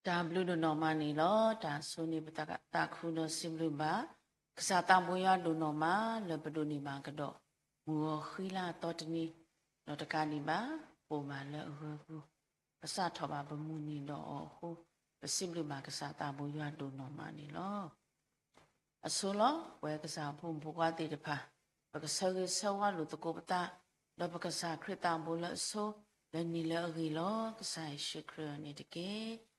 တၢ်ဘျုးဒိၣ်နီၢ်မးန့ၣ်လီၤ. တၢ်ဆိန့ၣ်ပသးခုဒီးစံးဘျုးဘၣ် ကစၢ်သးဘိယွၤဒိၣ်နီၢ်မး လၢပဒိးန့ၢ်ဘၣ်ကဒီး မုၢ်ဂီၤဃံလၤအသီတနံၤ, ဒီးတကးဒံးဘၣ် ပအိၣ်ဘၣ်လၢအဂၢၤပူၤ, ပစးထီၣ်ဘၣ်ပမုၢ်နံၤဒီးအီၤအဃိ, ပစံးဘျုးဘၣ်ကစၢ်သးဘိယွၤဒိၣ်နီၢ်မးန့ၣ်လီၤ. အဆိလီၤ. ပဝဲကစၢ်ဖိမုၣ်ဖိခွါသ့ၣ်တဖၣ်, ပကဆၢဂ့ၤဆၢဝါလိာ်သကိးပသး, ဒီးပကစၢ်ခရံာ်သးဘိလၢအဆိ, လၢနံၤလၢအဂ့ၤလီၤ ကစၢ်ယ့ၣ်ၡူးခရံာ်အံၤန့ၣ်တက့ၢ်.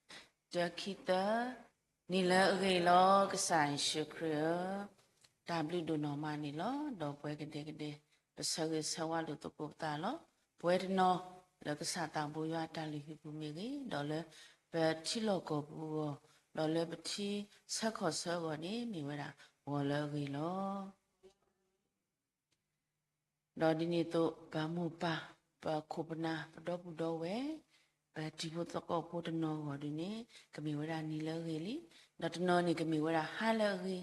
တၢ ခံ သၢ, နံၤလၢအဂ့ၤလီၤ ကစၢ်ယ့ၣ်ၡူးခရံာ်ဧၢ, တၢ်ဘျုးဒိၣ်နီၢ်မးန့ၣ်လီၤ. ဒီးပဝဲကဒဲကဒဲ, ပဆၢဂ့ၤဆၢဝါလိာ်သကိးပသးလီၤ. ပဝဲတနီၤလၢကစၢ်သးဘိယွၤအတၢ်လုၢ်ဟံၣ်ပူၤမ့ၢ်ဂ့ၤ, ဒီးလၢပထံလီၢ်ကီၢ်ပူၤအဂီၢ်, ဒီးလၢပထံဆၢကီၢ်ဆၢအဂီၢ်န့ၣ် မ့ၢ်ဝဲဒၣ်ဂီၤလၢအဂ့ၤလီၤ. ဒီးဒ်န့ၣ်အသိး ပမိၢ်ပၢ်, ပခိၣ်ပနၢ်, ပဒီပုၢ်ဒီဝဲၢ်, ပတံၤဖိသကိးဖိတနီၤအဂီၢ်ဒ်န့ၣ် ကမ့ၢ်ဝဲဒၣ်နံၤလၢအဂ့ၤလံ, ဒီးတနီၤန့ၣ်ကမ့ၢ်ဝဲဒၣ်ဟါလၢအဂ့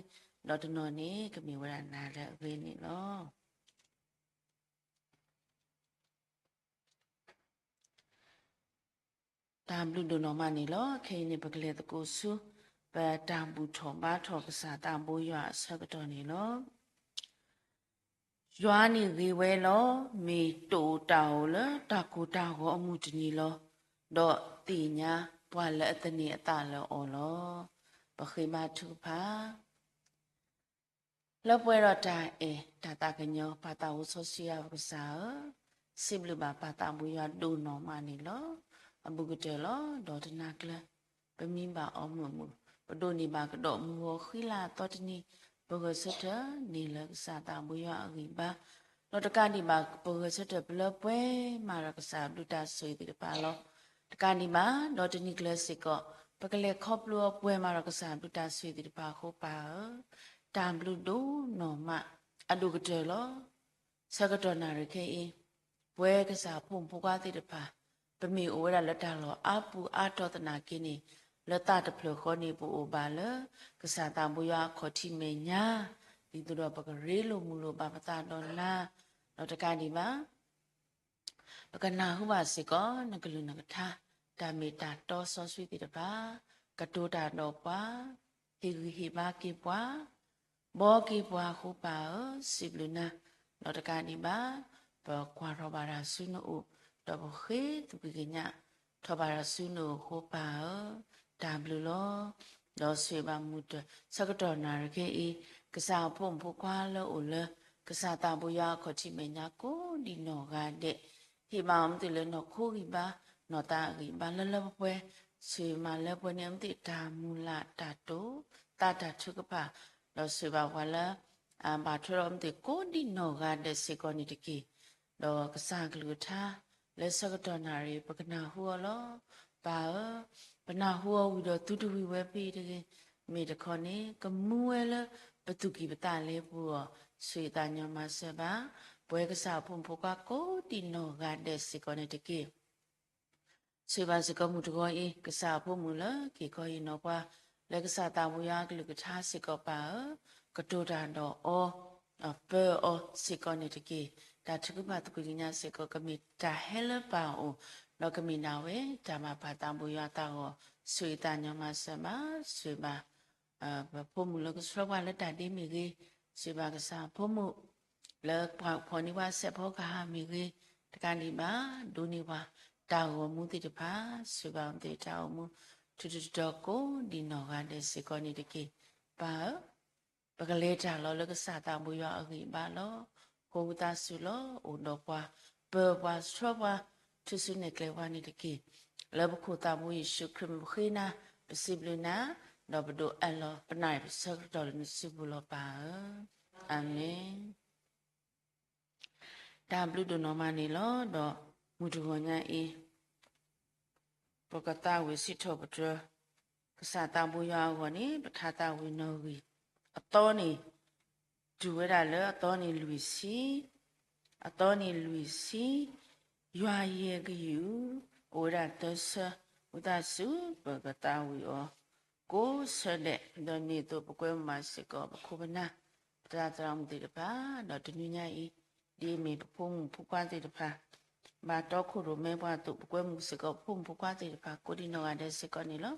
ၤ, ဒီးတနီၤန့ၣ်ကမ့ၢ်ဝဲဒၣ်နၤလၢအဂ့ၤန့ၣ်လီၤ. တၢ်ဘျုးဒိၣ်နီၢ်မးန့ၣ်လီၤ. ခဲအံၤန့ၣ် ပကလဲၤသကိးဆူ ပတၢ်ဘူၣ်ထီၣ်ဘါထီၣ်ကစၢ်သးဘိယွၤအဆၢကတီၢ်န့ၣ်လီၤ. ယွၤန့ၣ်ဂ့ၤဝဲလီၤ. မ့ၢ်တအိၣ်တၢ်အီၣ်လၢတၢ်ကိၢ်တၢ်ဂီၤအမုၢ်တနံၤလီၤ. ဒီးသ့ၣ်ညါပှၤလၢအသန့ၤအသးလၢအီၤလီၤ. ပဃ့ဘါထုကဖၣ် လၢပှဲၤဒီးတၢ်အဲၣ်တၢ်သးကညီၤ ပၢ်သးအိၣ်စီဆှံယွၤပကစၢ်ဧၢ, စံးဘျုးဘၣ်ပၢ်သးဘိယွၤဒိၣ်နီၢ်မးန့ၣ်လီၤ. အဘူးကတၢၢ်လီၤ. ဒီးတနၤကျၢၤ ပမံဘၣ်အီၤမုာ်မုာ်, ပဒိးန့ၢ်ဘၣ်ကဒီးမုၢ်ဂီၤဃံလၤအသီတနံၤ, ပဂဲၤဆၢထၢၣ်န့ၢ်လၢကစၢ်သးဘိယွၤအဂံၢ်ဘါ, ဒီးတကးဒံးဘၣ် ပဂဲၤဆၢထၢၣ်ပလၢပှဲၤမးဒီးကစၢ်ဘျုးတၢ်ဆိၣ်ဂ့ၤသ့ၣ်တဖၣ်လီၤ. တကးဒံးဘၣ် ဒီးတနံၤကျၢၤစ့ၢ်ကီး ပကလဲၤခီဖျိအီၤပှဲၤမးဒီးကစၢ်ဘျုးတၢ်ဆိၣ်ဂ့ၤသ့ၣ်တဖၣ်အဃိ ပၢ်ဧၢ, တၢ်ဘျုးဒိၣ်နီၢ်မး အဒိၣ်ကတၢၢ်လီၤ. ဆၢကတီၢ်နၣ်ရံၣ်ခဲအံၤ ပဝဲကစၢ်ဖိမုၣ်ဖိခွါသ့ၣ်တဖၣ် ပမ့ၢ်အိၣ်ဝဲဒၣ်လၢတၢ်လီၢ်အါပူၤအါတီၤသနာ်က့န့ၣ် လၢသးတဖျၢၣ်ဃီန့ၣ် ပအိၣ်ဘၣ်လၢ ကစၢ်သးဘိယွၤအခီၣ်ထံးမဲာ်ညါ, ဒ်သိးဒီးပကရ့လိာ်မုာ်လိာ်ဘၣ်ပသးဒီးနၤ, ဒီးတကးဒံးဘၣ် ပကနၢ်ဟူဘၣ်စ့ၢ်ကီး နကလုၢ်နကထါ, တၢ်မ့ၢ်တၢ်တီစီဆှံသ့ၣ်တဖၣ်, ကတိၤတၢ်ဒီးပှၤ, ဟ့ၣ်ဂံၢ်ဟ့ၣ်ဘါက့ၤပှၤ, ဘှီက့ၤပှၤအဃိ ပၢ်ဧၢ, စံးဘျုးနၤ, ဒီးတကးဒံးဘၣ် ပကွၢ်ထီၣ်ဘၣ်တၢ်ဆူနအိၣ်, ဒီးပဃ့သကွံာ်ကညးထီၣ်ဘၣ်တၢ်ဆူနအိၣ်အဃိ ပၢ်ဧၢ, တၢ်ဘျုးလီၤ. ဒီးဆိၣ်ဂ့ၤဘၣ်မုၢ်တၢ်ဆၢကတီၢ်နၣ်ရံၣ်ခဲအံၤ, ကစၢ်အဖိမုၣ်ဖိခွါလၢအိၣ်လၢ ကစၢ်သးဘိယွၤအခီၣ်ထံးမဲာ်ညါကိးဒံးနီၢ်ဂၤဒဲး, ဟ့ၣ်ဘၣ်အီၤမ့ၢ်သ့ၣ်လၢနီၢ်ခိဂံၢ်ဘါ, နီၢ်သးအဂံၢ်ဘါလၢလၢပှဲၤပှဲၤ, ဆိၣ်ဂ့ၤမးလၢပှဲၤန့ၣ် အမ့ၢ်သ့ၣ်တၢ်မုၢ်လၢ်တၢ်တိာ်, သးတၢ်ထုကဖၣ်, ဒီးဆိၣ်ဂ့ၤဘၣ်ပှၤလၢ ဘၣ်ထွဲဒီးအမ့ၢ်သ့ၣ်ကိးဒံးနီၢ်ဂၤဒဲးစ့ၢ်ကီးန့ၣ်တက့ၢ်. ဒီးကစၢ်ကလုၢ်ကထါ လၢဆၢကတီၢ်နၣ်ရံၣ် ပကနၢ်ဟူအီၤလီၤ. ပၢ်ဧၢ, ပနၢ်ဟူအီၤဝံၤဒီးသုတဝံၤဝဲဖဲအံၤတဂ့ၤ. မ့ၢ်တခီန့ၣ် ကမူဝဲလၢပသူၣ်ကံၢ်ပသးလဲပူၤအဂီၢ်, ဆိၣ်ဂ့ၤသးညီမၤစၢၤဘၣ် ပဝဲကစၢ်အဖိမုၣ်ဖိခွါကိးဒံးနီၢ်ဂၤဒဲးစ့ၢ်ကီးန့ၣ်တက့ၢ်. ဆိၣ်ဂ့ၤဘၣ်စ့ၢ်ကီးမုၢ်တဂီၤအံၤ ကစၢ်အဖိမုၣ်လၢက့ၤခီဟ့ၣ်နီၤပှၤ လၢကစၢ်သးဘိယွၤအကလုၢ်ကထါစ့ၢ်ကီး ပၢ်ဧၢ, ကတိၤတၢ်ဒီးအီၤ, ပၢအီၤစ့ၢ်ကီးန့ၣ်တက့ၢ်. တၢ်ထုကဖၣ်သကွံာ်ကညးစ့ၢ်ကီး ကမ့ၢ်တၢ်ဟဲလၢပၢ်အအိၣ်, ဒီးကမ့ၢ်ဒၣ်ဝဲတၢ်ဘၣ်ပၢ်သးဘိယွၤအသးအဂီၢ်, ဆိၣ်ဂ့ၤသးညီမၤစၢၤဘၣ်, ဆိၣ်ဂ့ၤဘၣ် ပဖိမုၣ်လၢကဆှၢပှၤလၢတၢ်ဒ့မ့ၢ်ဂ့ၤ, ဆိၣ်ဂ့ၤဘၣ်ကစၢ်ဖိမုၣ် လၢပှၤဖီၣ်န့ၢ်ပှၤစဲးဖီကဟၣ်မ့ၢ်ဂ့ၤ, တကးဒံးဘၣ် ဒိးန့ၢ်ပှၤတၢ်ဂီၤမူသ့ၣ်တဖၣ်, ဆိၣ်ဂ့ၤဘၣ်မ့ၢ်သ့ၣ်တၢ်ဂီၤမူ ထူးထူးတီၤတီၤကိးဒံးနီၢ်ဂၤဒဲးစ့ၢ်ကီးန့ၣ်တက့ၢ်. ပၢ်ဧၢ, ပကလဲၤတၢ်လီၤလၢကစၢ်သးဘိယွၤအဂံၢ်အဘါလီၤ. ဃိဝံသးစူၤလီၤ, အိၣ်ဒီးပှၤ, ပၢပှၤဆှၢပှၤ, ထုးစုနဲၣ်ကျဲပှၤန့ၣ်တက့ၢ်. လၢပခိၣ်သးဘိယ့ၣ်ၡူးခရံာ်မံၤပဃ့နၤ, ပစံးဘျုးနၤ, ဒီးပဒိးအးလီၤပနၢ်အံၤ ပဆၢကတီၢ်လၢနစုပူၤလီၤပၢ်ဧၢ, အၤမ့ၣ်. တၢ်ဘျုးဒိၣ်နီၢ်မးန့ၣ်လီၤ. ဒီးမုၢ်တဂီၤညါအံၤ ပကသးဝံၣ်စံးထီၣ်ပတြၢၤ ကစၢ်သးဘိယွၤအဂီၢ်န့ၣ် ပထါသးဝံၣ်နီၣ်ဂံၢ်, အသီန့ၣ် တုၤဝဲဒၣ်လၢအသီန့ၣ်လွံၢ်ဆံ, အသီန့ၣ်လွံၢ်ဆံ, ယွၤယဲၢ်ကယုၢ်, အိၣ်ဝဲဒၣ်သၢဆၢ, ဝံသးစူၤ ပကသးဝံၣ်အီၤ ကိးဆၢဒဲး, ဒီးန့ၣ်အသိးပကွဲမုာ်ဘၣ်စ့ၢ်ကီး ပခိၣ်ပနၢ်, ပသရၣ်သမါသ့ၣ်တဖၣ်, ဒီးတနွံညါအံၤ ဒ်အမ့ၢ်ပဖိမုၣ်ဖိခွါသ့ၣ်တဖၣ် ဘၣ်တီခိၣ်ရိၣ်မဲပှၤအသိး ပကွဲမုာ်စ့ၢ်ကီး ပဖိမုၣ်ဖိခွါသ့ၣ်တဖၣ် ကိးဒံးနီၢ်ဂၤဒဲးစ့ၢ်ကီးန့ၣ်လီၤ.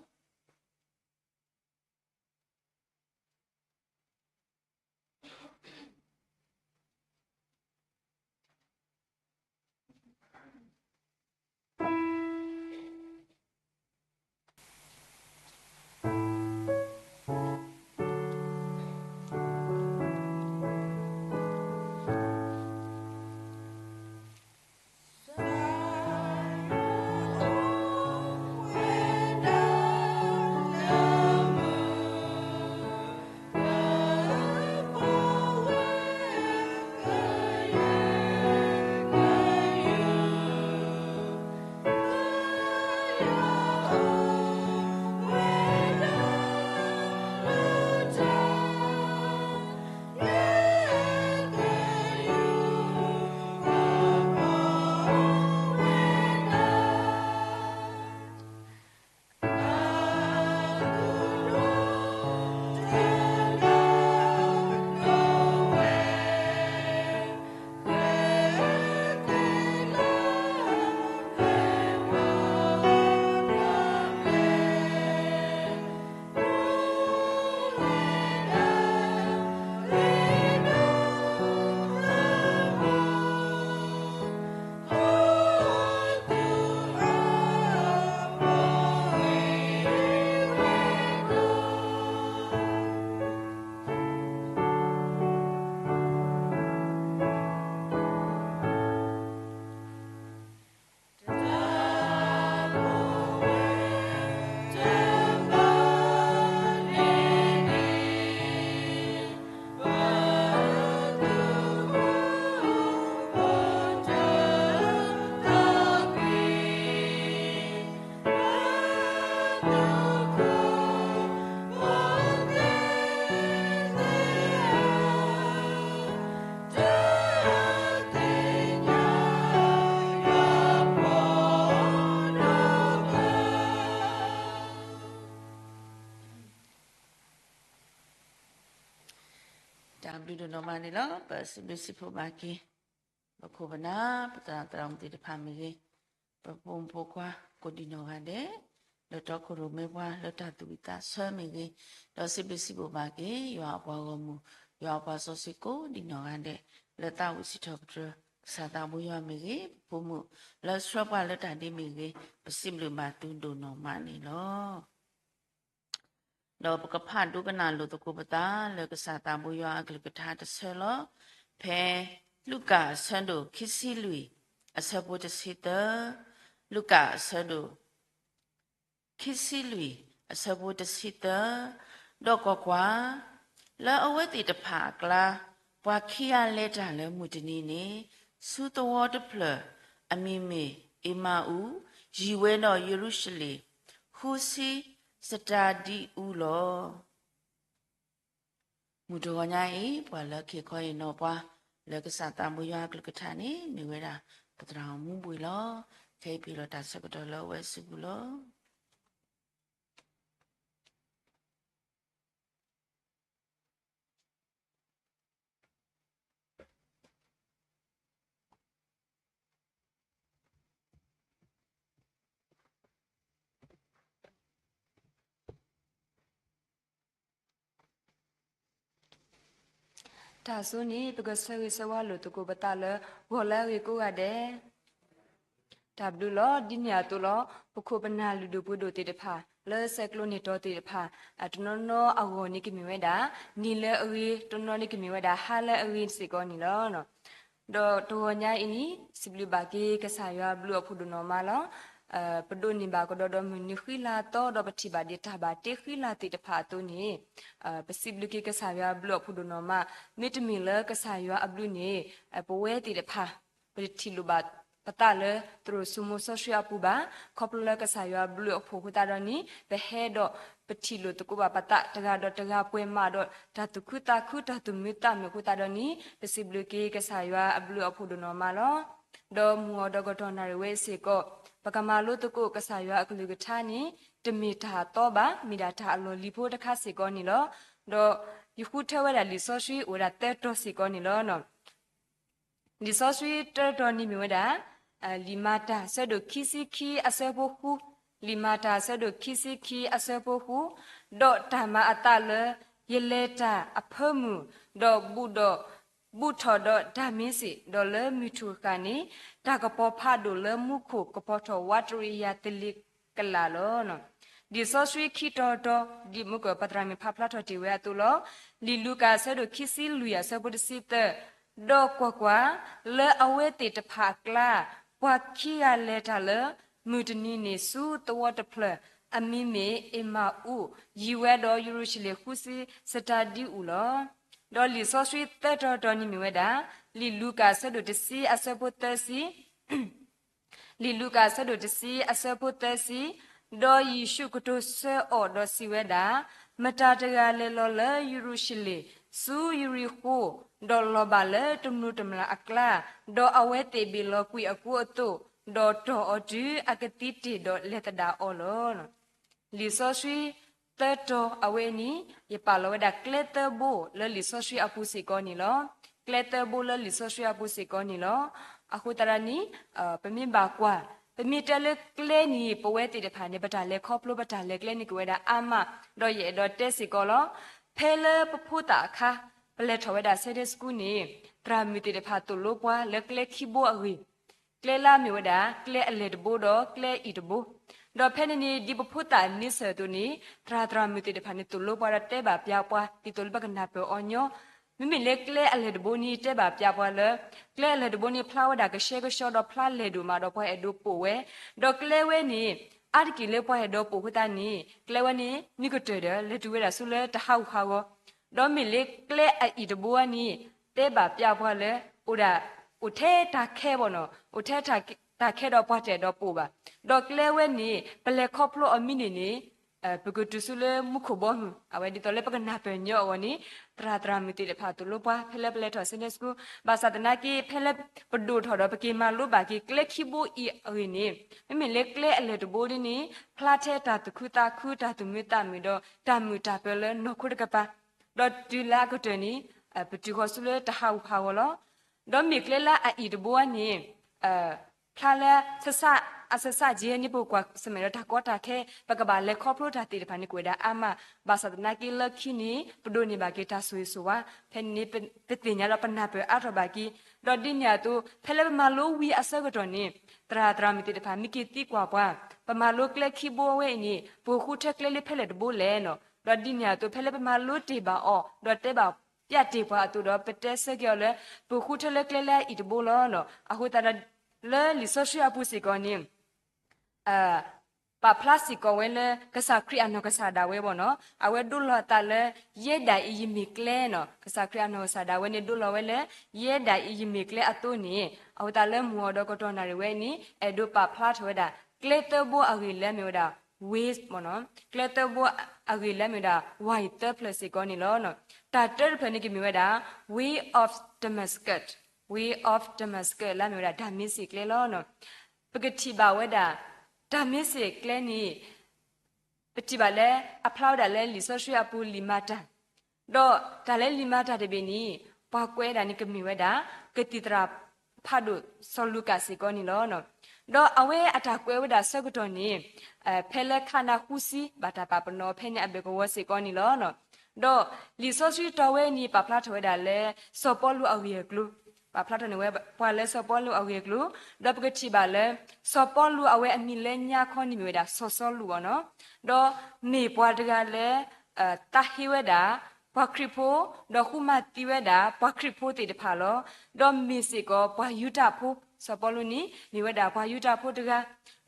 တၢ်ဘျုးဒိၣ်နီၢ်မးန့ၣ်လီၤ. ပစံးဘျုးစံးဖှိၣ်ဘၣ်က့ၤ ပခိၣ်ပနၢ် ပသရၣ်သရၣ်မုၣ်သ့ၣ်တဖၣ်မ့ၢ်ဂ့ၤ, ပဖိမုၣ်ဖိခွါကိးဒံးနီၢ်ဂၤဒဲး, လၢတီခိၣ်ရိၣ်မဲပှၤလၢတၢ်သူၣ်ဝံၣ်သးဆၢမ့ၢ်ဂ့ၤ, ဒီးစံးဘျုးစံးဖှိၣ်ဘၣ်က့ၤ ယွၤအပှၤဂီၢ်မုၢ်, ယွၤအပှၤစီဆှံကိးဒံးနီၢ်ဂၤဒဲး, လၢသးဝံၣ်စံးထီၣ်ပတြၢၤ ကစၢ်သးဘိယွၤမ့ၢ်ဂ့ၤ, ပဖိမုၣ်လၢဆှၢပှၤလၢတၢ်ဒ့မ့ၢ်ဂ့ၤ, ပစံးဘျုးဘၣ်သုဒိၣ်နီၢ်မးန့ၣ်လီၤ. ဒီးပကဖးဒိကနၣ်လိာ်သကိးပသးလၢကစၢ်သးဘိယွၤအကလုၢ်ကထါတဆၢလီၤ. ဖဲလူၤကၣ်အဆၢဒိၣ်ခံဆံလွံၢ် အဆၢဖိတဆံသၢ, လူၤကၣ်အဆၢဒိၣ် ခံဆံလွံၢ် အဆၢဖိတဆံသၢ, ဒီးကွၢ်ကွၢ်, လၢအဝဲသ့ၣ်တဖၣ်အကျါ ပှၤခံဂၤလဲၤတၢ်လၢမုၢ်တနံၤန့ၣ် ဆူသဝီတဖျၢၣ် အမံၤမ့ၢ်အ့မၤအူ, ယံၤဝဲဒီးယရူၤၡလ့ၣ် ဃုဆံစတၤဒံအူလီၤ. မုၢ်တဂီၤညါအံၤ ပှၤလၢက့ၤခီအံၤနီၢ်ပှၤ လၢကစၢ်သးဘိယွၤအကလုၢ်ကထါန့ၣ် မ့ၢ်ဝဲဒၣ် ပသရၣ်မူဘှံးလီၤ. ခဲအံၤပဟ့ၣ်လီၤတၢ်ဆၢကတီၢ်လၢအဝဲစုပူၤလီၤ. တၢ်ဆိန့ၣ် ပကဆၢဂ့ၤဆၢဝါလိာ်သကိးပသးလၢ ဂီၤလၢအဂ့ၤကိးဂၤဒဲး တၢ်ဘျုးလီၤ. ဒ်န့ၣ်အသိးလီၤ, ပခိၣ်ပနၢ်လုၢ်ဒိၣ်ပှ့ၤဒိၣ်သ့ၣ်တဖၣ် လၢဆဲးကျိးန့ၢ်တီၤသ့ၣ်တဖၣ် အတနီၤနီၤအဂီၢ်န့ၣ်ကမ့ၢ်ဝဲဒၣ် နံၤလၢအဂ့ၤ, တနီၤန့ၣ်ကမ့ၢ်ဝဲဒၣ် ဟါလၢအဂ့ၤစ့ၢ်ကီးန့ၣ်လီၤ. ဒီးတဂီၤညါအံၤန့ၣ် စံးဘျုးဘၣ်က့ၤကစၢ်ယွၤအဘျုးအဖှိၣ်ဒိၣ်နီၢ်မးလီၤ. ပဒိးန့ၢ်ဘၣ်ကဒီးဒီးမုၢ်နံၤဃံလၤသီ ဒီးပထံၣ်ဘၣ်ဒံးတၢ်ဘၣ်တ့ဃံလၤသ့ၣ်တဖၣ်အသိးန့ၣ် ပစံးဘျုးက့ၤကစၢ်ယွၤအဘျုးအဖှိၣ်ဒိၣ်နီၢ်မး, မ့တမ့ၢ်လၢကစၢ်ယွၤအဘျုးန့ၣ် ပဝဲသ့ၣ်တဖၣ် ပတထံၣ်လိာ်ဘၣ်ပသးလၢသရိာ်စိမိၤစီဆှံအပူၤဘၣ်. ခီဖျိလၢကစၢ်ယွၤအဘျုးအဖှိၣ်အဃိသတးဒီးန့ၣ် ပဟဲဒီးပထံၣ်လိာ်သကိးဘၣ်ပသးတဂၤဒီးတဂၤပှဲၤမးဒီး တၢ်သူၣ်ခုသးခုတၢ်သူၣ်မံသးမုာ်အဃိသတးဒီးန့ၣ် ပစံးဘျုးက့ၤကစၢ်ယွၤအဘျုးအဖှိၣ်ဒိၣ်နီၢ်မးလီၤ. ဒီးမုၢ်အီၤဒီးကတီၢ်နၣ်ရံၣ်ဝဲစ့ၢ်ကီး ပကမၤလိသကိးကစၢ်ယွၤအကလုၢ်ကထါန့ၣ် တမ့ၢ်တၢ်အသီဘၣ်, မ့ၢ်ဒၣ်တၢ်အလီၢ်လံၤဖိတခါစ့ၢ်ကီးန့ၣ်လီၤ. ဒီးယဃုထၢဝဲဒၣ်လံာ်စီဆှံအိၣ်ဝဲဒၣ်သၢတီၤစ့ၢ်ကီးန့ၣ်လီၤ. လံာ်စီဆှံတၢတီၤန့ၣ်မ့ၢ်ဝဲဒၣ် လံာ်မၤတၢ်ဆၢဒိၣ်ခံဆံခံအဆၢဖိဃု, လံာ်မၤတၢ်ဆၢဒိၣ်ခံဆံခံအဆၢဖိဃု, ဒီးတၢ်မၤအသးလၢ ယလဲၤတၢ်အဖၢမုၢ်, ဒီးဘူးဒီး ဘူးထီၣ်ဒီးတၢ်မ့ၢ်စ့ၢ်, ဒီးလၢမုၢ်ထူၣ်ဃၣ်န့ၣ် တၢ်ကပီၤဖးဒိၣ်လၢမူခိၣ်ကပီၤထီၣ်ဝးတရံးယၤသလ့ၤကလာ်လီၤ. လံာ်စီဆှံခံတီၤတီၤ ဒ်မုၢ်ကပသရၣ်မုၣ်ဖးဖျါထီၣ်တ့ၢ်ဝဲအသိးလီၤ. လံာ်လူၤကၣ်အဆၢဒိၣ်ခံဆံလွံၢ်အဆၢဖိတဆံသၢ, ဒီးကွၢ်ကွၢ်, လၢအဝဲသ့ၣ်တဖၣ်အကျါ ပှၤခံဂၤလဲၤတၢ်လၢ မုၢ်တနံၤန့ၣ်ဆူသဝီတဖျၢၣ် အမံၤမ့ၢ်အ့မၤအူ, ယံၤဝဲဒီးယရူၤၡလ့ၣ်ဃုဆံစတၤဒံအူလီၤ. ဒီးလံာ်စီဆှံသၢတီၤတီၤန့ၣ်မ့ၢ်ဝဲဒၣ် လံာ်လူၤကၣ်အဆၢဒိၣ်တဆံအဆၢဖိသၢဆံ, လံာ်လူၤကၣ်အဆၢဒိၣ်တဆံအဆၢဖိသၢဆံ, ဒီးယ့ၣ်ၡူးကတိၤဆၢအီၤဒီးစံးဝဲဒၣ်, မတၤတဂၤလဲၤလီၤလၢယရူၤၡလ့ၣ် ဆူယရံၤဃိၣ်, ဒီးလီၤဘၣ်လၢတမျိၤတမျာ်အကျါ, ဒီးအဝဲသ့ၣ်ဘ့ၣ်လီၤကွံာ်အကူအသိး, ဒီးတီၢ်အီၤတုၤအကသံတ့ၢ်ဒီးလဲၤသဒၣ်အီၤလီၤ. လံာ်စီဆှံသၢတီၤအဝဲန့ၣ် ယပာ်လီၤဝဲဒၣ်ကျဲသၢဘိလၢလံာ်စီဆှံအပူၤစ့ၢ်ကီးန့ၣ်လီၤ. ကျဲသၢဘိလၢလံာ်စီဆှံအပူၤစ့ၢ်ကီးန့ၣ်လီၤ. အဃိသတးဒီးန့ၣ် ပမ့ၢ်ဘၣ်ကွၢ်, ပမ့ၢ်တဲလၢကျဲန့ၣ် ပဝဲသ့ၣ်တဖၣ်န့ၣ် ပတၢ်လဲၤခီဖျိ ပတၢ်လဲၤကျဲန့ၣ်က့ၤဝဲဒၣ်အါမး, ဒီးယအဲၣ်ဒိးတဲစ့ၢ်ကီးလီၤ. ဖဲလၢပဖိသၣ်အခါ ပလဲၤထီၣ်ဝဲဒၣ် Sunday School န့ၣ် သရၣ်မုၣ်သ့ၣ်တဖၣ်သိၣ်လိပှၤလၢကျဲခံဘိအဂ့ၢ်, ကျဲလၢအမ့ၢ်ဝဲဒၣ် ကျဲအလဲၢ်တဘိဒီးကျဲအံၤတဘိ, ဒီးဖဲန့ၣ်န့ၣ် ဒ်ပဖိသၣ်န့ဆၢၣ်အသိးန့ၣ် သရၣ်သရၣ်မုၣ်သ့ၣ်တဖၣ်န့ၣ် သိၣ်လိပှၤဒီးတဲဘၣ်ပျးပှၤ ဒ်သိးလၢပကနၢ်ပၢၢ်အီၤညီ, မ့မ့ၢ်လၢကျဲအလဲၢ်တဘိန့ၣ် တဲဘၣ်ပျးပှၤလၢ ကျဲအလဲၢ်တဘိန့ၣ် ဖျါဝဲဒၣ်ကဆှဲကဆှီဒီးဖျါလဲၢ်ဒိၣ်မးဒီးပှၤအဲၣ်ဒိးပိာ်ဝဲ, ဒီးကျဲဝဲန့ၣ် အါတက့ၢ်လၢပှၤအဲၣ်ဒိးပိာ်အဃိသတးန့ၣ် ကျဲဝဲန့ၣ် မ့ၢ်ကတၢၢ်ဒီး လဲၤတုၤဝဲဒၣ်ဆူလၢတဟးဂူာ်ဟးဂီၤ, ဒီးမ့ၢ်လၢကျဲအအံၤတဘိန့ၣ် တဲဘၣ်ပျးပှၤလၢ အိၣ်ဒၣ် အိၣ်ထဲတၢ်ခဲဘၣ်နီၤ, အိၣ်ထဲတၢ်ခဲဒီးပှၤတအဲၣ်ဒိးပိာ်ဘၣ်, ဒီးကျဲဝဲန့ၣ် ပလဲၤခီဖျိအီၤမံန့ၣ်န့ၣ် ပကတုၤဆူလၢမူခိၣ်ဘီမုၢ် အဝဲဒ်သိးလၢပကနၢ်ပၢၢ်ညီအဂီၢ်န့ၣ် သရၣ်သရၣ်မုၣ်သ့ၣ်တဖၣ်သိၣ်လိပှၤ ဖဲလၢပလဲၤထီၣ် Sunday School ဘၣ်ဆၣ်သနာ်က့ ဖဲလၢပဒိၣ်ထီၣ်ဒီးပက့ၤမၤလိဘၣ်က့ၤကျဲခံဘိအံၤအဂ့ၢ်န့ၣ် မ့မ့ၢ်လၢကျဲအလၢၢ်တဘိဒ်န့ၣ် ဖျါထဲတၢ်သူၣ်ခုသးခု တၢ်သူၣ်မုာ်သးမုာ်ဒီးတၢ်မုာ်တၢ်ပၢၤလၢနီၢ်ခိတကပၤ ဒီးတုၤလၢအကတၢၢ်န့ၣ် ပတုၤဃီၤဆူလၢတၢ်ဟးဂူာ်ဟးဂီၤလီၤ. ဒီးမ့ၢ်ကျဲလၢအအံၣ်တဘိန့ၣ် ဖျါလၢ အစစကဲန့ၣ် ပကွၢ်ဆၢၣ်မဲာ်ဒီးတၢ်ကီတၢ်ခဲ ပကဘၣ်လဲၤခီဖျိတၢ်သ့ၣ်တဖၣ်န့ၣ် ကအိၣ်ဝဲဒၣ်အါမး ဘၣ်ဆၣ်သနာ်က့လၢခံန့ၣ် ပဒိးန့ၢ်ဘၣ်က့ၤတၢ်ဆိၣ်ဂ့ၤဆိၣ်ဝါ ဖဲန့ၣ် ပသ့ၣ်ညါဒီးပနၢ်ပၢၢ်အါထီၣ်ဘၣ်က့ၤ ဒီးဒ်န့ၣ်အသိး ဖဲလၢပမၤလိဝံၤအဆၢကတီၢ်န့ၣ် သရၣ်သရၣ်မုၣ်သ့ၣ်တဖၣ် မ့ၢ်က့ၤသံကွၢ်ပှၤ ပမၤလိကျဲခံဘိဝဲအံၤန့ၣ် ပကဃုထၢကျဲလၢဖဲလဲၣ်တဘိလဲၣ်နီၤ ဒီးဒ်န့ၣ်အသိး ဖဲလၢပမၤလိတ့ၢ်ဘၣ်အီၤ ဒီးတဲဘၣ်ပျၢ်တ့ၢ်ပှၤအသိးဒီး ပတဲဆၢက့ၤအီၤလၢ ပကဃုထၢလၢကျဲလၢအအံၣ်တဘိလီၤ. အဃိသတးဒီး လၢလံာ်စီဆှံအပူၤစ့ၢ်ကီးန့ၣ် ပာ်ဖျါစ့ၢ်ကီးဝဲလၢ ကစၢ်ခရံာ်အနီၢ်ကစၢ်ဒၣ်ဝဲဘၣ်နီၤ အဝဲဒိလီၤအသးလၢ ယဲဒၣ်အံၤယမ့ၢ်ကျဲနီၤ ကစၢ်ခရံာ်အနီၢ်ကစၢ်ဒၣ်ဝဲန့ၣ် ဒိလီၤဝဲလၢ ယဲဒၣ်အံၤယမ့ၢ်ကျဲအသိးန့ၣ် အဃိသတးလၢမုၢ်ဂီၤဒီးကတီၢ်နၣ်ရံၣ်ဝဲန့ၣ် အဲၣ်ဒိးပာ်ဖျါထီၣ်ဝဲဒၣ် ကျဲသၢဘိအဂ့ၢ်လၢအမ့ၢ်ဝဲဒၣ် ဝ့ မ့ၢ်နီၤ ကျဲသၢဘိအဂ့ၢ်လၢအမ့ၢ်ဝဲဒၣ် ဝၢ်အံၤသၢဖျၢၣ်စ့ၢ်ကီးန့ၣ်လီၤ. တၢ်တၢတဖျၢၣ်န့ၣ်ကမ့ၢ်ဝဲဒၣ် Way of Damascus, Way of Damascus လၢအမ့ၢ်ဝဲဒၣ် ဒၤမ့းစ့းကျဲလီၤ. ပကထံၣ်ဘၣ်ဝဲဒၣ် ဒၤမ့းစ့းကျဲန့ၣ် ပထံၣ်ဘၣ်လၢ အဖျါဝဲဒၣ်လၢလံာ်စီဆှံအပူၤလံာ်မၤတၢ် ဒီးတၢ်လၢလံာ်မၤတၢ်တဘ့ၣ်န့ၣ် ပှၤကွဲးဒၣ်န့ၣ်ကမ့ၢ်ဝဲဒၣ် ကသံၣ်သရၣ်ဖးဒိၣ်စီၤလူၤကၣ်စ့ၢ်ကီးန့ၣ်လီၤ. ဒီးအဝဲအတၢ်ကွဲးဝဲဒၣ်ဆၢကတီၢ်န့ၣ် ဖဲလၢခးနးဃုဆံ ဘၣ်တၢ်ပာ်ပနီၣ်ဖဲန့ၣ်အဘၢၣ်ကဝီၤစ့ၢ်ကီးန့ၣ်လီၤ. ဒီးလံာ်စီဆှံတီဝဲန့ၣ် ပာ်ဖျါထီၣ်ဝဲဒၣ်လၢ စီၤပီလူးအဂ့ၢ်အကျိၤ ပာ်ဖျါထီၣ်န့ၢ်ဝဲပှၤလၢစီၤပီလူးအဂ့ၢ်အကျိၤ ဒီးပကထံၣ်ဘၣ်လၢ စီၤပီလူးအဝဲအမံၤလၢညါခီန့ၣ်မ့ၢ်ဝဲဒၣ် စီၤစီလူးအီၤနီၤ. ဒီးမ့ၢ်ပှၤတဂၤလၢ သးဟ့ဝဲဒၣ် ပှၤခရံာ်ဖိ ဒီးဃုမၤသံဝဲဒၣ် ပှၤခရံာ်ဖိသ့ၣ်တဖၣ်လီၤ. ဒီးမ့ၢ်စ့ၢ်ကီးပှၤယူဒၤဖိ စီၤပီလူးန့ၣ် မ့ၢ်ဝဲဒၣ်ပှၤယူဒၤဖိတဂၤ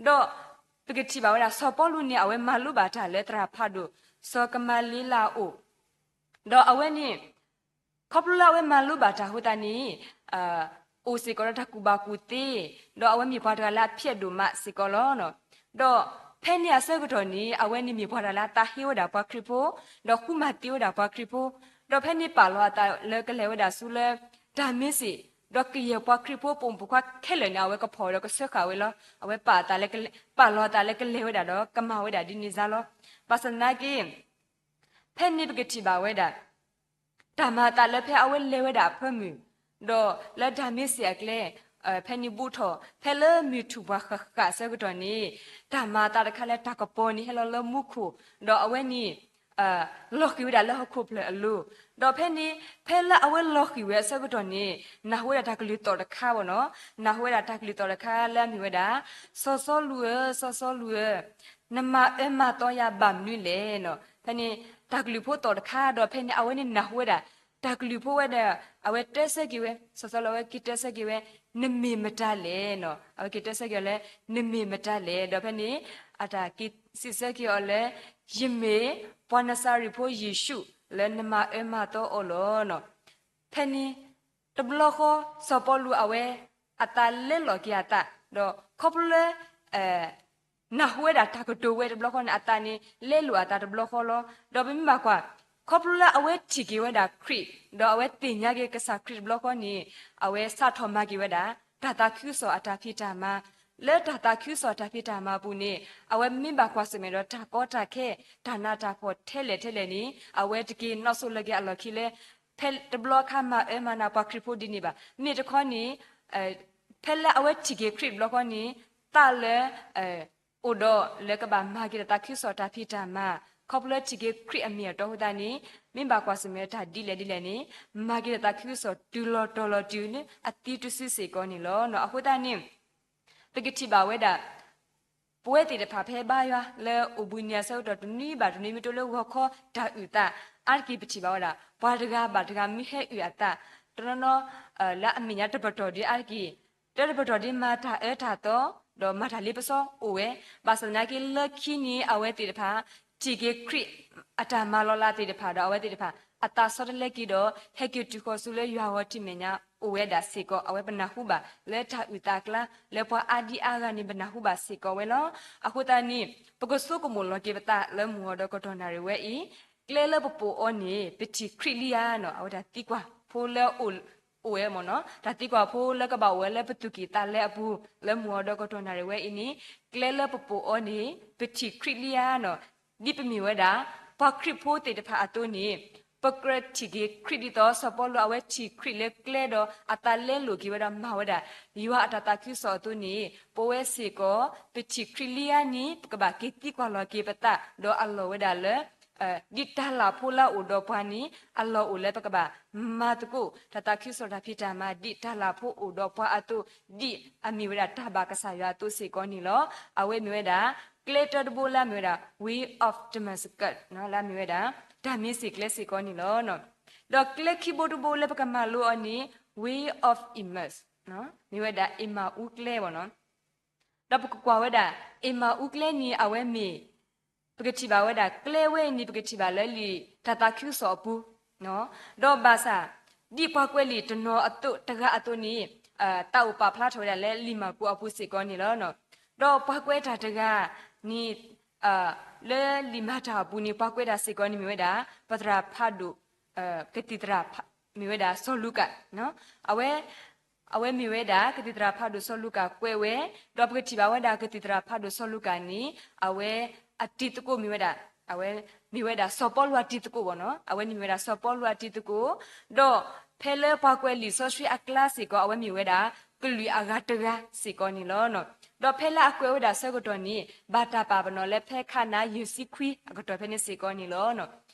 ဒီးပကထံၣ်ဘၣ်ဝဲဒၣ် စီၤပီလူးန့ၣ် အဝဲမၤလိဘၣ်တၢ်လၢသရၣ်ဖးဒိၣ် စီၤကမၤလ့လးအအိၣ် ဒီးအဝဲန့ၣ် ခီဖျိလၢအဝဲမၤလိဘၣ်တၢ်အဃိသတးန့ၣ် အိၣ်စ့ၢ်ကီးဒီးတၢ်ကူၣ်ဘၣ်ကူၣ်သ့, ဒီးအဝဲမ့ၢ်ပှၤတဂၤလၢအဖျဲးဒိၣ်မးစ့ၢ်ကီးလီၤ. ဒီးဖဲန့ၣ်အဆၢကတီၢ်န့ၣ် အဝဲန့ၣ်မ့ၢ်ပှၤတဂၤလၢအသးဟ့ဝဲဒၣ်ပှၤခရံာ်ဖိ, ဒီးဃုမၤသံဝဲဒၣ်ပှၤခရံာ်ဖိ, ဒီးဖဲန့ၣ်ပာ်လီၤအသးလၢကလဲၤဝဲဒၣ်ဆူလၢ ဒၤမ့းစ့း, ဒီးကယဲၢ်ပှၤခရံာ်ဖိပိာ်မုၣ်ပိာ်ခွါခဲလၢာ်န့ၣ် အဝဲကဖီၣ်ဒီးကဆှၢဃာ်ဝဲလီၤ. အဝဲပာ်အသးလၢကလဲၤ, ပာ်လီၤအသးလၢကလဲၤဝဲဒၣ်ဒီးကမၤဝဲဒၣ်ဒ်န့ၣ်စ့ၢ်လီၤ. ဘၣ်ဆၣ်သနာ်က့ ဖဲန့ၣ်ပကထံၣ်ဘၣ်ဝဲဒၣ် တၢ်မၤအသးလၢဖဲအဝဲလဲၤဝဲဒၣ်အဖၢမုၢ်, ဒီးလၢဒၤမ့းစ့းအကျဲ, ဖဲန့ၣ်ဘူးထီၣ် ဖဲလၢမုၢ်ထူၣ်ပှၢ်ဃၣ်ဃၣ်အဆၢကတီၢ်န့ၣ်, တၢ်မၤအသးတခါလၢတၢ်ကပီၤန့ၣ် ဟဲလီၤလၢမူခိၣ်, ဒီးအဝဲန့ၣ် လီၤဃံၤဝဲဒၣ်လၢဟီၣ်ခိၣ်ဖျၢၣ်အလိၤ, ဒီးဖဲန့ၣ် ဖဲလၢအဝဲလီၤဃံၤဝဲအဆၢကတီၢ်န့ၣ် နၢ်ဟူဝဲဒၣ်တၢ်ကလုၢ်သီၣ်တခါဘၣ်နီၤ, နၢ်ဟူဝဲဒၣ်တၢ်ကလုၢ်သီၣ်တခါလၢအမ့ၢ်ဝဲဒၣ် စီၤစီလူးဧၢ, စီၤစီလူးဧၢ, နမၤအၢမၤသီယၤဘၣ်မနုၤလဲၣ်နီၤ. ဖဲန့ၣ် တၢ်ကလုၢ်ဖိသီၣ်တခါ ဒီးဖဲန့ၣ် အဝဲန့ၣ်နၢ်ဟူဝဲဒၣ် တၢ်ကလုၢ်ဖိဝဲဒီး အဝဲတဲဆၢက့ၤဝဲ, စီၤစီလူးအဝဲက့ၤတဲဆၢက့ၤဝဲ, နမ့ၢ်မတၤလဲၣ်နီၤ. အဝဲက့ၤတဲဆၢက့ၤအီၤလၢ နမ့ၢ်မတၤလဲၣ်. ဒီးဖဲန့ၣ် အတၢ်က့ၤစံးဆၢက့ၤအီၤလၢ ယမ့ၢ်ပှၤနစၤရ့းဖိယ့ၣ်ၡူးလၢနမၤအၢမၤသီအီၤလီၤနီၤ. ဖဲန့ၣ် တဘျီဃီ စီၤပီလူးအဝဲ အသးလဲလိာ်က့ၤအသး, ဒီးခီဖျိလၢ နၢ်ဟူဝဲဒၣ်တၢ်ကတိၤဝဲတဘျီဃီန့ၣ် အသးန့ၣ် လဲလိာ်အသးတဘျီဃီလီၤ. ဒီးပမ့ၢ်ဘၣ်ကွၢ် ခီဖျိလၢအဝဲထံၣ်က့ၤဝဲဒၣ်ခရံာ် ဒီးအဝဲသ့ၣ်ညါက့ၤကစၢ်ခရံာ်တဘျီဃီန့ၣ် အဝဲစးထီၣ်မၤက့ၤဝဲဒၣ် တၢ်သးခုကစီၣ်အတၢ်ဖံးတၢ်မၤ, လၢတၢ်သးခုကစီၣ်အတၢ်ဖံးတၢ်မၤအပူၤန့ၣ် အဝဲမ့ၢ်ဘၣ်ကွၢ်ဆၢၣ်မဲာ်ဒီးတၢ်ကီတၢ်ခဲ တၢ်နးတၢ်ဖှီၣ်ထဲလဲၣ်ထဲလဲၣ်န့ၣ် အဝဲတက့ၤနီၣ်ဆိလၢက့ၤအလီၢ်ခံလၢ ဖဲတဘျီခါမၤအၢမၤနးပှၤခရံာ်ဖိဒ်န့ၣ်ဘၣ်. မ့ၢ်တခီန့ၣ် ဖဲလၢအဝဲထံၣ်က့ၤခရံာ်တဘျီဃီန့ၣ် သးလၢ အိၣ်ဒီးလၢကဘၣ်မၤက့ၤဒီးတၢ်သးခုကစီၣ်တၢ်ဖံးတၢ်မၤ, ခီဖျိလၢထံၣ်က့ၤခရံာ်အမ့ၢ်အတီအဃိသတးန့ၣ် မ့ၢ်ဘၣ်ကွၢ်ဆၢၣ်မဲာ်တၢ်ဒ်လဲၣ်ဒ်လဲၣ်န့ၣ် မၤက့ၤဒီးတၢ်သးခုကစီၣ်တုၤလီၤတီၤလီၤတုၤလၢအသံတစုစ့ၢ်ကီးန့ၣ်လီၤ. အဃိသတးန့ၣ် ပကထံၣ်ဘၣ်ဝဲဒၣ် ပဝဲသ့ၣ်တဖၣ်ဖဲဘါယွၤလၢအိၣ်ဘှံးနံၤအဆၢကတီၢ်တနွံဘၣ်တနွံမ့ၢ်တိလၢဂီၤခီတၢ်အုၣ်သး အါတက့ၢ်ပထံၣ်ဘၣ်ဝဲဒၣ် ပှၤတဂၤဘၣ်တဂၤမ့ၢ်ဟဲအုၣ်အသး တနီၤနီၤ လၢအမဲာ်ညါတပတီၢ်ဒံးအါတက့ၢ် တၢတပတီၢ်ဒံးမၤတၢ်အၢတၢ်သီ ဒီးမၤတၢ်လ့ပစီအိၣ်ဝဲ, ဘၣ်ဆၣ်သနာ်က့လၢခံန့ၣ် အဝဲသ့ၣ်တဖၣ် ထံၣ်က့ၤခရံာ်အတၢ်မၤလီၤလးသ့ၣ်တဖၣ်ဒီးအဝဲသ့ၣ်တဖၣ် အသးဆီတလဲက့ၤဒီး ဟဲက့ၤတုၤဃီၤဆူလၢယွၤအဂီၢ်ထံးမဲာ်ညါအိၣ်ဝဲဒၣ်စ့ၢ်ကီး အဝဲပနၢ်ဟူဘၣ်လၢတၢ်အုၣ်သးအကျါ လၢပှၤအါဒံအါဂၤန့ၣ် ပနၢ်ဟူဘၣ်စ့ၢ်ကီးဝဲလီၤ. အဃိသတးန့ၣ် ပကဆိကမိၣ်လီၤက့ၤပသးလၢမုၢ်ဂီၤဒီးကတီၢ်နၣ်ရံၣ်ဝဲအံၤ ကျဲလၢပပိာ်အီၤန့ၣ် ပထံၣ်ခရံာ်လံဧါနီၤ, အဝဲတၢ်သံကွၢ်ဖိလၢအိၣ် အိၣ်ဝဲမ့ၢ်နီၤ, တၢ်သံကွၢ်ဖိလၢကဘၣ်အိၣ်ဝဲလၢပသူၣ်ကံၢ်သးလဲအပူၤ လၢမုၢ်ဂီၤဒီးကတီၢ်နၣ်ရံၣ်ဝဲအံၤန့ၣ် ကျဲလၢပပိာ်အီၤန့ၣ် ပထံၣ်ခရံာ်လံဧါနီၤ. ဒ်ပမ့ၢ်ဝဲဒၣ် ပှၤခရံာ်ဖိသ့ၣ်တဖၣ်အသိးန့ၣ် ပကြၢးထံၣ်က့ၤခရံာ်ဒ်သိး စီၤပီလူးအဝဲထံၣ်ခရံာ်လၢကျဲဒီး အသးလဲလိာ်က့ၤဝဲဒီးမၤဝဲဒၣ် ယွၤအတၢ်သးခုကစီၣ်အသိးန့ၣ် ပဝဲစ့ၢ်ကီး ပထံၣ်ခရံာ်လံဧါန့ၣ် ပကဘၣ်က့ၤသံကွၢ်လီၤက့ၤပသး ဒီးအလီၢ်ဝဲဒၣ်လၢ ဒ်တၢ်လၢ်ဖိလၢအအိၣ်ဒီးပှၤန့ၣ် အလီၢ်အိၣ်လၢပကဘၣ်မၤသကိး တၢ်သးခုကစီၣ်တၢ်ဖံးတၢ်မၤ ဒ်တၢ်လၢ်ဖိအိၣ်ဒီးပှၤအသိး ဒ်အမ့ၢ်ဝဲဒၣ်တၢ်ဘၣ်ကစၢ်ယွၤအသိးစ့ၢ်ကီးန့ၣ်လီၤ. အဝဲမ့ၢ်ဝဲဒၣ် ကျဲတၢတဘိလၢအမ့ၢ်ဝဲဒၣ် Way of Damascus လၢအမ့ၢ်ဝဲဒၣ် တၢ်မ့ၢ်စ့ၢ်ကျဲစ့ၢ်ကီးန့ၣ်လီၤ. ဒီးကျဲခံဘိတဘိလၢပကမၤလိအီၤန့ၣ် Way of Emmaus မ့ၢ်ဝဲဒၣ် အ့မၤအူကျဲဘၣ်နီၤ. ဒီးပကကွၢ်ဝဲဒၣ် အ့မၤအူကျဲန့ၣ် အဝဲမ့ၢ် ပကထံၣ်ဘၣ်ဝဲဒၣ် ကျဲဝဲအံၤန့ၣ် ပကထံၣ်ဘၣ်လၢလံာ်တၢ်သးခုကစီၣ်အပူၤ, ဒီးဘၣ်ဆၣ် ဒ်ပှၤကွဲးလံာ်တနီၤအသိးတဂၤအသိးန့ၣ် တၢ်အိၣ်ပာ်ဖျါထီၣ်ဝဲဒၣ်လၢလံာ်မၢ်ကူးအပူၤစ့ၢ်ကီးန့ၣ်လီၤ. ဒီးပှၤကွဲးတၢ်တဂၤန့ၣ် လၢလံာ်မၤတၢ်အပူၤန့ၣ် ပှၤကွဲးတၢ်စ့ၢ်ကီးန့ၣ်မ့ၢ်ဝဲဒၣ် ပသရၣ်ဖးဒိၣ် ကသံၣ်သရၣ် မ့ၢ်ဝဲဒၣ်စီၤလူၤကၣ် အဝဲ အဝဲမ့ၢ်ဝဲဒၣ် ကသံၣ်သရၣ်ဖးဒိၣ်စီၤလူၤကၣ်ကွဲးဝဲ, ဒီးပကထံၣ်ဘၣ်ဝဲဒၣ် ကသံၣ်သရၣ်ဖးဒိၣ်စီၤလူၤကၣ်န့ၣ် အဝဲအတံၤသကိးမ့ၢ်ဝဲဒၣ် အဝဲမ့ၢ်ဝဲဒၣ်စီၤပီလူးအတံၤသကိးဘၣ်နီၤ, အဝဲန့ၣ်မ့ၢ်ဝဲဒၣ်စီၤပီလူးအတံၤသကိး, ဒီးဖဲလၢပှၤကွဲးလံာ်စီဆှံအကျါစ့ၢ်ကီး အဝဲမ့ၢ်ဝဲဒၣ် ကလုာ်အဂၤတဂၤစ့ၢ်ကီးန့ၣ်လီၤ. ဒီးဖဲလၢအကွဲးဝဲဒၣ်ဆၢကတီၢ်န့ၣ် ဘၣ်တၢ်ပာ်ပနီၣ်လၢဖဲခါနၤယဲၢ်ဆံခွံအကတီၢ်ဖဲန့ၣ်စ့ၢ်ကီးန့ၣ်လီၤ.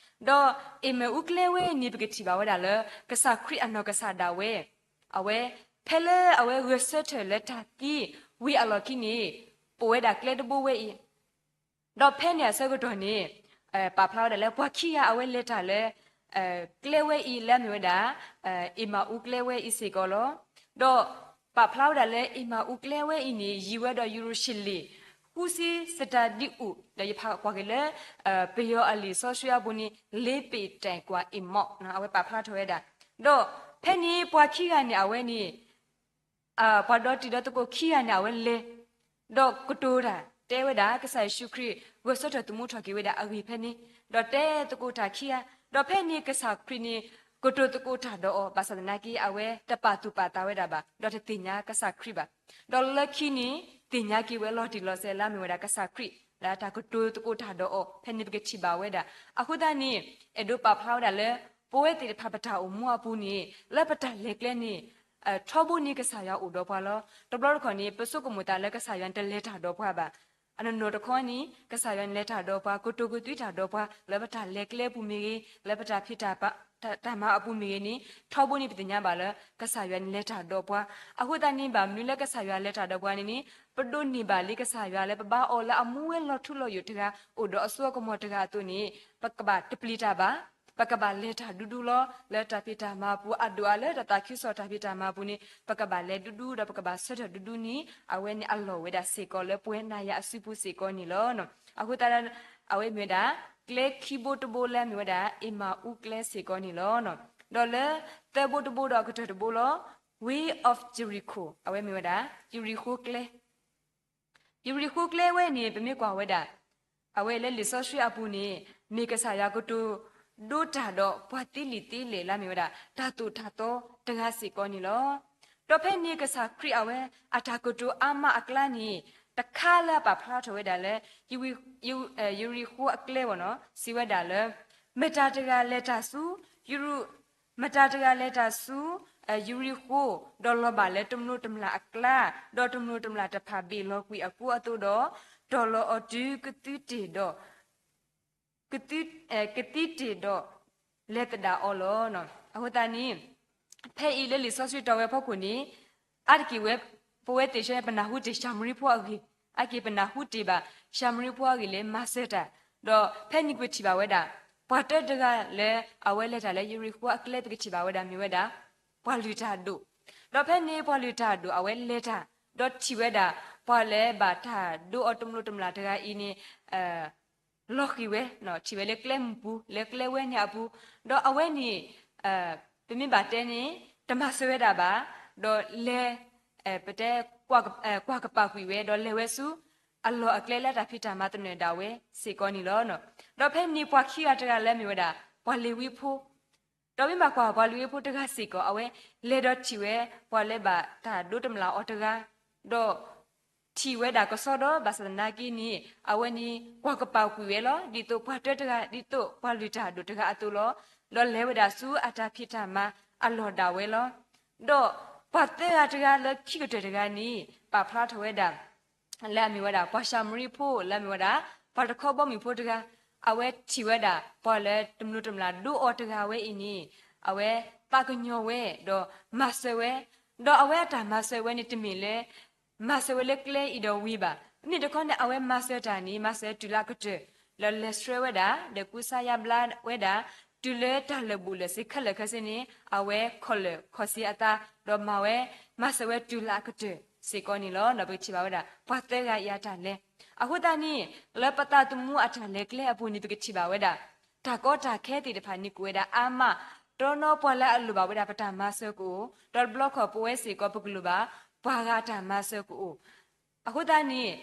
ဒီးအ့မၤအူကျဲဝဲန့ၣ် ပကထံၣ်ဘၣ်ဝဲဒၣ်လၢ ကစၢ်ခရံာ်အနီၢ်ကစၢ်ဒၣ်ဝဲ အဝဲ ဖဲလၢအဝဲဂဲၤဆၢထၢၣ်လၢတၢ်သံဝံၤအလီၢ်ခံန့ၣ် ပိာ်ဝဲဒၣ်ကျဲတဘိဝဲအံၤ, ဒီးဖဲန့ၣ်အဆၢကတီၢ်န့ၣ် ပာ်ဖျါဝဲဒၣ်လၢပှၤခံဂၤအဝဲလဲၤတၢ်လၢ ကျဲဝဲအံၤလၢအမ့ၢ်ဝဲဒၣ် အ့မၤအူကျဲဝဲအံၤစ့ၢ်ကီးလီၤ. ဒီးပာ်ဖျါဝဲဒၣ်လၢအ့မၤအူကျဲဝဲအံၤန့ၣ် ယံၤဝဲဒီးယရူၤၡလ့ၣ် ဃုဆံစတၤဒံးအိၣ် ဒီးယဖးကွၢ်က့ၤလၢ ပယီၤအလံာ်စီဆှံအပူၤန့ၣ် လေးပေတိုင် ကွာအ့မောက် အဝဲပာ်ဖျါထီၣ်ဝဲဒၣ်, ဒီးဖဲန့ၣ်ပှၤခံဂၤန့ၣ် အဝဲန့ၣ် ပှၤဒီတံၤဒီသကိးခံဂၤန့ၣ် အဝဲလဲၤ ဒီးကတိၤတၢ် တဲဝဲဒၣ် ကစၢ်ယ့ၣ်ၡူးခရံာ် ဂဲၤဆၢထၢၣ်သမူထီၣ်က့ၤဝဲဒၣ်အဂ့ၢ်ဖဲန့ၣ်, ဒီးတဲသကိးတၢ်ခံဂၤ, ဒီးဖဲန့ၣ်ကစၢ်ခရံာ်န့ၣ် ကတိၤသကိးတၢ်ဒီးအီၤ ဘၣ်ဆၣ်သနာ်က့ အဝဲတပာ်သူၣ်ပာ်သးဝဲဒၣ်ဘၣ် ဒီးတသ့ၣ်ညါကစၢ်ခရံာ်ဘၣ်. ဒီးလၢခံန့ၣ် သ့ၣ်ညါက့ၤဝဲလီၤတံၢ်လီၤဆဲးလၢအမ့ၢ်ဝဲဒၣ်ကစၢ်ခရံာ် လၢတၢ်ကတိၤသကိးတၢ်ဒီးအီၤ ဖဲန့ၣ်ပကထံၣ်ဘၣ်ဝဲဒၣ်. အဃိသတးန့ၣ် အဲၣ်ဒိးပာ်ဖျါဝဲဒၣ်လၢ ပဝဲသ့ၣ်တဖၣ်ပတၢ်အိၣ်မူအပူၤန့ၣ် လၢပတၢ်လဲၤကျဲန့ၣ် ထီဘိန့ၣ်ကစၢ်ယွၤအိၣ်ဒီးပှၤလီၤ. တဘျီတခီၣ်န့ၣ် ပဆိကမိၣ်သးလၢကစၢ်ယွၤန့ၣ်တလဲၤတၢ်ဒီးပှၤဘၣ်. အနီၢ်နီၢ်တခီန့ၣ် ကစၢ်ယွၤန့ၣ်လဲၤတၢ်ဒီးပှၤ ကတိၤကသွံတၢ်ဒီးပှၤ လၢပတၢ်လဲၤကျဲအပူၤမ့ၢ်ဂ့ၤ လၢပတၢ်ဖံးတၢ်မၤအပူၤမ့ၢ်ဂ့ၤန့ၣ် ထီဘိန့ၣ်ပသ့ၣ်ညါဘၣ်လၢ ကစၢ်ယွၤန့ၣ်လဲၤတၢ်ဒီးပှၤ. အဃိသတးန့ၣ် ဘၣ်မနုၤလၢကစၢ်ယွၤလဲၤတၢ်ဒီးပှၤန့ၣ်န့ၣ် ပဒိးန့ၢ်ဘၣ်လံကစၢ်ယွၤလၢပဘါအီၤလၢအမူဝဲလီၤထူလီၤယိာ်တဂၤ အိၣ်ဒီးအစိအကမီၤတဂၤအသိးန့ၣ် ပကဘၣ်တပျံၤတၢ်ဘၣ် ပကဘၣ်လဲၤတၢ်ဒူဒူလီၤ. လၢတၢ်ဖံးတၢ်မၤအပူၤ အဒိၣ်အါလၢတၢ်သးခုကစီၣ်တၢ်ဖံးတၢ်မၤအပူၤန့ၣ် ပကဘၣ်လဲၤဒူဒူ ဒီးပကဘၣ်ဆၢထၢၣ်ဒူဒူန့ၣ် အဝဲန့ၣ်အလီၢ်ဝဲဒၣ်စ့ၢ်ကီးလၢပဝဲနၤယၤအစုပူၤစ့ၢ်ကီးန့ၣ်လီၤ. အဃိသတး အဝဲမ့ၢ်ဝဲဒၣ် ကျဲခံဘိတဘိလၢအမ့ၢ်ဝဲဒၣ် အ့မၤအူကျဲစ့ၢ်ကီးန့ၣ်လီၤ. ဒီးလၢသၢဘိတဘိဒီးအကတၢၢ်တဘိလီၤ. Way of Jericho အဝဲမ့ၢ်ဝဲဒၣ် ယရံၣ်ဃိကျဲ ယရံၣ်ဃိကျဲဝဲန့ၣ် ပမ့ၢ်ကွၢ်ဝဲဒၣ် အဝဲလၢလံာ်စီဆှံအပူၤန့ၣ် မ့ၢ်ကစၢ်ယွၤကတိၤဒိတၢ်ဒီးပှၤသ့လံာ်သ့လဲၢ်လၢအမ့ၢ်ဝဲဒၣ် တၢ်သိၣ်တၢ်သီတဂၤစ့ၢ်ကီးန့ၣ်လီၤ. ဒီးဖဲန့ၣ်ကစၢ်ခရံာ်အဝဲအတၢ်ကတိၤအါမးအကျါန့ၣ် တခါလၢအပာ်ဖျါထီၣ်ဝဲဒၣ်လၢ ယရံၣ်ဃိအကျဲဘၣ်နီၤ စံးဝဲဒၣ်လၢ မတၤတဂၤလဲၤတၢ်ဆူ ယရူ မတၤတဂၤလဲၤတၢ်ဆူ ယရံၣ်ဃိ ဒီးလီၤဘၣ်လၢတမျိးတမျာ်အကျါ, ဒီးတမျိးတမျာ်တဖၣ်ဘ့ၣ်လီၤကွံာ်အကိအသိးဒီး, တီၤလီၤအီၤတုၤကသံတ့ၢ်ဒီး, ကသံ, ကသံတ့ၢ်ဒီး လဲၤသဒၣ်အီၤလီၤ. အဃိသတးန့ၣ် ဖဲအံၤလၢလံာ်စီဆှံတီဝဲအဖီခိၣ်န့ၣ် အါတက့ၢ်ဝဲ ပဝဲသ့ၣ်ဆၢပနၢ်ဟူတ့ၢ်ၡၤမရံဖိအဂ့ၢ်, အါတက့ၢ်ပနၢ်ဟူတ့ၢ်ဘၣ် ၡၤမရံဖိအဂ့ၢ်လၢမၤစၢၤတၢ်, ဒီးဖဲန့ၣ်ပကထံၣ်ဘၣ်ဝဲဒၣ် ပှၤတၢတဂၤလၢအဝဲလဲၤတၢ်လၢယရံၣ်ဃိအကျဲ ပကထံၣ်ဘၣ်ဝဲဒၣ်မ့ၢ်ဝဲဒၣ် ပှၤလုၢ်တၢ်ဒိၣ်, ဒီးဖဲန့ၣ်ပှၤလုၢ်တၢ်ဒိၣ်အဝဲလဲၤတၢ်, ဒီးထံၣ်ဝဲဒၣ် ပှၤလၢဘၣ်တၢ်ဒိအီၤတမျိးတမျာ်တဂၤအံၤန့ၣ် လီၤဃံၤဝဲ, ထံၣ်ဝဲလၢကျဲမုၢ်ပူၤ လၢကျဲဝဲန့ၣ်အပူၤ, ဒီးအဝဲန့ၣ် ပမ့ၢ်ဘၣ်တဲန့ၣ် တမၤစၢၤဝဲဒၣ်ဘၣ်, ဒီးလဲၤ ပတဲ ကွၢ်ကပာ်ကွံာ်ဝဲ ဒီးလဲၤဝဲဆူ အလီၢ်အကျဲလၢတၢ်ဖံးတၢ်မၤသနၢၣ်ဒၣ်ဝဲစ့ၢ်ကီးန့ၣ်လီၤ. ဒီးဖဲန့ၣ်ပှၤခံဂၤတဂၤလၢအမ့ၢ်ဝဲဒၣ် ပှၤလ့ၤဝံဖိ ဒီးမ့ၢ်ဘၣ်ကွၢ်ပှၤလ့ၤဝံဖိတဂၤစ့ၢ်ကီး အဝဲလဲၤဒီးထံၣ်ဝဲ ပှၤလၢဘၣ်တၢ်ဒိတမျၢ်အီၤတဂၤ, ဒီး ထံၣ်ဝဲဒၣ်ကစီဒီ ဘၣ်ဆၣ်သနာ်က့န့ၣ် အဝဲန့ၣ် ကွၢ်ကပာ်ကွံာ်ဝဲလီၤ. ဒ်သိးပှၤတၢတဂၤ ဒ်သိးပှၤလုၢ်တၢ်ဒိၣ်တဂၤအသိးလီၤ. ဒီးလဲၤဝဲဒၣ်ဆူအတၢ်ဖံးတၢ်မၤအလီၢ်ဒၣ်ဝဲလီၤ. ဒီးပှၤသၢဂၤတဂၤလၢခံကတၢၢ်တဂၤန့ၣ် ပာ်ဖျါထီၣ်ဝဲဒၣ် လၢအမ့ၢ်ဝဲဒၣ် ပှၤၡၤမရံဖိ လၢအမ့ၢ်ဝဲဒၣ် ပှၤတခီဘီမုၢ်ဖိတဂၤ, အဝဲထံၣ်ဝဲဒၣ် ပှၤလၢတမျိၤတမျာ်ဒိအီၤတဂၤဝဲအံၤန့ၣ် အဝဲသးကညီၤဝဲ ဒီးမၤစၢၤဝဲ, ဒီးအဝဲအတၢ်မၤစၢၤဝဲန့ၣ်တမ့ၢ်လၢ မၤစၢၤဝဲလၢကျဲအံၤဒီးဝံၤဘၣ်. မ့ၢ်တခီန့ၣ် အဝဲမၤစၢၤတၢ်န့ၣ် မၤစၢၤတုၤလၢအကတၢၢ်, ဒီးလဲၤဆှၢဝဲဒၣ် ဒီးကူစါယါဘျါဝဲဒၣ် တုၤလၢတၢ်လၢာ်ဘူၣ်လၢာ်စ့ၤခဲလၢာ်ခဲဆ့န့ၣ် အဝဲခီၣ်လၢာ်ခီၣ်ဆံးအသး ဒီးမၤဝဲ မၤစၢၤဝဲတုၤလၢအကတၢၢ်စ့ၢ်ကီးန့ၣ်လီၤ. ဒီးပကထံၣ်ဘၣ်ဝဲဒၣ် ပှၤသၢဂၤအံၤအတၢ်လဲၤ, အဃိသတးန့ၣ် လၢပသးသမူအတၢ်လဲၤကျဲအပူၤန့ၣ် ပကထံၣ်ဘၣ်ဝဲဒၣ် တၢ်ကီတၢ်ခဲသ့ၣ်တဖၣ်န့ၣ် ကအိၣ်ဝဲဒၣ်အါမး, တနီၤပှၤလၢအလိၣ်ဘၣ်ဝဲဒၣ်ပတၢ်မၤစၢၤကအိၣ်, ဒီးတဘျီခီၣ်ပဝဲစ့ၢ်ကီး ပကလိၣ်ဘၣ် ပှၤဂၤအတၢ်မၤစၢၤကအိၣ်. အဃိသတးန့ၣ်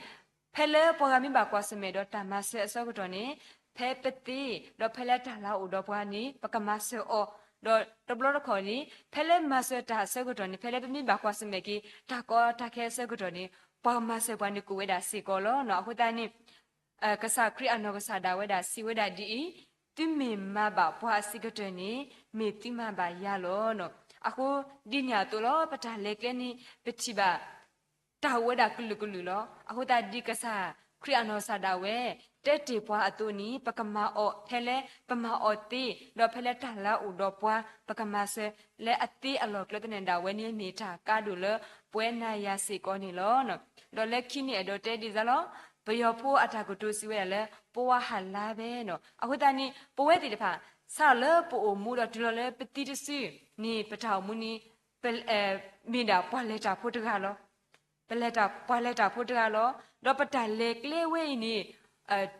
ဖဲလၢပှၤဂၤမ့ၢ်ဘၣ်ကွၢ်ဆၢၣ်မဲာ်ဒီးတၢ်မၤစၢၤအဆၢကတီၢ်န့ၣ် ဖဲပသ့ ဒီးဖဲလၢတၢ်လၤအိၣ်ဒီးပှၤန့ၣ် ပကမၤစၢၤအီၤ, ဒီးတဘျီတခီၣ်န့ၣ် ဖဲလၢမၤစၢၤတၢ်အဆၢကတီၢ်န့ၣ် ဖဲလၢပမ့ၢ်ဘၣ်ကွၢ်ဆၢၣ်မဲာ်က့ၤ တၢ်ကီတၢ်ခဲအဆၢကတီၢ်န့ၣ် ပှၤမၤစၢၤပှၤန့ၣ်ကအိၣ်ဝဲဒၣ်စ့ၢ်ကီးလီၤ. အဃိသတးန့ၣ် ကစၢ်ခရံာ်အနီၢ်ကစၢ်ဒၣ်ဝဲဒၣ်စံးဝဲဒၣ်ဒ်အံၤ, သုမ့ၢ်မၤဘၣ်ပှၤအဆံးကတၢၢ်န့ၣ် မ့ၢ်သုမၤဘၣ်ယၤလီၤ. အဃိဒ်န့ၣ်အသိးလီၤ ပတၢ်လဲၤကျဲန့ၣ် ပထံၣ်ဘၣ် တၢ်အိၣ်ဝဲဒၣ်ကလုာ်ကလုာ်လီၤ. အဃိသတးဒ်ကစၢ်ခရံာ်အနီၢ်ကစၢ်ဒၣ်ဝဲ တဲတ့ၢ်ပှၤအသိးန့ၣ် ပကမၤအီၤဖဲလၢပမၤအီၤသ့, ဒီးဖဲလၢတၢ်လၤအိၣ်ဒီးပှၤ ပကမၤစၢၤလၢအသ့အလီၢ်ကျဲသနၢၣ်ဒၣ်ဝဲန့ၣ် မ့ၢ်တၢ်ကါဒိၣ်လၢပဝဲနၤယၤစ့ၢ်ကီးန့ၣ်လီၤ. ဒီးလၢခံန့ၣ်အဲၣ်ဒိးတဲဒ်အံၤလီၤ, ပယီၤဖိအတၢ်ကတိၤစံးဝဲဒၣ်လၢ ပဝါဟးလါဘဲနီၤ. အဃိသတးန့ၣ် ပဝဲသ့ၣ်တဖၣ် စးထီၣ်လၢပအိၣ်မူဒီးတုၤလီၤလၢပသံတစုန့ၣ် ပတၢ်အိၣ်မူန့ၣ် မ့ၢ်ဒၣ်ပှၤလဲၤတၢ်ဖိတဂၤလီၤ. ပလဲၤတၢ် ပှၤလဲၤတၢ်ဖိတဂၤလီၤ. ဒီးပတၢ်လဲၤကျဲဝဲအံၤန့ၣ်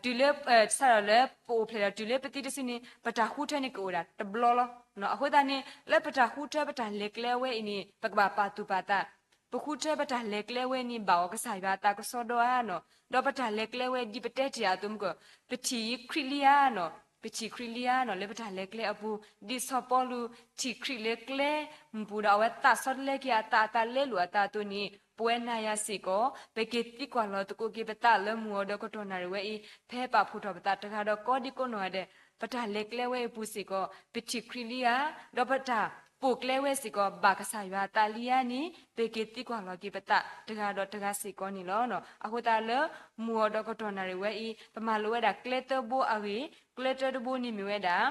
တုၤလၢ စးထီၣ်လၢပအိၣ်ဖျဲၣ်ဒီးတုၤလၢပသံတစုန့ၣ် ပတၢ်ဃုထၢန့ၣ်ကအိၣ်ဒၣ်တဘျီလီၤ. အဃိသတးန့ၣ် လၢပတၢ်ဃုထၢပတၢ်လဲၤကျဲဝဲအံၤန့ၣ် ပကဘၣ်ပာ်သူၣ်ပာ်သး, ပဃုထၢပတၢ်လဲၤကျဲဝဲန့ၣ် ဘၣ်အီၤကစၢ်ယွၤအသးကစီဒီဧါနီၤ. ဒီးပတၢ်လဲၤကျဲဝဲဒ်ပတဲတ့ၢ်အသိးမုၢ်ကီၢ် ပထံၣ်ခရံာ်လံဧါနီၤ. ပထံၣ်ခရံာ်လံဧါနီၤ လၢပတၢ်လဲၤကျဲအပူၤ, ဒ်စီၤပီလူးထံၣ်ခရံာ်လၢကျဲမုၢ်ပူၤဒီး အဝဲသးဆီတလဲက့ၤအသး အသးလဲလိာ်အသးအသိးန့ၣ် ပဝဲနၤယၤစ့ၢ်ကီး ပက့ၤသံကွၢ်လီၤသကိးက့ၤပသးလၢမုၢ်အီၤဒီးကတီၢ်နၣ်ရံၣ်ဝဲအံၤ ဖဲပာ်ဖှိၣ်ထီၣ်ပသးတဂၤဒီးကိးဒံကိးနီၢ်ဂၤဒဲး ပတၢ်လဲၤကျဲဝဲအံၤပူၤစ့ၢ်ကီး ပထံၣ်ခရံာ်လံဧါ, ဒီးပတၢ်ပိာ်ကျဲဝဲစ့ၢ်ကီး ဘၣ်ကစၢ်ယွၤအသးလံဧါန့ၣ် ပက့ၤသံကွၢ်လီၤက့ၤပသးတဂၤဒီးတဂၤစ့ၢ်ကီးန့ၣ်လီၤ. အဃိသတးလၢ မုၢ်အီၤဒီးကတီၢ်နၣ်ရံၣ်ဝဲအံၤ ပမၤလိဝဲဒၣ်ကျဲသၢဘိအဂ့ၢ်, ကျဲတၢတဘိန့ၣ်မ့ၢ်ဝဲဒၣ်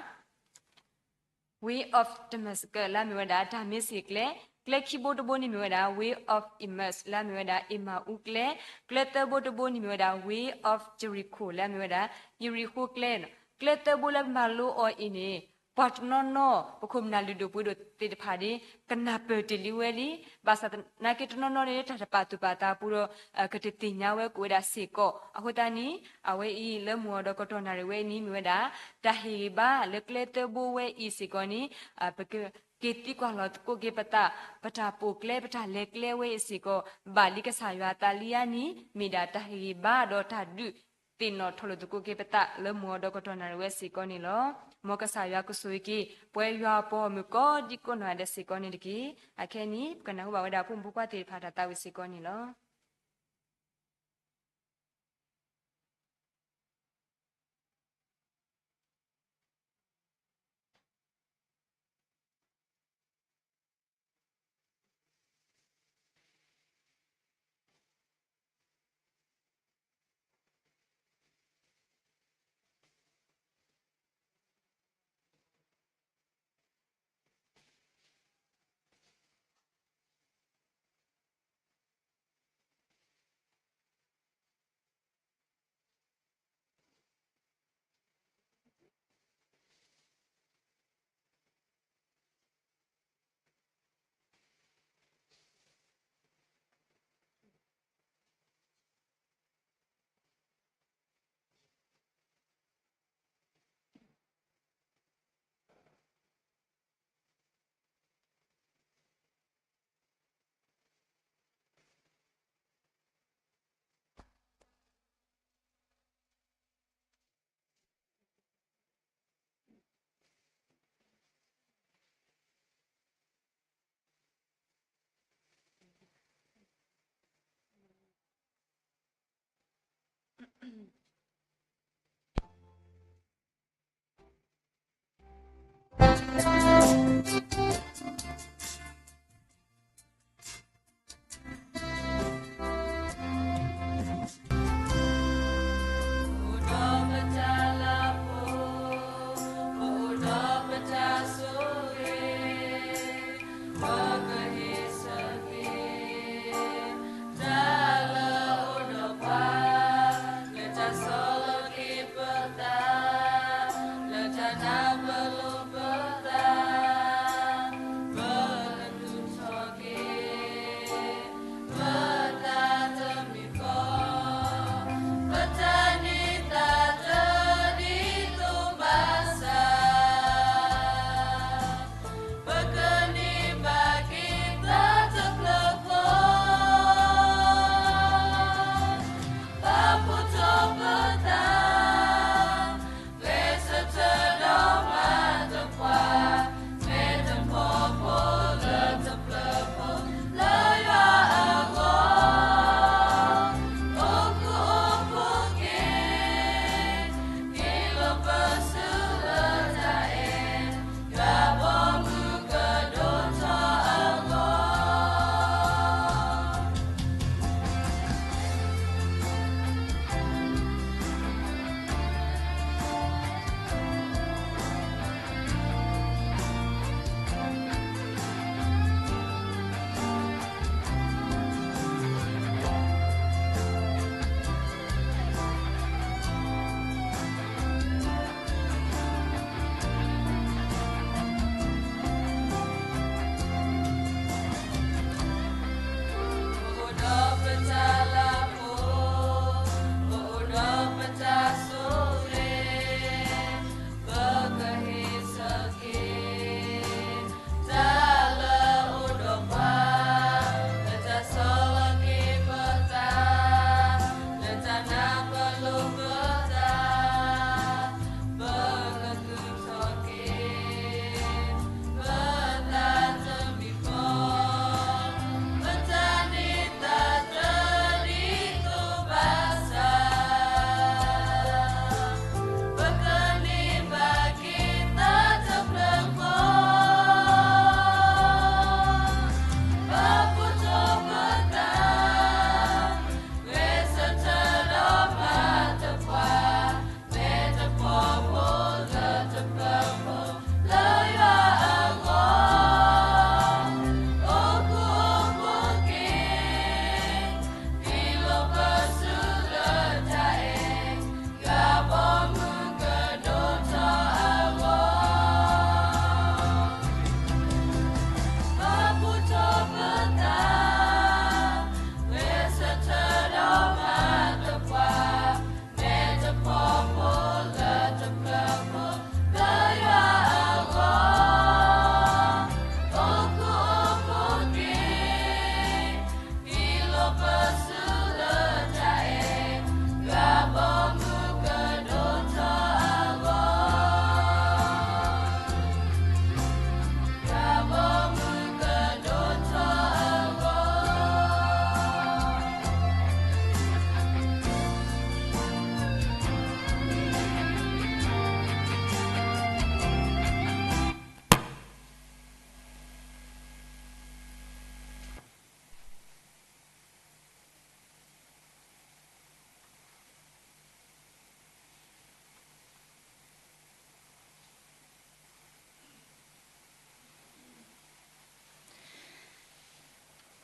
Way of Damascus လၢအမ့ၢ်ဝဲဒၣ် ဒၤမ့းစ့းကျဲ, ကျဲခံဘိတဘိန့ၣ်မ့ၢ်ဝဲဒၣ် Way of Emmaus လၢအမ့ၢ်ဝဲဒၣ် အ့မၤအူကျဲ, ကျဲသၢဘိတဘိန့ၣ်မ့ၢ်ဝဲဒၣ် Way of Jericho လၢအမ့ၢ်ဝဲဒၣ် ယရံၣ်ဃိကျဲ. ကျဲသၢဘိလၢပမၤလိအီၤအံၤန့ၣ် ပှၤတနီၤနီၤ ပခိၣ်ပနၢ်လုၢ်ဒိၣ်ပှ့ၤဒိၣ်သ့ၣ်တဖၣ်န့ၣ် ကနၢ်ပၢၢ်တ့ၢ်လံဝဲလံ, ဘၣ်ဆၣ်သနာ်က့တနီၤနီၤန့ၣ် တၢ်တပာ်သူၣ်ပာ်သးပူၤဒီး ကတသ့ၣ်ညါဝဲကအိၣ်ဝဲဒၣ်စ့ၢ်ကီး. အဃိသတးန့ၣ် အဝဲအံၤလၢမုၢ်အီၤဒီးကတီၢ်နၣ်ရံၣ်ဝဲအံၤန့ၣ်မ့ၢ်ဝဲဒၣ် တၢ်ဟ့ၣ်ဂံၢ်ဘါလၢကျဲသၢဘိဝဲအံၤစ့ၢ်ကီးန့ၣ် ပကက့ၤသံကွၢ်လီၤသကိးက့ၤပသး, ပတၢ်ပိာ်ကျဲ ပတၢ်လဲၤကျဲဝဲအံၤစ့ၢ်ကီး ဘၣ်လံကစၢ်ယွၤအသးလံဧါန့ၣ် မ့ၢ်ဒၣ်တၢ်ဟ့ၣ်ဂံၢ်ဘါဒီးတၢ်ဒုးသ့ၣ်နီၣ်ထီၣ်လိာ်သကိးက့ၤပသးလၢမုၢ်အီၤဒီးကတီၢ်နၣ်ရံၣ်ဝဲစ့ၢ်ကီးန့ၣ်လီၤ. မ်ကစၢ်ယွၤကဆိၣ်ဂ့ၤက့ၤ ပဝဲယွၤအပှၤဂီၢ်မုၢ်ကိးဒံကိးနီၢ်ဂၤဒဲးစ့ၢ်ကီးန့ၣ်တက့ၢ်. အခဲအံၤန့ၣ် ပကနၢ်ဟူဘၣ်ဝဲဒၣ်ဖိမုၣ်ဖိခွါသ့ၣ်တဖၣ်တၢ်သးဝံၣ်စ့ၢ်ကီးန့ၣ်လီၤ.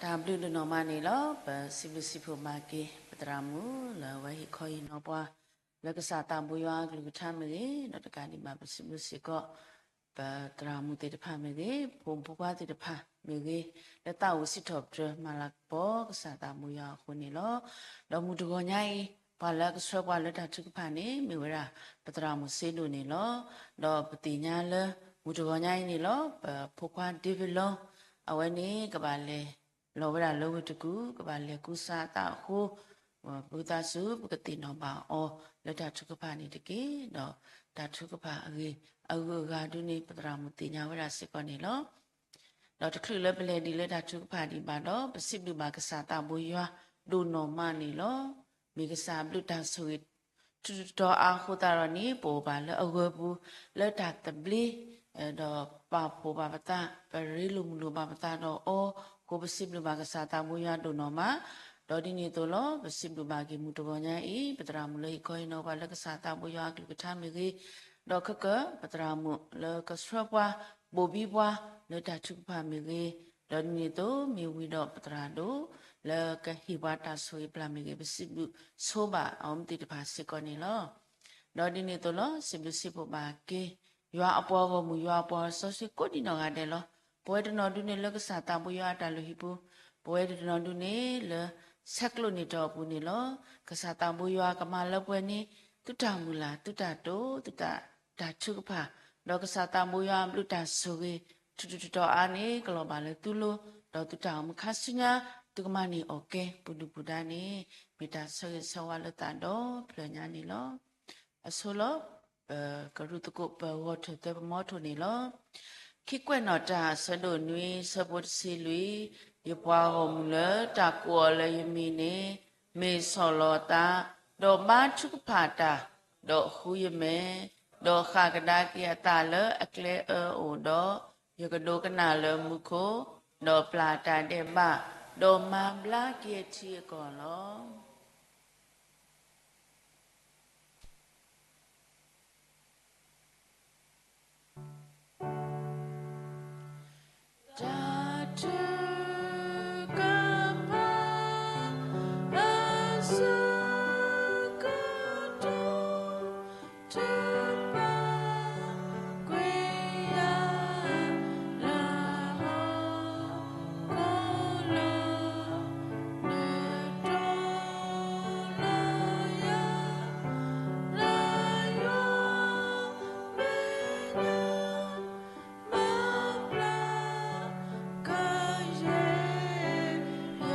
တၢ်ဘျုးဒိၣ်နီၢ်မးန့ၣ်လီၤ. ပစံးဘျုးစံးဖှိၣ်မၤက့ၤ ပသရၣ်မုၣ်လၢအဝဲဟ့ၣ်ခီဟ့ၣ်နီၤပှၤ လၢကစၢ်သးဘိယွၤအကလုၢ်ကထါမ့ၢ်ဂ့ၤ, ဒီးတကးဒံးဘၣ် ပစံးဘျုးစ့ၢ်ကီး ပသရၣ်မုၣ်သ့ၣ်တဖၣ်မ့ၢ်ဂ့ၤ, ဖိမုၣ်ဖိခွါသ့ၣ်တဖၣ်မ့ၢ်ဂ့ၤ, လၢသးအိၣ်စံးထီၣ်ပတြၢၤမၤလၤကပီၤကစၢ်သးဘိယွၤအဃိန့ၣ်လီၤ. ဒီးမုၢ်တဂီၤညါအံၤ ပှၤလၢအကဆှၢပှၤလၢတၢ်ထုကဖၣ်န့ၣ် မ့ၢ်ဝဲဒၣ် ပသရၣ်မုၣ်စ့ဒိၣ်န့ၣ်လီၤ. ဒီးပသ့ၣ်ညါလၢ မုၢ်တဂီၤညါအံၤန့ၣ်လီၤ ပဖိခွါ David Long အဝဲန့ၣ် ကဘၣ်လဲၤလီၤဝဲဒၣ်လၢဝ့ၢ်တကူၣ် ကဘၣ်လဲၤကူစါအသးအဃိ ပကသးစူၤ ပကသ့ၣ်နီၣ်ဘၣ်အီၤလၢတၢ်ထုကဖၣ်န့ၣ်တက့ၢ်. ဒီးတၢ်ထုကဖၣ်အဂ့ၢ် အဂုၤအဂၤဒုန့ၣ် ပသရၣ်မုၣ်သ့ၣ်ညါဝဲဒၣ်စ့ၢ်ကီးန့ၣ်လီၤ. ဒီးတချုးလၢပလဲၤဒံးလၢတၢ်ထုကဖၣ်ဒံးဘၣ်ဒီး ပစံးဘျုးဘၣ်ကစၢ်သးဘိယွၤဒိၣ်နီၢ်မးန့ၣ်လီၤ. မ့ၢ်ကစၢ်ဘျုးတၢ်ဆိၣ်ဂ့ၤ ထူးထူးတီၤတီၤအါအဃိသတးဒီးန့ၣ် ပအိၣ်ဘၣ်လၢအဂၢၤပူၤ လၢတၢ်သဘျ့ ဒီးပာ်ဖှိၣ်ဘၣ်ပသး ပရ့လိာ်မုာ်လိာ်ဘၣ်ပသးဒီးအီၤ အဃိပစံးဘျုးဘၣ်ကစၢ်သးဘိယွၤဒိၣ်နီၢ်မး, ဒီးဒ်န့ၣ်အသိးလီၤ ပစံးဘျုးဘၣ်က့ၤမုၢ်တဂီၤညါအံၤ ပသရၣ်မုၣ်လၢဟ့ၣ်ခီဟ့ၣ်နီၤပှၤလၢကစၢ်သးဘိယွၤအကလုၢ်ကထါမ့ၢ်ဂ့ၤ, ဒီးခဲကၢၣ် ပသရၣ်မုၣ်လၢကဆှၢပှၤ ဘိၣ်ဘံပှၤ လၢတၢ်ထုကဖၣ်မ့ၢ်ဂ့ၤ, ဒီးဒ်န့ၣ်အသိး မ့ၢ်ဝံၤဒီးပသရၣ်ဒိၣ် လၢကဟ့ၣ်ပှၤတၢ်ဆိၣ်ဂ့ၤပျၢ်မ့ၢ်ဂ့ၤ ပစံးဘျုးဆိဘၣ်အီၤမ့ၢ်သ့ၣ်တဖၣ်စ့ၢ်ကီးန့ၣ်လီၤ. ဒီးဒ်န့ၣ်အသိးလီၤ စံးဘျုးစံးဖှိၣ်ဘၣ်က့ၤ ယွၤအပှၤဂီၢ်မုၢ် ယွၤအပှၤစီဆှံကိးဒံနီၢ်ဂၤဒဲးလီၤ. ပဝဲတနီၤဒုန့ၣ်လၢကစၢ်သးဘိယွၤအတၢ်လုၢ်ဟံၣ်ပူၤ, ပဝဲတနီၤဒုန့ၣ်လၢ ဆဲးကျိးန့ၢ်တီၢ်အပူၤန့ၣ်လီၤ. ကစၢ်သးဘိယွၤကမၤလၢပှဲၤန့ၣ် သုတၢ်မုၢ်လၢ် သုတၢ်တိာ် သုတၢ် တၢ်ထုကဖၣ်, ဒီးကစၢ်သးဘိယွၤအဘျုးတၢ်ဆိၣ်ဂ့ၤ ထူးထူးတီၤတီၤအါန့ၣ် ကလီၤဘၣ်လၢသုလိၤ, ဒီးသုတၢ်အိၣ်မူခါဆူညါ သုကမၤန့ၢ်အီၣ်ကဲ ပူၤဒုၣ်ပူၤဒါန့ၣ် မ့ၢ်တၢ်ဆၢဂ့ၤဆၢဝါလၢသးဒီဖျၢၣ်ညါန့ၣ်လီၤ. အဆိလီၤ ပကရူၢ်သကိးပဂီၢ်ထၢၣ်သၢပမီထိၣ်န့ၣ်လီၤ. ခံကွဲးနီၣ်တၢ် အဆၢဒိၣ်နွံ ဆၢဖိတဆံလွံၢ်, ယပှၤဂီၢ်မုၢ်လၢတၢ်ကိးအီၤလၢယမံၤန့ၣ် မ့ၢ်ဆီၣ်လီၤအသး, ဒီးဘါထုကဖၣ်တၢ်, ဒီးဃုယမဲာ်, ဒီးဃၣ်ကဒါက့ၤအသးလၢအကျဲအၢအအိၣ်ဒီး, ယကဒိကနၣ်လၢမူခိၣ်, ဒီးပျၢ်တၢ်ဒဲးဘး, ဒီးမၤဘျါက့ၤအထံအကီၢ်လီၤ. တၢ်ထုကဖၣ်အဆၢကတီၢ် ထုးပာ်ကွံာ်ယၤလၢဟီၣ်ခိၣ်လီၤ. နတိၢ်လၢယၤ လၢယွၤမဲာ်ညါ မၤဘျါကယဲၢ် ယ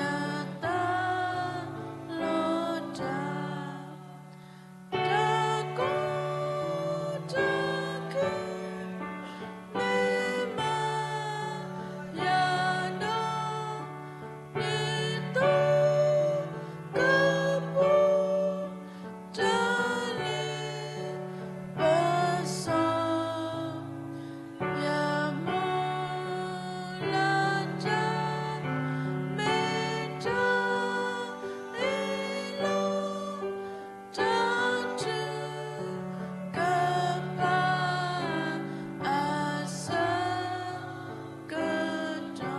သးလီၤတၢ် တၢ်ကီတၢ်ခဲ မ့ၢ်မၤယၤဒီး နံၤသီကပူၤ တၢ်လ့ပစီ ယမိၢ်လၢတၢ် မ့ၢ်တၢ်အ့ၣ်လိာ် တၢ်ထုကဖၣ်အဆၢကတီၢ်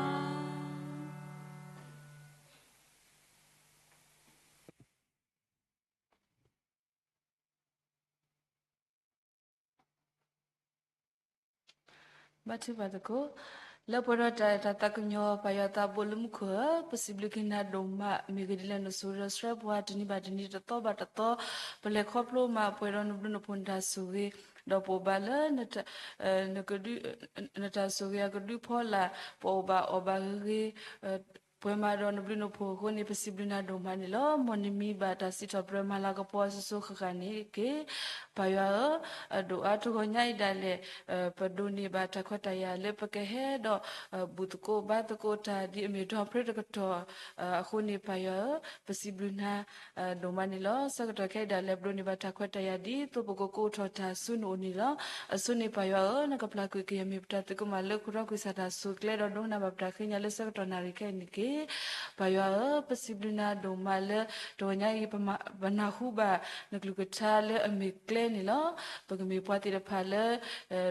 ဘါထုကဖၣ်သကိး, လၢပှဲၤဒီးတၢ်အဲၣ်တၢ်သးကညီၤ ပၢ်ယွၤသးဘိလၢမူခိၣ်ဧၢ, ပစံးဘျုးက့ၤနၤဒိၣ်မး မ့ၢ်ဂ့ၢ်ဒ်လဲၣ် နဆိၣ်ဂ့ၤဒီးဆှၢပှၤတနံၤဘၣ်တနံၤ တသီဘၣ်တသီ, ပလဲၤခီဖျိမး ပှဲၤဒီးနဘျုးနဖှိၣ်နတၢ်ဆိၣ်ဂ့ၤ, ဒီးပအိၣ်ဘၣ်လၢ နတၢ်ဆိၣ်ဂ့ၤအကဒုဖီလာ်, ပအိၣ်ဘၣ်အီၣ်ဘၣ်ဂ့ၤဂ့ၤ ပှဲၤမးဒီးနဘျုးနဖှိၣ်အဃိန့ၣ် ပစံးဘျုးနၤဒိၣ်မးန့ၣ်လီၤ. မ်နမံၤဘၣ်တၢ်စံးထီၣ်ပတြၢၤ မၤလၤကပီၤအစိၤစိၤဃၣ်ဃၣ်န့ၣ်တက့ၢ်. ပၢ်ယွၤဧၢ, အဒိၣ်အါတဂီၤညါအံၤဒၣ်လဲာ် ပဒိးန့ၢ်ဘၣ်တၢ်ခွဲးတၢ်ယာ်လၢပကဟဲဒီး ဘူၣ်သကိးဘါသကိးတၢ် ဒ်အမ့ၢ်ဒီပြ့တကတီၢ် အဃိန့ၣ် ပၢ်ယွၤဧၢ, ပစံးဘျုးနၤ ဒိၣ်မးန့ၣ်လီၤ. ဆၢကတီၢ်ခဲအံၤဒၣ်လဲာ် ပဒိးန့ၢ်ဘၣ်တၢ်ခွဲးတၢ်ယာ် ဒ်သိးပကကိးထီၣ်တၢ်ဆူနအိၣ်န့ၣ်လီၤ. အဆိန့ၣ် ပၢ်ယွၤဧၢ, နကပျၢ်ကွံာ်က့ၤယမ့ၢ်ပတၢ်သးကမၣ်လၢ ခိၣ်ထီၣ်ကွံာ်စၢ်တၢ်ဆိၣ်ကျဲ ဒီးဒိကနၣ်ဘၣ်ပတၢ်ဃ့ညါလၢဆၢကတီၢ်နၣ်ရံၣ်ခဲအံၤန့ၣ်တက့ၢ်. ပၢ်ယွၤဧၢ, ပစံးဘျုးနၤဒိၣ်မးလၢ တဂီၤညါအံၤ ပနၢ်ဟူဘၣ် နကလုၢ်ကထါလၢအမ့ၢ်ကျဲန့ၣ်လီၤ. ပကမ့ၢ်ပှၤသ့ၣ်တဖၣ်လၢ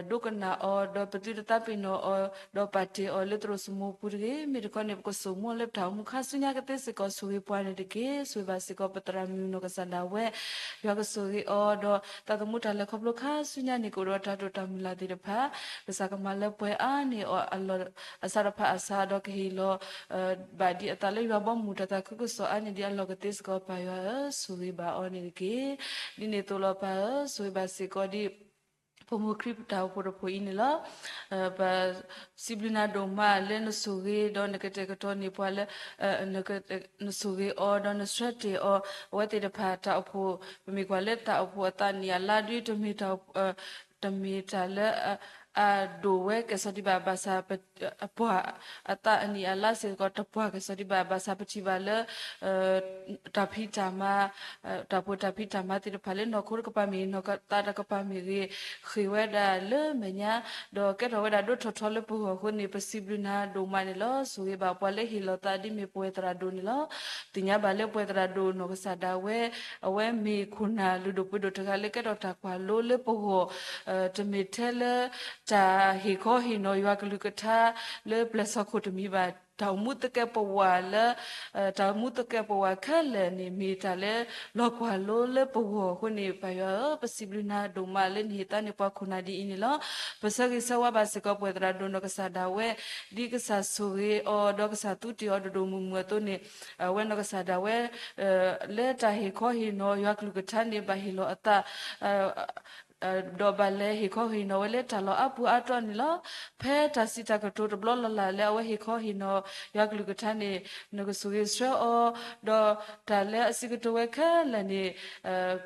ဒိကနၣ်အီၤ ဒီးပသုတသးပ့ၤနီၣ်အီၤ ဒီးပာ်တ့ၢ်အီၤလၢသရိာ်စမိၤပူၤတဂ့ၤ. မ့ၢ်တခီန့ၣ် ပကဆိၣ်မူလၢပတၢ်အိၣ်မူခါဆူညါကသ့စ့ၢ်ကီး ဆိၣ်ဂ့ၤပှၤန့ၣ်တက့ၢ်. ဆိၣ်ဂ့ၤဘၣ်စ့ၢ်ကီးပသရၣ်မုၣ်နီၢ်ကစၢ်ဒၣ်ဝဲ ယွၤကဆိၣ်ဂ့ၤအီၤ ဒီးသးသမူတၢ်လဲၤခီဖျိခါဆူညါန့ၣ် ကအိၣ်ဒီးတၢ်တိာ်တၢ်မုၢ်လၢ်သ့ၣ်တဖၣ် ကစၢ်ကမၤလၢပှဲၤအါန့ၢ်အီၤအလီၢ်အစးတဖၣ်အစး ဒီးကဟ့ၣ်လီၤ ဘၣ်ဒ်အသးလၢယွၤဘီမုၢ်တၢ်သးခုကစီၣ်အါန့ၢ်ဒံးအလီၢ်ကသ့စ့ၢ်ကီး ပၢ်ယွၤဧၢ, ဆိၣ်ဂ့ၤဘၣ်အီၤန့ၣ်တက့ၢ်. ဒ်န့ၣ်အသိးလီၤပၢ်ဧၢ, ဆိၣ်ဂ့ၤဘၣ်စ့ၢ်ကီးဒ် ဖိမုၣ်ခရံာ်ပတၢ်အိၣ်ဖှိၣ်တဖှိၣ်အံၤန့ၣ်လီၤ. ပစံးဘျုးနၤဒိၣ်မးလၢနဆိၣ်ဂ့ၤ ဒီးနကတဲာ်ကတီၤန့ၢ်ပှၤလၢ နဆိၣ်ဂ့ၤအီၤ ဒီးနဆှၢတ့ၢ်အီၤ အဝဲသ့ၣ်တဖၣ်တၢ်အိၣ်ဖှိၣ် ပမ့ၢ်ကွၢ်လၢတၢ်အိၣ်ဖှိၣ်အသးန့ၣ်အလါဒု တမ့ၢ်တၢ် တမ့ၢ်တၢ်လၢ အဒိၣ်ဝဲကဲစီၤဒံးဘၣ် ဘၣ်ဆၣ် ပှၤအသးအနံၣ်အလါစ့ၢ်ကီး တပှၢ်ကဲစီၤဒံးဘၣ် ဘၣ်ဆၣ်ပထံၣ်ဘၣ်လၢ တၢ်ဖံးတၢ်မၤ တၢ်ပှၤတၢ်ဖံးတၢ်မၤသ့ၣ်တဖၣ်လၢနီၢ်ခိတကပၤမ့ၢ်ဂ့ၤ နီၢ်သးတကပၤမ့ၢ်ဂ့ၤ ဃ့ၢ်ဝဲဒၣ်လၢမဲာ်ညါ ဒီးကဲထီၣ်ဝဲဒၣ်ဒိၣ်ထီၣ်ထီလၢပဂီၢ်အဃိန့ၣ် ပစံးဘျုးနၤဒိၣ်မးန့ၣ်လီၤ. ဆိၣ်ဂ့ၤဘၣ်ပှၤလၢဟ့ၣ်လီၤသးဒ်မ့ၢ်ပဝဲသရၣ်ဒိၣ်န့ၣ်လီၤ. သ့ၣ်ညါဘၣ်လၢပဝဲသရၣ်ဒိၣ်နီၢ်ကစၢ်ဒၣ်ဝဲ အဝဲမ့ၢ်ခိၣ်နၢ်လုၢ်ဒိၣ်ပှ့ၤဒိၣ်တဂၤလၢကဲထီၣ်တၢ်ကွၢ်လိလၢပဂီၢ် တမ့ၢ်ထဲလၢ တၢ်ဟ့ၣ်ခီဟ့ၣ်နီၤယွၤကလုၢ်ကထါ လၢပျဲၢ်စီၤခိၣ်တမံၤဘၣ် တၢ်အိၣ်မူသကဲးပဝးလၢ တၢ်အိၣ်မူသကဲးပဝးခဲလၢာ်န့ၣ် မ့ၢ်တၢ်လၢလီၤကွၢ်လိလၢပဂီၢ်အဃိန့ၣ် ပၢ်ယွၤဧၢ ပစံးဘျုးနၤဒိၣ်မးလၢနဟ့ၣ်သါန့ၢ်ပှၤခိၣ်နၢ်ဒ်အံၤန့ၣ်လီၤ. ပဆၢဂ့ၤဆၢဝါဘၣ်စ့ၢ်ကီးပဝဲသရၣ်ဒိၣ်နီၢ်ကစၢ်ဒၣ်ဝဲ ဒ်ကစၢ်ဆိၣ်ဂ့ၤအီၤဒီးကစၢ်သူတ့ၢ်အီၤဒိၣ်ဒိၣ်မုၢ်မုၢ်အသိးန့ၣ် အဝဲနီၢ်ကစၢ်ဒၣ်ဝဲ လၢတၢ်ဟ့ၣ်ခီဟ့ၣ်နီၤယွၤကလုၢ်ကထါန့ၣ် ဘၣ်ဟ့ၣ်လီၤအသး ဒီးဘၣ်လဲၤဟ့ၣ်ခီဟ့ၣ်နီၤဝဲလၢတၢ်လီၢ်အါပူၤအါတီၢ်န့ၣ်လီၤ. ဖဲတၢ်စံးတၢ်ကတိၤတဘျီလၢ်လၢ်လၢအဝဲဟ့ၣ်ခီဟ့ၣ်နီၤယွၤကလုၢ်ကထါန့ၣ် နကဆိၣ်ဂ့ၤဆှၢအီၤ ဒီးတၢ်လၢအစံးကတိၤဝဲခဲလၢာ်န့ၣ်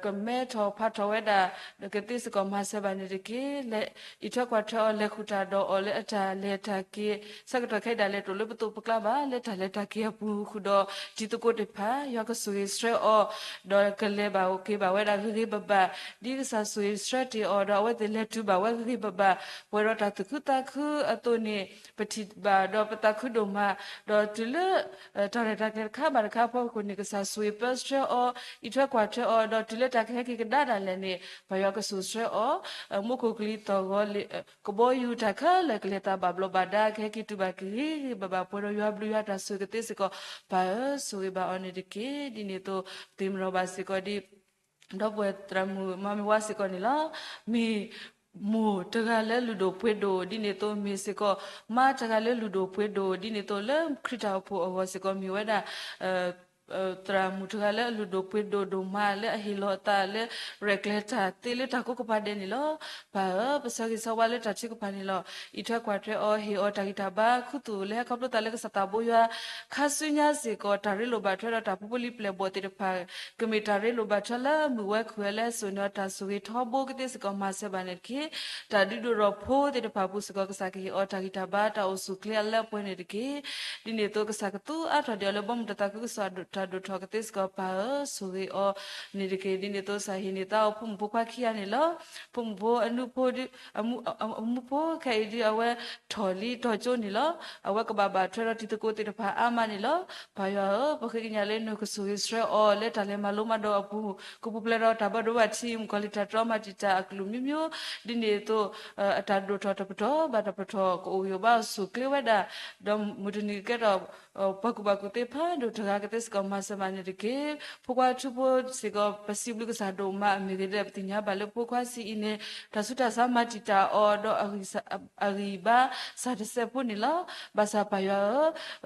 ကမဲထီၣ်ဖးထီၣ်ဝဲဒၣ် ကသ့စ့ၢ်ကီးမၤစၢၤဘၣ်န့ၣ်တက့ၢ်. လဲၤအံးထွဲကွၢ်ထွဲအီၤ လဲၤဃုာ်တၢ်ဒီးအီၤလၢအတၢ်လဲၤတၢ်က့ၤ ဆၢကတီၢ်ခဲအံၤဒၣ်လဲာ်တအိၣ်လၢပသိးပကျါဘၣ် လၢတၢ်လဲၤတၢ်က့ၤအပူၤဃုာ်ဒီး တံၤသကိးသ့ၣ်တဖၣ် ယွၤကဆိၣ်ဂ့ၤဆှၢအီၤ ဒီးကလဲၤဘၣ်က့ၤဘၣ်ဝဲဒၣ်ဂ့ၤဂ့ၤဘၣ်ဘၣ် ဒ်ကစၢ်ဆိၣ်ဂ့ၤဆှၢတ့ၢ်အီၤ ဒီးအဝဲသ့ၣ်လဲၤတုၤဘၣ်ဝဲဂ့ၤဂ့ၤဘၣ်ဘၣ် ပှဲၤဒီးတၢ်သူၣ်ခုသးခုအသိးန့ၣ် ပထံၣ်ဘၣ်ဒီးပသးခုဒိၣ်မး ဒီးတုၤလၢ တၢ်ရဲၣ်တၢ်ကျဲၤတခါဘၣ်တခါအဖီခိၣ်န့ၣ် ကစၢ်ဆိၣ်ဂ့ၤပၢဆှၢအီၤ အံးထွဲကွၢ်ထွဲအီၤ ဒီးတုၤလၢတၢ်ကဟဲက့ၤကဒါဒၣ်လဲာ်န့ၣ် ပၢ်ယွၤကဆိၣ်ဂ့ၤဆှၢအီၤ မူခိၣ်ကလံၤသီၣ်ဂီၤ ကဘီယူၤတၢ်ခဲလၢာ်ကလဲၤသးဘၣ်ဘျီးဘၣ်ဒါ ကဟဲက့ၤတုၤဘၣ်က့ၤဂ့ၤဂ့ၤဘၣ်ဘၣ် ပှဲၤဒီးယွၤဘျုးယွၤတၢ်ဆိၣ်ဂ့ၤကသ့စ့ၢ်ကီး ပၢ်ဧၢ ဆိၣ်ဂ့ၤဘၣ်အီၤန့ၣ်တက့ၢ်. ဒ်န့ၣ်အသိး ပသ့ၣ်မနီၤဘၣ်စ့ၢ်ကီးဒ် ဒီပုၢ်ဝဲၢ်သရၣ်မုၣ်မၤမ့ၢ်ဝါစ့ၢ်ကီးန့ၣ်လီၤ. မ့ၢ်မိၢ်တဂၤလၢလုၢ်ဒိၣ်ပှ့ၤဒိၣ် ဒ်န့ၣ်အသိး မ့ၢ်စ့ၢ်ကီး မါတဂၤလၢလုၢ်ဒိၣ်ပှ့ၤဒိၣ် ဒ်န့ၣ်အသိးလၢခရံာ်တၢ်အိၣ်ဖှိၣ်အဂီၢ်စ့ၢ်ကီး မ့ၢ်ဝဲဒၣ် သရၣ်မုၣ်တဂၤလၢအလုၢ်ဒိၣ်ပှ့ၤဒိၣ်ဒိၣ်မးလၢအဟ့ၣ်လီၤအသးလၢ ရဲၣ်ကျဲၤတၢ်သ့လၢတၢ်ကိးကပၤဒဲးန့ၣ်လီၤ. ပၢ်ဧၢ ပဆၢဂ့ၤဆၢဝါလၢတၢ်ထုကဖၣ်န့ၣ်လီၤ. အံးထွဲကွၢ်ထွဲအီၤ ဟ့ၣ်အီၤတၢ်ဂံၢ်တၢ်ဘါ ခူသူၣ်လၢဟဲခီဖျိသးလၢကစၢ်သးဘိယွၤ ခါဆူညါစ့ၢ်ကီး တၢ်ရ့လိာ်ဘၣ်ထွဲဒီးတၢ်ဖိဖိလံၤပျဲၢ်ဘီၣ်သ့ၣ်တဖၣ် ကမ့ၢ်တၢ်ရ့လိာ်ဘၣ်ထွဲလၢမုၢ်ဝဲခွံးဝဲလၢစိၤန့ၣ် တၢ်ဆိၣ်ဂ့ၤထီဘိကသ့စ့ၢ်ကီးမၤစၢၤဘၣ်န့ၣ်တက့ၢ်. တၢ်ဒုးဒိၣ်ထီၣ်ဖိသ့ၣ်တဖၣ်အပူၤစ့ၢ်ကီး ကစၢ်ကဟ့ၣ်အီၤတၢ်ဂံၢ်တၢ်ဘါ တၢ်အိၣ်ဆူၣ်ချ့အလၢအပှဲၤန့ၣ်တက့ၢ်. ဒ်န့ၣ်အသိး ကစၢ်ကသူအါထီၣ်ဒံးအီၤလၢဘီမုၢ်တၢ်သးခုကစီၣ်တၢ်ဒိၣ်ထီၣ်ကသ့စ့ၢ်ကီး ပၢ်ဧၢ ဆိၣ်ဂ့ၤအီၤန့ၣ်တက့ၢ်. ဒ်န့ၣ်အသိး ကစၢ်ဟ့ၣ်န့ၢ်သါအီၤဖိမုၣ်ဖိခွါခံဂၤန့ၣ်လီၤ. ဖိမုၣ်ဖိအနူဖိ အမူဖိခဲအံၤဒ်အဝဲထီၣ်လံထီၣ်ကၠိန့ၣ်လီၤ. အဝဲကဘၣ်ဘၣ်ထွဲဒီးတံၤသကိးသ့ၣ်တဖၣ်အါမးန့ၣ်လီၤ. ပၢ်ယွၤဧၢ ပဃ့ကညးလၢနကဆိၣ်ဂ့ၤဆှၢအီၤလၢတၢ်လဲၤမၤလိမၤဒိးအပူၤ ကပူၤဖျဲးဒီးတၢ်ဘၣ်ဒိဘၣ်ထံး မုၣ်ကီၤလံၢ်တၢ်တြီမၤတံာ်တာ်အကလုာ်မံၤမံၤ ဒ်န့ၣ်အသိး အတၢ်ဒိၣ်ထီၣ်တပတီၢ်ဘၣ်တပတီၢ် ကအိၣ်ဂံၢ်အိၣ်ဘါအိၣ်ဆူၣ်ချ့ဝဲဒၣ် ဒီးမုၢ်တနံၤကကဲထီၣ် ပှၤကူၣ်ဘၣ်ကူၣ်သ့ဖးဒိၣ်တဂၤကသ့စ့ၢ်ကီးမၤစၢၤဘၣ်န့ၣ်တက့ၢ်. ဖိခွါထူဖိစ့ၢ်ကီး ပစံးဘျုးကစၢ်ဒိၣ်မး မ့ၢ်ဂ့ၤဒဲး ပသ့ၣ်ညါဘၣ်လၢဖိခွါဆံးအံၤန့ၣ် တၢ်ဆူးတၢ်ဆါမၤတံာ်တာ်အီၤဒီး အဂံၢ်ဘါစၢ်တစဲးဖိန့ၣ်လီၤ. ဘၣ်ဆၣ်ပၢ်ယွၤ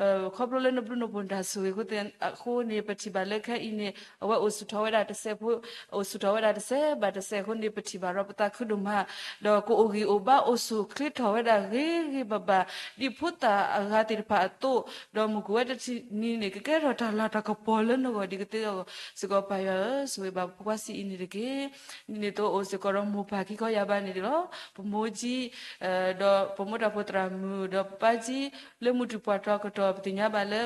ဧၢ ခီဖျိလၢနဘျုးနဖှိၣ်နတၢ်ဆိၣ်ဂ့ၤအဃိသ့ၣ်အဃိန့ၣ် ပထံၣ်ဘၣ်လၢခဲအံၤန့ၣ် အဝဲအိၣ်ဆူၣ်ထီၣ်ဝဲဒၣ်တစဲးဖိ အိၣ်ဆူၣ်ထီၣ်ဝဲဒၣ်တစဲးဘၣ်တစဲးအဃိန့ၣ် ပထံၣ်ဘၣ်ဒီးပသးခုဒိၣ်မး ဒီးကအိၣ်ဂံၢ်အိၣ်ဘါအိၣ်ဆူၣ်ချ့ထီၣ်ဝဲဒၣ်ဂ့ၤဂ့ၤဘၣ်ဘၣ် ဒ်ဖိသၣ်အဂၤသ့ၣ်တဖၣ်အသိး ဒီးမုၢ်ကဝဲတထံၣ်နံၤန့ၣ် ကကဲထီၣ်တၢ်လၤတၢ်ကပီၤလၢနဂီၢ်ဒ်ကသ့အဂီၢ်စ့ၢ်ကီး ပၢ်ယွၤဧၢ ဆိၣ်ဂ့ၤဘၣ်ဖိခွါဆံးအံၤန့ၣ်တက့ၢ်. ဒ်န့ၣ်အသိးအိၣ်စ့ၢ်ကီးဒီးမိၢ်ပၢ်ခံခီယါဘၣ်န့ၣ်လီၤ. ပမိၢ်ကံ ဒီးပမိၢ်တၢ်ဖိသရၣ်မုၣ် ဒီးပၢ်ကံ လၢမုၢ်တူၢ်ပှၢ်ထီကတီၢ် ပသ့ၣ်ညါဘၣ်လၢ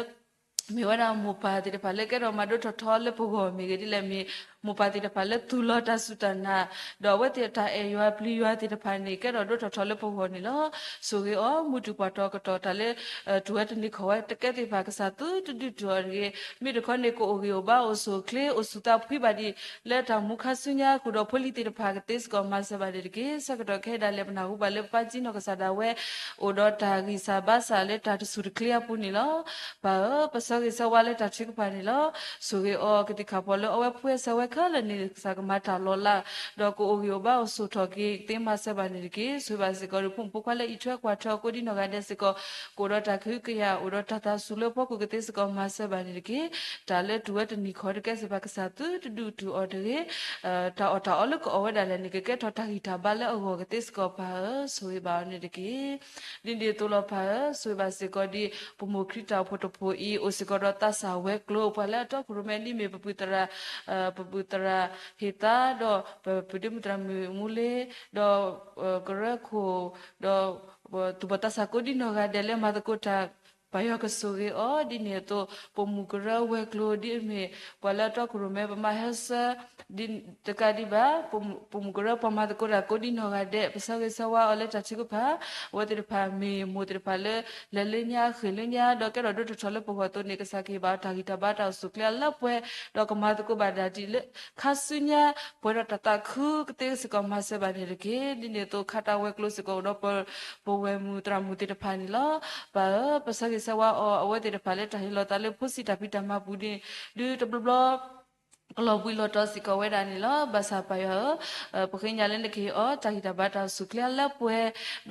မ့ၢ်ဝဲဒၣ်မိၢ်ပၢ်သ့ၣ်တဖၣ်လၢကဲထီၣ်မၤဒိၣ်ထီၣ်ထီလၢပဂီၢ် မ့ၢ်ဂ့ၤဒ်လဲၣ်မ့ၢ် မိၢ်ပၢ်သ့ၣ်တဖၣ်လၢသူၣ်လီၤတၢ်စူၢ်တၢ်နာ် ဒီးအဝဲသ့ၣ်တၢ်အဲၣ်ယွၤပျံၤယွၤသ့ၣ်တဖၣ်န့ၣ် ကဲထီၣ်ဒိၣ်ထီၣ်ထီလၢပဂီၢ်န့ၣ်လီၤ. ဆိၣ်ဂ့ၤအီၤ မုၢ်တူၢ်ပှၢ်ထီကတီၢ် တၢ်လၢ တုၤဝဲတနံၤခီၣ်ဝဲတကဲသ့ၣ်တဖၣ် ကစၢ်သုတဒုးတုၤအီၤတဂ့ၤ. မ့ၢ်တခီန့ၣ် ကအိၣ်ဂံၢ်အိၣ်ဘါအိၣ်ဆူၣ်အိၣ်ချ့ အိၣ်ဆူၣ်သးဖှံဘၣ်ဒံး လၢတၢ်မူခါဆူညါ ဃုာ်ဒီးဖိလံၤသ့ၣ်တဖၣ်ကသ့စ့ၢ်ကီးမၤစၢၤဘၣ်န့ၣ်တက့ၢ်. ဆၢကတီၢ်ခဲအံၤဒၣ်လဲာ် ပနၢ်ဟူဘၣ်လၢပၢ်ကံနီၢ်ကစၢ်ဒၣ်ဝဲ အိၣ်ဒီးတၢ်ဂံၢ်စၢ်ဘါစၢ်လၢတၢ်တဆူၣ်တချ့အပူၤန့ၣ်လီၤ. ပၢ်ဧၢ ပဆၢဂ့ၤဆၢဝါလၢတၢ်ထုကဖၣ်န့ၣ်လီၤ. ဆိၣ်ဂ့ၤအီၤ ကသံၣ်ခၣ်ဖီၣ်လၢအဝဲဖှဲဆၢဝဲခဲလၢာ်န့ၣ် ကစၢ်ကမၤတၢ်လီၤလး ဒီးကအိၣ်ဂံၢ်အိၣ်ဘါအိၣ်ဆူၣ်ထီၣ်က့ၤ ကသ့မၤစၢၤဘၣ်န့ၣ်တက့ၢ်. ဆိၣ်ဂ့ၤဘၣ်စ့ၢ်ကီးဒီး ဖိမုၣ်ဖိခွါလၢအံးထွဲကွၢ်ထွဲအီၤကိးဒ်နီၢ်ဂၤဒဲးစ့ၢ်ကီး ကအိၣ်ဒီးတၢ်ကဟုကယာ် အိၣ်ဒီးတၢ်သးစူၤလၢအဖီခိၣ်ကသ့စ့ၢ်ကီးမၤစၢၤဘၣ်န့ၣ်တက့ၢ်. တၢ်လၢတုၤဝဲတနံၤခီၣ်တကဲသ့ၣ်တဖၣ် ကစၢ်သုတဒုးတုၤအီၤတဂ့ၤ. တၢ်အီၣ်တၢ်အီလၢကအီၣ်ဝဲဒၣ်လဲာ်န့ၣ် ကကဲထီၣ်တၢ်ဂံၢ်တၢ်ဘါလၢအဂီၢ်ကသ့စ့ၢ်ကီး ပၢ်ဧၢ ဆိၣ်ဂ့ၤဘၣ်အီၤန့ၣ်တက့ၢ်. ဒ်န့ၣ်အသိးလီၤ ပၢ်ဧၢ ဆိၣ်ဂ့ၤဘၣ်စ့ၢ်ကီးဒ် ပမိၢ်ခရံာ်တၢ်အိၣ်ဖှိၣ်တဖှိၣ်အံၤ အိၣ်စ့ၢ်ကီးဒီးသးစၢ်ဝဲၤကျိၤ ပှၤလၢအတီခိၣ်ရိၣ်မဲဒ်မ့ၢ်ပပုၢ်သရၣ် ပပုၢ် သရၣ်ဟ့ၣ်သါ ဒီးပပုၢ်ဒ့မုၣ်သရၣ်မုၣ်မူလ့ ဒီးကရၢခိၣ် ဒီးသူၣ်ဘီၣ်သးစၢ်ကိးဒံနီၢ်ဂၤဒဲးလၢမၤသကိးတၢ် ပၢ်ယွၤကဆိၣ်ဂ့ၤအီၤ ဒ်န့ၣ်အသိး ပိာ်မုၣ်ကရၢဝဲၤကျိၤ ဒ်အမ့ၢ်ပှၤလၢအတီခိၣ်ရိၣ်မဲ ပမၤဟဲဆၢ တကးဒံးဘၣ် ပိာ်မုၣ်ကရၢပှၤမၤသကိးတၢ်ကိးဒံနီၢ်ဂၤဒဲး ပဆၢဂ့ၤဆၢဝါအီၤလၢတၢ်ထုကဖၣ် အဝဲသ့ၣ်တဖၣ်မ့ၢ်မိၢ်သ့ၣ်တဖၣ်လၢ လဲၤလၢညါဃ့ၢ်လၢညါ ဒီးကဲထီၣ်ဒိၣ်ထီၣ်ထီထီၣ်လၢပဂီၢ်အသိးန့ၣ် ကစၢ်ကဟ့ၣ်ဘၣ်အီၤတၢ်ဂံၢ်တၢ်ဘါတၢ်အိၣ်ဆူၣ်အိၣ်ချ့အလၢပှဲၤ ဒီးကမၤသကိးဘၣ်တၢ်ဒ်လၢ ခါဆူညါ ပှဲၤဒီးတၢ်သးခုကသ့စ့ၢ်ကီးမၤစၢၤဘၣ်န့ၣ်တက့ၢ်. ဒ်န့ၣ်အသိးခးတၢ်ဝဲၤကျိၤစ့ၢ်ကီးဒီး ပဝဲၢ်မုၣ်သရၣ်မုၣ်သ့ၣ်တဖၣ်န့ၣ်လီၤ. ပၢ်ဧၢ, ပဆၢဂ့ၤဆၢဝါအီၤ အဝဲသ့ၣ်တဖၣ်လၢတၢ်ဟ့ၣ်လီၤသးလၢဖိစံးတၢ်ဖံးတၢ်မၤပူၤန့ၣ် ဒုးတဘျီဘျီ ကလီၤဘှံးလီၤတီၤစ့ၢ်ကီးဝဲဒၣ်န့ၣ်လီၤ. ဘၣ်ဆၣ်ပၢ်ယွၤဧၢ, ပဃ့ကညးလၢနကဟ့ၣ်အီၤ တၢ်ဂံၢ်တၢ်ဘါတၢ်အိၣ်ဆူၣ်အိၣ်ချ့အလၢပှဲ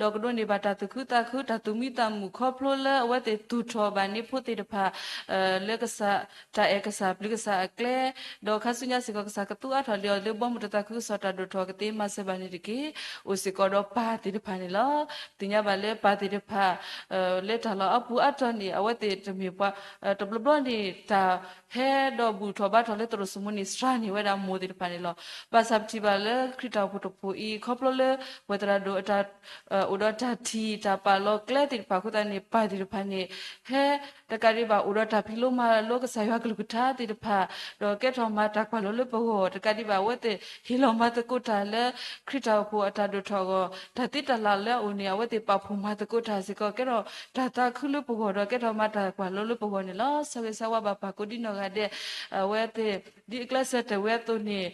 ၤ, ဒီးကဒိးန့ၢ်ဘၣ်တၢ်သူၣ်ခုသးခု တၢ်သူၣ်မံသးမုာ်ခီဖျိလၢအဝဲသ့ၣ်သူၣ်ထီၣ်ဘၣ်န့ၢ်ဖိသ့ၣ်တဖၣ် လၢကစၢ် တၢ်အဲၣ်ကစၢ်ပျံၤကစၢ်အကျဲ, ဒီးခါဆူညါစ့ၢ်ကီး ကစၢ်ကသူအါထီၣ်လံအီၤလၢဘီမုၢ်တၢ်သးခုကစီၣ်တၢ်ဒိၣ်ထီၣ်ကသ့မၤစၢၤဘၣ်န့ၣ်တက့ၢ်. အိၣ်စ့ၢ်ကီးဒီးပၢ်သ့ၣ်တဖၣ်န့ၣ်လီၤ. သ့ၣ်ညါဘၣ်လၢပၢ်သ့ၣ်တဖၣ် လၢတၢ်လီၢ်အပူၤအါတီၤန့ၣ် အဝဲသ့ၣ်တမ့ၢ်ပှၤ တဘျီဘျီန့ၣ် တၢ်ဟဲဒီးဘူၣ်ထီၣ်ဘါထီၣ်လၢသရိာ်စိမိၤန့ၣ် စှၤန့ၢ်ဝဲဒၣ်မိၢ်သ့ၣ်တဖၣ်န့ၣ်လီၤ. ဘၣ်ဆၣ်ပထံၣ်ဘၣ်လၢခရံာ်တၢ်အိၣ်ဖှိၣ်တဖှိၣ်အံၤ ခီဖျိလၢ ပှၤသရၣ်ဒိၣ်အတၢ် အိၣ်ဒီးတၢ်ထံၣ်တၢ်ပာ်လီၤကျဲသ့ၣ်တဖၣ်အဃိသတးန့ၣ် ပၢ်သ့ၣ်တဖၣ်န့ၣ် ဟဲ တကးဒံးဘၣ် အိၣ်ဒီးတၢ်ဖံးလိမၤလိကစၢ်ယွၤကလုၢ်ကထါသ့ၣ်တဖၣ်, ဒီးကဲထီၣ်မၤတၢ်ကွၢ်လိလၢပဂီၢ်, တကးဒံးဘၣ် အဝဲသ့ၣ်ဟ့ၣ်လီၤမၤသကိးတၢ်လၢ ခရံာ်တၢ်အိၣ်ဖှိၣ်အတၢ်ဒိၣ်ထီၣ်အဂီၢ်, တၢ်သ့တၢ်လၢ်လၢအအိၣ်န့ၣ် အဝဲသ့ၣ်ပာ်ဖှိၣ်မၤသကိးတၢ်စ့ၢ်ကီး ကဲထီၣ်တၢ်သးခုလၢပဂီၢ် ဒီးကဲထီၣ်မၤတၢ်ကွၢ်လိလၢပဂီၢ်န့ၣ်လီၤ. ဆၢဂ့ၤဆၢဝါဘၣ်ပၢ်ကိးဒံနီၢ်ဂၤဒဲး, အဝဲသ့ၣ် ဒ်အကျဲးစၢးတဲဝဲအသိးန့ၣ်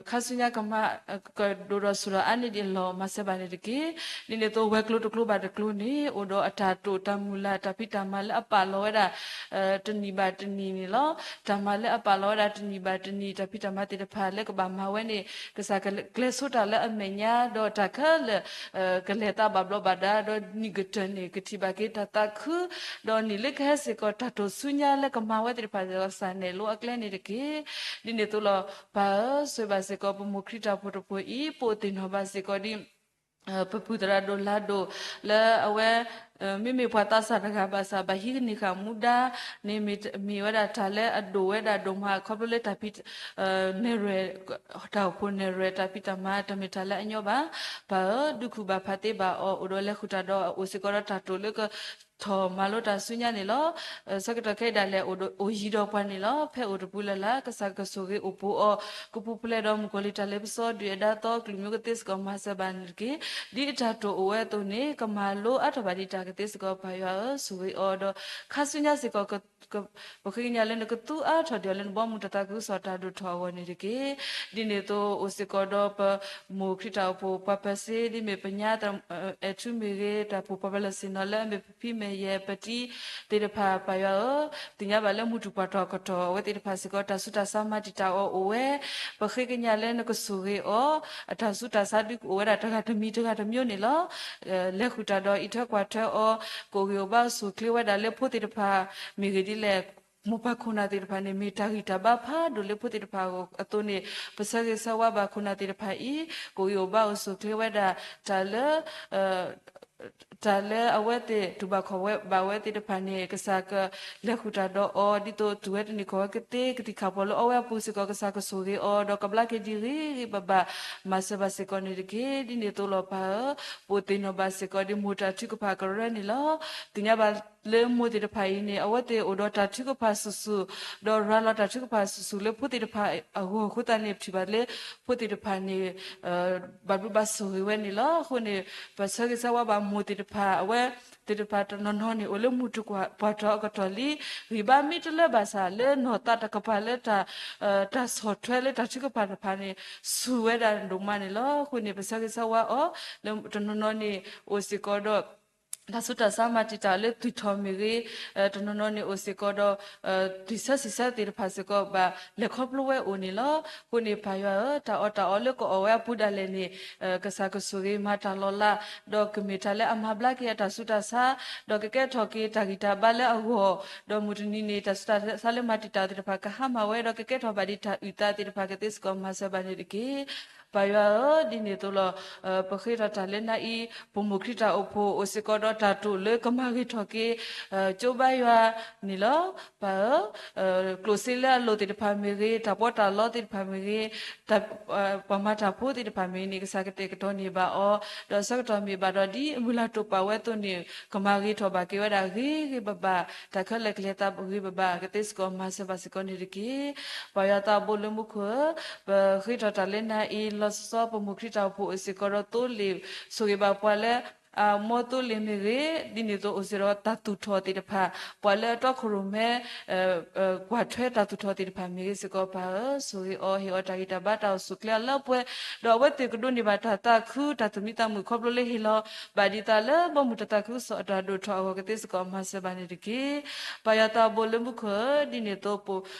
ခါဆူညါကမၤ ကဒိၣ်ဒီးဆူၣ်ဒီးအါန့ၢ်ဒံးအလီၢ် မၤစၢၤဘၣ်န့ၣ်တက့ၢ်. ဒ်န့ၣ်အသိးဝဲၤကျိၤတကျိၤဘၣ်တကျိၤန့ၣ် အိၣ်ဒီးအတၢ်တိာ်တၢ်မုၢ်လၢ် တၢ်ဖံးတၢ်မၤလၢအပာ်လီၤဝဲဒၣ် တနံၣ်ဘၣ်တနံၣ်န့ၣ်လီၤ. တၢ်မၤလၢအပာ်လီၤဝဲဒၣ်တနံၣ်ဘၣ်တနံၣ် တၢ်ဖံးတၢ်မၤသ့ၣ်တဖၣ်လၢကဘၣ်မၤဝဲန့ၣ် ကစၢ်ကကျဲၤဆိတၢ်လၢအမဲာ်ညါ ဒီးတၢ်ခဲလၢာ် ကလဲၤသးဘၣ်ဘျီးဘၣ်ဒါ ဒီးနံၣ်ကတၢၢ်န့ၣ် ကထံၣ်ဘၣ်က့ၤတၢ်သးခု ဒီးနံၣ်လၢကဟဲစ့ၢ်ကီး တၢ်တိာ်ဆူညါလၢကမၤဝဲသ့ၣ်တဖၣ်စ့ၢ်ကီး ကစၢ်နဲၣ်လိအကျဲန့ၣ်တက့ၢ်. ဒ်န့ၣ်အသိးလီၤ. ပၢ်ဧၢ, ဆိၣ်ဂ့ၤဘၣ်စ့ၢ်ကီး ပမိၢ်ခရံာ်တၢ်အိၣ်ဖှိၣ်တဖှိၣ်အံၤ ပအိၣ်သ့ၣ်နီၣ်ဘၣ်စ့ၢ်ကီးဒ် ပပုၢ်သရၣ်ဒိၣ်လၤဒိၣ် လၢအဝဲ မ့မ့ၢ်ပှၤသးစၢ်တဂၤဘၣ်ဆၣ် ဘၣ်ဟံးကန့ၢ်ဃာ်မူဒါန့ၣ် မ့ၢ်ဝဲဒၣ်တၢ်လၢအဒိၣ်ဝဲဒၣ်ဒိၣ်မး ခီဖျိလၢတၢ်ဖံး နဲၣ်ရွဲၣ် တၢ်အိၣ်ဖှိၣ်နဲၣ်ရွဲၣ် တၢ်ဖံးတၢ်မၤ တမ့ၢ်တၢ်လၢအညီဘၣ်. ပၢ်ဧၢ, ဒုးခူၣ်ဘၣ်ဖးသ့ဘၣ်အီၤ အိၣ်ဒီးလဲၤဃုာ်တၢ်ဒီး အိၣ်စ့ၢ်ကီးဒီးတၢ်တိာ်လၢက ထီၣ်မၤလိတၢ်ဆူညါန့ၣ်လီၤ. ဆၢကတီၢ်ခဲအံၤဒၣ်လဲာ် အိၣ်ယံၤဒီးပှၤန့ၣ်လီၤ. ဖဲအိၣ်တပူၤလၢ်လၢ် ကစၢ်ကဆိၣ်ဂ့ၤအိၣ်ပိာ်အီၤ ကပူၤဖျဲးဒီးမုၣ်ကီၤလံၢ်တၢ်လ့ပစီ ဒုၣ်ဒါသီ ကလုာ်မံကသ့စ့ၢ်ကီး မၤစၢၤဘၣ်န့ၣ်တက့ၢ်. ဒ်အတၢ်တိာ်အိၣ်ဝဲအသိးန့ၣ် ကမၤလိအါထီၣ်ဘၣ်ဒံးတၢ်ကသ့စ့ၢ်ကီး ပၢ်ယွၤဧၢ, ဆိၣ်ဂ့ၤအီၤဒီး ခါဆူညါစ့ၢ်ကီး ပဃ့ကညးလၢနကသူအါထီၣ်ဒံးအီၤလၢနဘီမုၢ်တၢ်သးခုကစီၣ် တၢ်ဒိၣ်ထီၣ်အဂီၢ်န့ၣ်တက့ၢ်. ဒ်န့ၣ်အသိး အိၣ်စ့ၢ်ကီးဒီးပမိၢ်ခရံာ်တၢ်အိၣ်ဖှိၣ် ပှၤပၢၤစ့ ဒ်မ့ၢ်ပညါ အဲၣ်ထူမ့ၢ်ဂ့ၤ တၢ်အိၣ်ဖှိၣ်ပှၤပၢၤလီၢ်ဆ့ၣ်နီၤလၢအမ့ၢ်ဖံမဲာ်ယဲၢ် ပတံသ့ၣ်တဖၣ် ပၢ်ယွၤဧၢ, သ့ၣ်ညါဘၣ်လၢမုၢ်တူာ်ပှၢ်ထီၣ်အကတီၢ် အဝဲသ့ၣ်တဖၣ်စ့ၢ်ကီး တၢ်ဆူးတၢ်ဆါမၤတံာ်တာ်အီၤအိၣ်ဝဲ, ပဃ့ကညးလၢနကဆိၣ်ဂ့ၤအီၤ, အတၢ်ဆူးတၢ်ဆါဒုးကအိၣ်ဝဲဒၣ်တဂၤတမံၤတဂၤတမံၤန့ၣ်လီၤ. လဲၤဃုာ်တၢ်ဒီးအံးထွဲကွၢ်ထွဲအီၤ, ကအိၣ်ဂ့ၤအိၣ်ဘၣ်အိၣ်ဆူၣ်အိၣ်ချ့ဝဲဒၣ်လၢဖိသ့ၣ်တဖၣ် မ့ၢ်ဂ့ၤဒ်လဲၣ် မိၢ်ပၢ်ခိၣ်နၢ်သ့ၣ်တဖၣ်န့ၣ် မ့ၢ်တၢ်ဂံၢ်တၢ်ဘါဖးဒိၣ်လၢဖိသ့ၣ်တဖၣ်အသိးန့ၣ် ပဆၢဂ့ၤဆၢဝါဘၣ်ခိၣ်နၢ်သ့ၣ်တဖၣ်အံၤ ကအိၣ်ဂ့ၤအိၣ်ဘၣ်အိၣ်ဆူၣ်အိၣ်ချ့ဝဲဒၣ် တၢ်လၢ တၢ်လၢအဝဲသ့ၣ်တူၢ်ဘၣ်ခီၣ်ဘၣ်ဝဲသ့ၣ်တဖၣ်န့ၣ် ကစၢ်ကလဲၤဃုာ်တၢ်ဒီးအီၤ ဒ်သိးတူၢ်ဝဲတန့ၢ်ခီၣ်ဝဲကသ့ ကသံၣ်ခၣ်ပီၤလၢအီဝဲအပူၤစ့ၢ်ကီး ကစၢ်ကဆိၣ်ဂ့ၤအီၤ ဒီးကဘျါက့ၤဒံးဂ့ၤဂ့ၤဘၣ်ဘၣ် မၤစၢၤဘၣ်စ့ၢ်ကီးန့ၣ်တက့ၢ်. ဒ်န့ၣ်အသိးလီၤပၢ်ဧၢ, ပအိၣ်သ့ၣ်နီၣ်ဘၣ်စ့ၢ်ကီးဒ်မိၢ်တၢ်ထုကဖၣ်ကရၢန့ၣ်လီၤ. သ့ၣ်ညါဘၣ်လၢမိၢ်သ့ၣ်တဖၣ်အံၤန့ၣ် အဝဲသ့ၣ်အိၣ်ဒီးတၢ်ထုကဖၣ်ဆူၣ်ဆူၣ်, ဒီးရၤလီၤတၢ်ထုကဖၣ်ဆူၣ်ဆူၣ်လၢဖိသ့ၣ်တဖၣ်အဂီၢ်အဃိသတးန့ၣ် ပထံၣ်ဘၣ်လၢ ဖိသ့ၣ်တဖၣ်န့ၣ် ဘၣ်ဘျုးဘၣ်ဆိၣ်ဂ့ၤဝဲန့ၣ်လီၤ. အဃိန့ၣ် ပဆၢဂ့ၤဆၢဝါဘၣ်မိၢ်သ့ၣ်တဖၣ် အဝဲသ့ၣ်တဖၣ်တနီၤနီၤန့ၣ် အိၣ်လၢမုၢ်တူာ်ပှၢ်ထီၣ်အကတီၢ်လံ, ဂံၢ်ဘါမ့ၢ်တလၢဘၣ်ဆၣ် လၢနီၢ်သးတကပၤလၢ တၢ်ဆီၣ်ထွဲလၢတၢ်ထုကဖၣ်တဖၣ်န့ၣ် ဆူၣ်ဝဲဒၣ်ဒိၣ်မးန့ၣ်လီၤ. အဃိန့ၣ် ပဆၢဂ့ၤဆၢဝါအီၤ လၢတနီၤနီၤန့ၣ် အိၣ်စ့ၢ်ကီးဒီး တၢ်ဆူးတၢ်ဆါမၤတံာ်တာ်လၢသွံၣ်ထီၣ်မ့ၢ်ဂ့ၤ, တနီၤနီၤန့ၣ်အိၣ်စ့ၢ်ကီးဒီး သွံၣ်ဆၢစံၣ်ဆၢသ့ၣ်တဖၣ်စ့ၢ်ကီး ဘၣ်လဲၤခီဖျိဝဲအိၣ်န့ၣ်လီၤ. အဃိန့ၣ် ပၢ်ယွၤဧၢ, တၢ်အီၣ်တၢ်အီလၢကအီၣ်ဝဲအပူၤဒၣ်လဲာ်န့ၣ် ကစၢ်ကဆိၣ်ဂ့ၤမၤတၢ်လီၤလး, ဒီးကမ့ၢ်တၢ်လၢအမၤဘျါက့ၤအတၢ်ဆူးတၢ်ဆါ, ဒီးကကဲထီၣ်က့ၤတၢ်ဂံၢ်တၢ်ဘါလၢအဂီၢ်, ဒီးမုၢ်တနံၤန့ၣ် တၢ်ဆူးတၢ်ဆါလၢမၤတံာ်တာ်သ့ၣ်တဖၣ်ကဟါမၢ်ဝဲ, ဒီးကကဲထီၣ်ဘၣ်ဒ်တၢ်အုၣ်သးသ့ၣ်တဖၣ်ကသ့စ့ၢ်ကီး မၤစၢၤဘၣ်န့ၣ်တက့ၢ်. ပၢ်ယွၤဧၢ, ဒ်န့ၣ်အသိးလီၤ. ပဃ့ထီၣ်တၢ်လၢနၤအံၤ, ပမိၢ်ခရံာ်တၢ်အိၣ်ဖှိၣ်အိၣ်စ့ၢ်ကီးဒီးတၢ်တိာ်လၢကမၤဂ့ၤထီၣ်က့ၤ ကၠိဘါယွၤန့ၣ်လီၤ. ပၢ်ဧၢ, ကျိၣ်စ့လၢအလိၣ်သ့ၣ်တဖၣ်မ့ၢ်ဂ့ၤ, တၢ်ပီးတၢ်လီသ့ၣ်တဖၣ်မ့ၢ်ဂ့ၤ, ပှၤမၤတၢ်ဖိသ့ၣ်တဖၣ်မ့ၢ်ဂ့ၤန့ၣ် ကစၢ်ကတဲာ်ကတီၤန့ၢ်ဘၣ်အီၤ, ဒီးဆၢကတီၢ်မ့ၢ်ဘၣ်ဒီးဒ်အမုၢ်လၢ်တိာ်ပာ်ဝဲအသိးန့ၣ် ကမၤဂ့ၤထီၣ်ဘၣ်က့ၤဝဲဒၣ်ဂ့ၤဂ့ၤဘၣ်ဘၣ်, တၢ်ခဲလၢာ်ကလဲၤသးဂ့ၤဘၣ်ဘၣ် ကသ့စ့ၢ်ကီးမၤစၢၤဘၣ်စ့ၢ်ကီးန့ၣ်တက့ၢ်. ပၢ်ယွၤသးဘိလၢမူခိၣ်ဧၢ, ပဃ့ထီၣ်တၢ်လၢနၤအံၤ လီၤဆီဆီ ပမိၢ်ခရံာ်တၢ်အိၣ်ဖှိၣ်အိၣ်စ့ၢ်ကီးဒီးသိလ့ၣ်, ဆိၣ်ဂ့ၤဘၣ်ပှၤလၢ အမိၢ်သိလ့ၣ်မ့ၢ်ဂ့ၤ, ဒ်န့ၣ်အသိးအိၣ်စ့ၢ်ဒီးတၢ်သူၣ်ထီၣ်သ့ၣ်တဖၣ်, ပှၤလၢအတီခိၣ်ရိၣ်မဲ ကွၢ်ထွဲတၢ်သူၣ်ထီၣ်သ့ၣ်တဖၣ်မ့ၢ်ဂ့ၤစ့ၢ်ကီး ပၢ်ဧၢ, ဆိၣ်ဂ့ၤအီၤ, ဟ့ၣ်အီၤတၢ်ဂံၢ်တၢ်ဘါတၢ်အိၣ်ဆူၣ်အိၣ်ချ့အလၢအပှဲၤ, ဒီးအဝဲသ့ၣ်ကဒိးန့ၢ်ဘၣ်တၢ်သးခု တၢ်သူၣ်မံသးမုာ်ခီဖျိလၢဟ့ၣ်လီၤ ဘၣ်ဒံးသးလၢဘီမုၢ်တၢ်သးခုကစီၣ်အတၢ်ဒိၣ်ထီၣ်အဂီၢ် ကသ့စ့ၢ်ကီးမၤစၢၤဘၣ်န့ၣ်တက့ၢ်. ပၢ်ယွၤသးဘိလၢမူခိၣ်ဧၢ, ဒ်န့ၣ်အသိး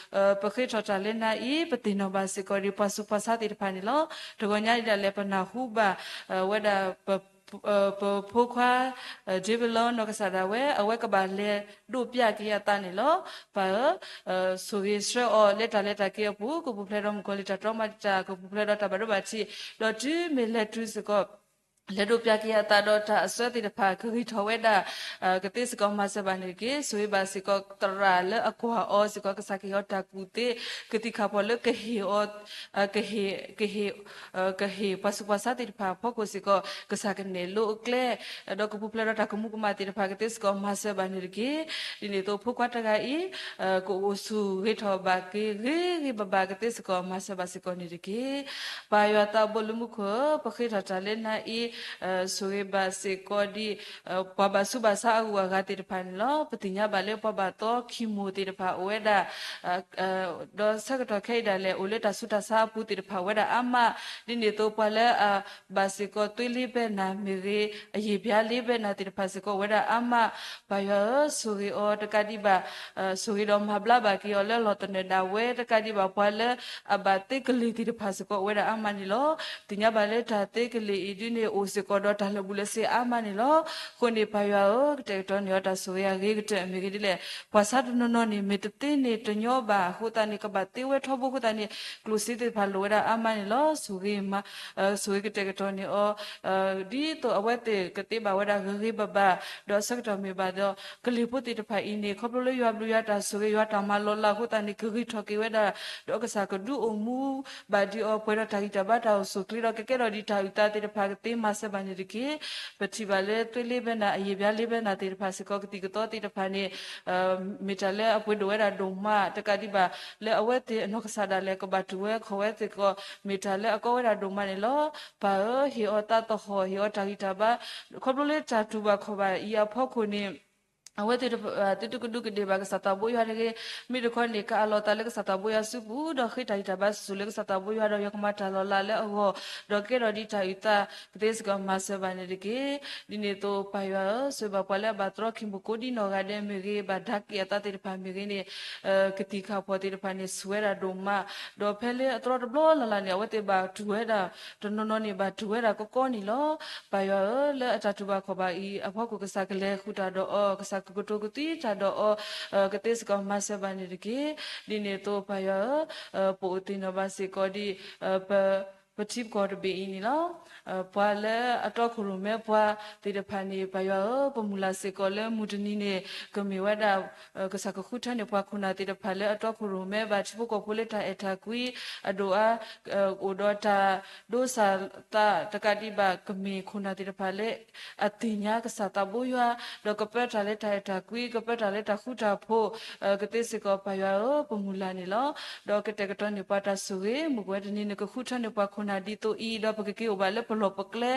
ပဃ့ထီၣ်တၢ်လၢနၤအံၤ ပသ့ၣ်နီၣ်ဘၣ်စ့ၢ်ကီးဒ်ပှၤဆူးပှၤဆါသ့ၣ်တဖၣ်န့ၣ်လီၤ. တဂီၤညါအံၤဒၣ်လဲာ် ပနၢ်ဟူဘၣ်ဝဲဒၣ် ပဖိခွါ David Long နီၢ်ကစၢ်ဒၣ်ဝဲ အဝဲကဘၣ်လဲၤဒိးပျးက့ၤအသးန့ၣ်လီၤ. ပၢ်ဧၢ, ဆိၣ်ဂ့ၤဆှၢအီၤလၢတၢ်လဲၤတၢ်က့ၤအပူၤ ကပူၤဖျဲးဒီးမုၣ်ကီၤလံၢ်တၢ်တြီမၤတံာ်တာ် ကပူၤဖျဲးဒီးတၢ်ဘၣ်ဒိဘၣ်ထံး, ဒီးတုၤမ့ၢ်လဲၤတုၤစ့ၢ်ကီး လဲၤဒိးပျးက့ၤအသးဒီးတၢ်အစၢသ့ၣ်တဖၣ် ကဂ့ၤထီၣ်ဝဲဒၣ် ကသ့စ့ၢ်ကီးမၤစၢၤဘၣ်န့ၣ်တက့ၢ်. ဆိၣ်ဂ့ၤဘၣ်စ့ၢ်ကီးသရၣ်လၢအကွၢ်အီၤစ့ၢ်ကီး ကစၢ်ကဟ့ၣ်အီၤတၢ်ကူၣ်သ့ ကသံၣ်ခၣ်ဖီၣ်လၢကဟ့ၣ်အီၤ ကဟ့ၣ် ကဟ့ၣ် ကဟ့ၣ်ပှၤဆူးပှၤဆါသ့ၣ်တဖၣ်အဖီခိၣ်စ့ၢ်ကီး ကစၢ်ကနဲၣ်လိအကျဲ ဒီးကပူၤဖျဲးဒီးတၢ်ကမူးကမၣ်သ့ၣ်တဖၣ် ကသ့စ့ၢ်ကီးမၤစၢၤဘၣ်န့ၣ်တက့ၢ်. ဒ်န့ၣ်အသိးဖိခွါတဂၤအံၤ ကအိၣ်ဆူၣ်ဂ့ၤထီၣ်ဘၣ်က့ၤ ဂ့ၤဂ့ၤဘၣ်ဘၣ် ကသ့စ့ၢ်ကီးမၤစၢၤဘၣ်စ့ၢ်ကီးန့ၣ်တက့ၢ်. ပၢ်ယွၤသးဘိလၢမူခိၣ်ဧၢ, ပဃ့ထီၣ်တၢ်လၢနၤအံၤ ဆိၣ်ဂ့ၤဘၣ်စ့ၢ်ကီးဒ် ပှၤဘၣ်ဆူးဘၣ်ဆါအဂုၤအဂၤသ့ၣ်တဖၣ်န့ၣ်လီၤ. ပသ့ၣ်ညါဘၣ်လၢပှၤဘၣ်သီခံမိၢ်သ့ၣ်တဖၣ်အိၣ်ဝဲဒၣ် ဒီးဆၢကတီၢ်ခဲအံၤဒၣ်လဲာ် အိၣ်လၢတၢ်ဆူးတၢ်ဆါအပူၤသ့ၣ်တဖၣ်ဝဲဒၣ်အါမး, ဒ်န့ၣ်အသိးပှၤလၢအဘၣ်စ့ၢ်ကီးသွ့လ့ဘဲနၤမ့ၢ်ဂ့ၤ, အယံာ်ဘျါလ့ဘဲနၤသ့ၣ်တဖၣ်စ့ၢ်ကီးအိၣ်ဝဲဒၣ်အါမး. ပၢ်ယွၤဧၢ, ဆိၣ်ဂ့ၤအီၤတကးဒံးဘၣ် ဆိၣ်ဂ့ၤဒီးမၤဘျါဘၣ်က့ၤအီၤလၢလီၢ်သနၢၣ်ဒၣ်ဝဲ တကးဒံးဘၣ်ပှၤလၢအဘၣ်သ့ကလ့ၢ်သ့ၣ်တဖၣ်စ့ၢ်ကီးအိၣ်ဝဲဒၣ်အါမးန့ၣ်လီၤ. သ့ၣ်ညါဘၣ်လၢတၢ်သ့ကလ့ၢ်အံၤဒုန့ၣ် အိၣ်စ့ၢ်ကီးဒီးတၢ်လၢာ်ဘူၣ်လၢာ်စ့အါမးန့ၣ်လီၤ. အဃိန့ၣ် ပၢ်ယွၤဧၢ, ကတဲာ်ကတီၤန့ၢ်အီၤတၢ်ဆိၣ်ဂ့ၤအဂ့ၤကတၢၢ်မ့ၢ်ဂ့ၤဒ်လဲၣ်, ပှၤဆါတနီၤနီၤန့ၣ် မ့ၢ်တသ့န့ၣ်တညီဘၣ်အဃိသတးန့ၣ် ကဘၣ်သ့ဝဲထီဘိအဃိသတးန့ၣ် ကျိၣ်စ့သ့ၣ်တဖၣ်လိၣ်ဝဲဒၣ်အါမးန့ၣ်လီၤ. ဆိၣ်ဂ့ၤ ဆိၣ်ဂ့ၤကတဲာ်ကတီၤန့ၢ်အီၤ ဒ်သိးအဝဲသ့ၣ်ကသ့ဘၣ်ဝဲဒၣ်ဂ့ၤဂ့ၤဘၣ်ဘၣ်, ဒီးဆၢကတီၢ်မ့ၢ်ဘၣ်ဒီး ကလ့ၢ်ဖိသ့ၣ်တဖၣ်အံၤန့ၣ် ခီဖျိလၢယွၤဘျုးယွၤတၢ်ဆိၣ်ဂ့ၤ ယွၤတၢ်မၤလီၤလးအဃိသတးန့ၣ် ကဂ့ၤထီၣ်က့ၤဝဲဒၣ်, ဒီးကစၢ်ကဒုးအိၣ်မူဘၣ်ဒံးအီၤ ပှဲၤဒီးတၢ်ဂံၢ်တၢ်ဘါတၢ်အိၣ်ဆူၣ်အိၣ်ချ့ဒီး ကကဲထီၣ်ဒံးတၢ်အုၣ်သးသ့ၣ်တဖၣ်ကသ့မၤစၢၤဘၣ်န့ၣ်တက့ၢ်. ပထံၣ်ဘၣ်လၢသွ့လ့ဘဲနၤ အယံာ်ဘျါလ့ဘဲနၤသ့ၣ်တဖၣ်စ့ၢ်ကီး ကသံၣ်ကသီသ့ၣ်တဖၣ်န့ၣ် မ့ၢ်တၢ်လၢအပှ့ၤဒိၣ်ဝဲဒၣ်ဒိၣ်မး တကးဒံးဘၣ် လၢအဝဲသ့ၣ်အနီၢ်ကစၢ်ဒၣ်လဲာ်ကဘၣ်တူၢ်ဝဲခီၣ်ဝဲစ့ၢ်ကီး မ့ၢ်တၢ်လၢအကီဝဲဒၣ်ဒိၣ်မးန့ၣ်လီၤ. ပၢ်ဧၢ, ဟ့ၣ်အီၤသးသဟီၣ် ဟ့ၣ်အီၤတၢ်ဂံၢ်တၢ်ဘါ ခီဖျိလၢတၢ်တူၢ်ဘၣ်ခီၣ်ဘၣ်အံၤအဖီခိၣ်န့ၣ် အဝဲသ့ၣ်တဖၣ် သုတကဒူးကဒ့ၣ်ဘၣ်ကစၢ်သးဘိယွၤတဂ့ၤ, မ့ၢ်တခီန့ၣ် ကအးလီၤသးလၢကစၢ်သးဘိယွၤစုပူၤ ဒီးဃ့တၢ်ဂံၢ်တၢ်ဘါဆူၣ်လၢကစၢ်သးဘိယွၤဒီးယွၤကမၤတၢ်လီၤလးလၢအဂီၢ်, ဒီးကဲထီၣ်ဒံးတၢ်အုၣ်သး ကသ့စ့ၢ်ကီးမၤစၢၤဘၣ်န့ၣ်တက့ၢ်. ဒ်န့ၣ်အသိးပၢ်ယွၤဧၢ, ဆိၣ်ဂ့ၤဘၣ်ပှၤလၢအဘၣ်တြီခံမိၢ်ကိးဒံနီၢ်ဂၤဒဲးမ့ၢ်ဂ့ၤ, ဘၣ်ဒါက့ၤအသးသ့ၣ်တဖၣ်မ့ၢ်ဂ့ၤန့ၣ် ကသံၣ်ခၣ်ဖှီၣ်သ့ၣ်တဖၣ်န့ၣ် ဆူၣ်ဝဲဒၣ်ဒိၣ်မး, ဒီးဖဲလၢအတြီတဘျီလၢ်လၢ်န့ၣ် အဝဲသ့ၣ်ဘၣ်တူၢ်ဝဲဒၣ် တနီၤနီၤန့ၣ်ဘၣ်တူၢ်ဝဲဒၣ်ကကီန့ၣ်လီၤ. ပၢ်ယွၤဧၢ, လၢအတၢ်တူၢ်ဘၣ်ခီၣ်ဘၣ်အံၤအဖီခိၣ် ကစၢ်ကလဲၤဃုာ်တၢ်ဒီးအီၤ, ကစၢ်ကကတိၤကသွံတၢ်ဒီးအီၤ, ကသ့စ့ၢ်ကီးမၤစၢၤဘၣ်န့ၣ်တက့ၢ်. ဒ်န့ၣ်အသိးပၢ်ယွၤဧၢ, ပအိၣ်သ့ၣ်နီၣ်ဘၣ်စ့ၢ်ကီးဒ် ပထံပကီၢ်တဘ့ၣ်အံၤန့ၣ်လီၤ. ပှၤလၢအတီခိၣ်ရိၣ်မဲပှၤသ့ၣ်တဖၣ်န့ၣ် ပၢ်ယွၤဧၢ, ပမုၢ်လၢ်စ့ၢ်ကီးလၢမုၢ်တနံၤန့ၣ် ကမ့ၢ်ဝဲဒၣ် ကစၢ်ကဃုထၢန့ၢ်ပှၤခိၣ်နၢ်သ့ၣ်တဖၣ်လၢအတီခိၣ်ရိၣ်မဲ ဘၣ်ထံဖိကီၢ်ဖိလၢတၢ်အဲၣ်တၢ်ကွံအဒိၣ်အါ, အိၣ်ဒီးတၢ်ဒိစၢ်သးတကးဒံးဘၣ် ကမ့ၢ်ခိၣ်နၢ်သ့ၣ်တဖၣ်လၢအသ့ၣ်ညါကစၢ်သးဘိယွၤ, ဒီးကပၢတၢ်လၢတၢ်အဲၣ်တၢ်ကွံ, ကပၢတၢ်လၢတၢ်ဃူတၢ်ဖိး, ကသ့စ့ၢ်ကီးပၢ်ယွၤဧၢ, ပမုၢ်လၢ်န့ၣ်လီၤ. ဒီးကတဲာ်ကတီၤန့ၢ်ပှၤတၢ်ဆိၣ်ဂ့ၤ, မုၢ်ကဝဲတနံၤန့ၣ် ကဃုထၢန့ၢ်ပှၤခိၣ်နၢ်ဒ်သိးအံၤ, ဒီးပကက့ၤအိၣ်ဘၣ်လၢပလီၢ်ပကျဲ,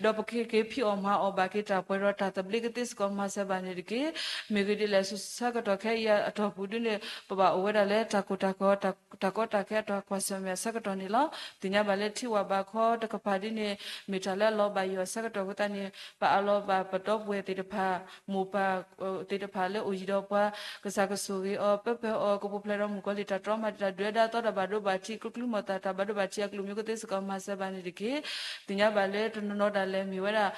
ဒီးပကက့ၤဖံးအီၣ်မၤအီၣ်ဘၣ်က့ၤတၢ်ပှဲၤဒီးတၢ်သဘျ့ ကသ့စ့ၢ်ကီးမၤစၢၤဘၣ်န့ၣ်တက့ၢ်. မ့ၢ်ဂ့ၤဒ်လဲၣ်ဆၢကတီၢ်ခဲအံၤအတီၢ်ပူၤဒ်န့ၣ် ပဘၣ်အိၣ်ဝဲဒၣ်လၢတၢ်ကိၢ်တၢ်ဂီၤ တၢ်ကီတၢ်ခဲ တၢ်ကွၢ်ဆၢၣ်မဲာ်အဆၢကတီၢ်န့ၣ်လီၤ. သ့ၣ်ညါဘၣ်လၢထံဝၣ်ဘးခီတကပၤဒ်န့ၣ် မ့ၢ်တၢ်လၢအလီၤဘၣ်ယိၣ်အဆၢကတီၢ်အဃိသတးန့ၣ် ပအးလီၤဘၣ်ပဒီပုၢ်ဝဲၢ်သ့ၣ်တဖၣ်, မိၢ်ပၢ်သ့ၣ်တဖၣ်လၢအိၣ်ယံၤဒီးပှၤ, ကစၢ်ကဆိၣ်ဂ့ၤအီၤ ပၢပၢအီၤ ကပူၤဖျဲးဒီးမုၣ်ကီၤလံၢ်တၢ်တြီမၤတၢ်ဒုၣ်ဒါအသီတၢ်ဘၣ်ဒိဘၣ်ထံး ကျိချံမျိာ်သၣ်တၢ်ဘၣ်ဒိဘၣ်ထံးအကလုာ်မံၤကသ့စ့ၢ် ပှၤလၢအအိၣ်လၢတၢ်ဒိၣ်ထီၣ်ထီထီၣ်သ့ၣ်တဖၣ်အဂီၢ်သ့ၣ်စ့ၢ်ကီး မၤစၢၤဘၣ်န့ၣ်တက့ၢ်. သ့ၣ်ညါဘၣ်လၢတနီၤနီၤဒၣ်လဲာ်မ့ၢ်ဝဲဒၣ်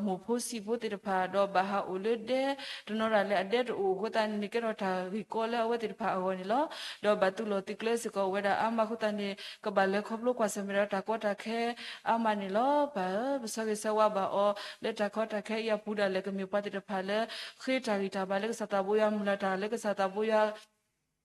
မိၢ်ဖိဆံးဖိသ့ၣ်တဖၣ် ဒီးဘၣ်ဟးအိၣ်လၢဒဲ တနီၤဒၣ်လဲာ်အဒဲတအိၣ်အဃိသတးန့ၣ် ကဲထီၣ်တၢ်ဂ့ၢ်ကီလၢအဝဲသ့ၣ်တဖၣ်အဂီၢ်န့ၣ်လီၤ. ဒီးဘၣ်သုးလီၢ်သုးကျဲစ့ၢ်ကီးအိၣ်ဝဲဒၣ်အါမးအဃိသတးန့ၣ် ကဘၣ်လဲၤခီဖျိကွၢ်ဆၢၣ်မဲာ်ဒီးတၢ်ကီတၢ်ခဲအါမးန့ၣ်လီၤ. ပၢ်ဧၢ, ပဆၢဂ့ၤဆၢဝါဘၣ်အီၤ လၢတၢ်ကီတၢ်ခဲအံၤအပူၤဒၣ်လဲာ် ကမ့ၢ်ပှၤသ့ၣ်တဖၣ်လၢ ဃ့တၢ်ဂံၢ်တၢ်ဘါလၢကစၢ်သးဘိယွၤ မုၢ်လၢ်တၢ်လၢကစၢ်သးဘိယွၤ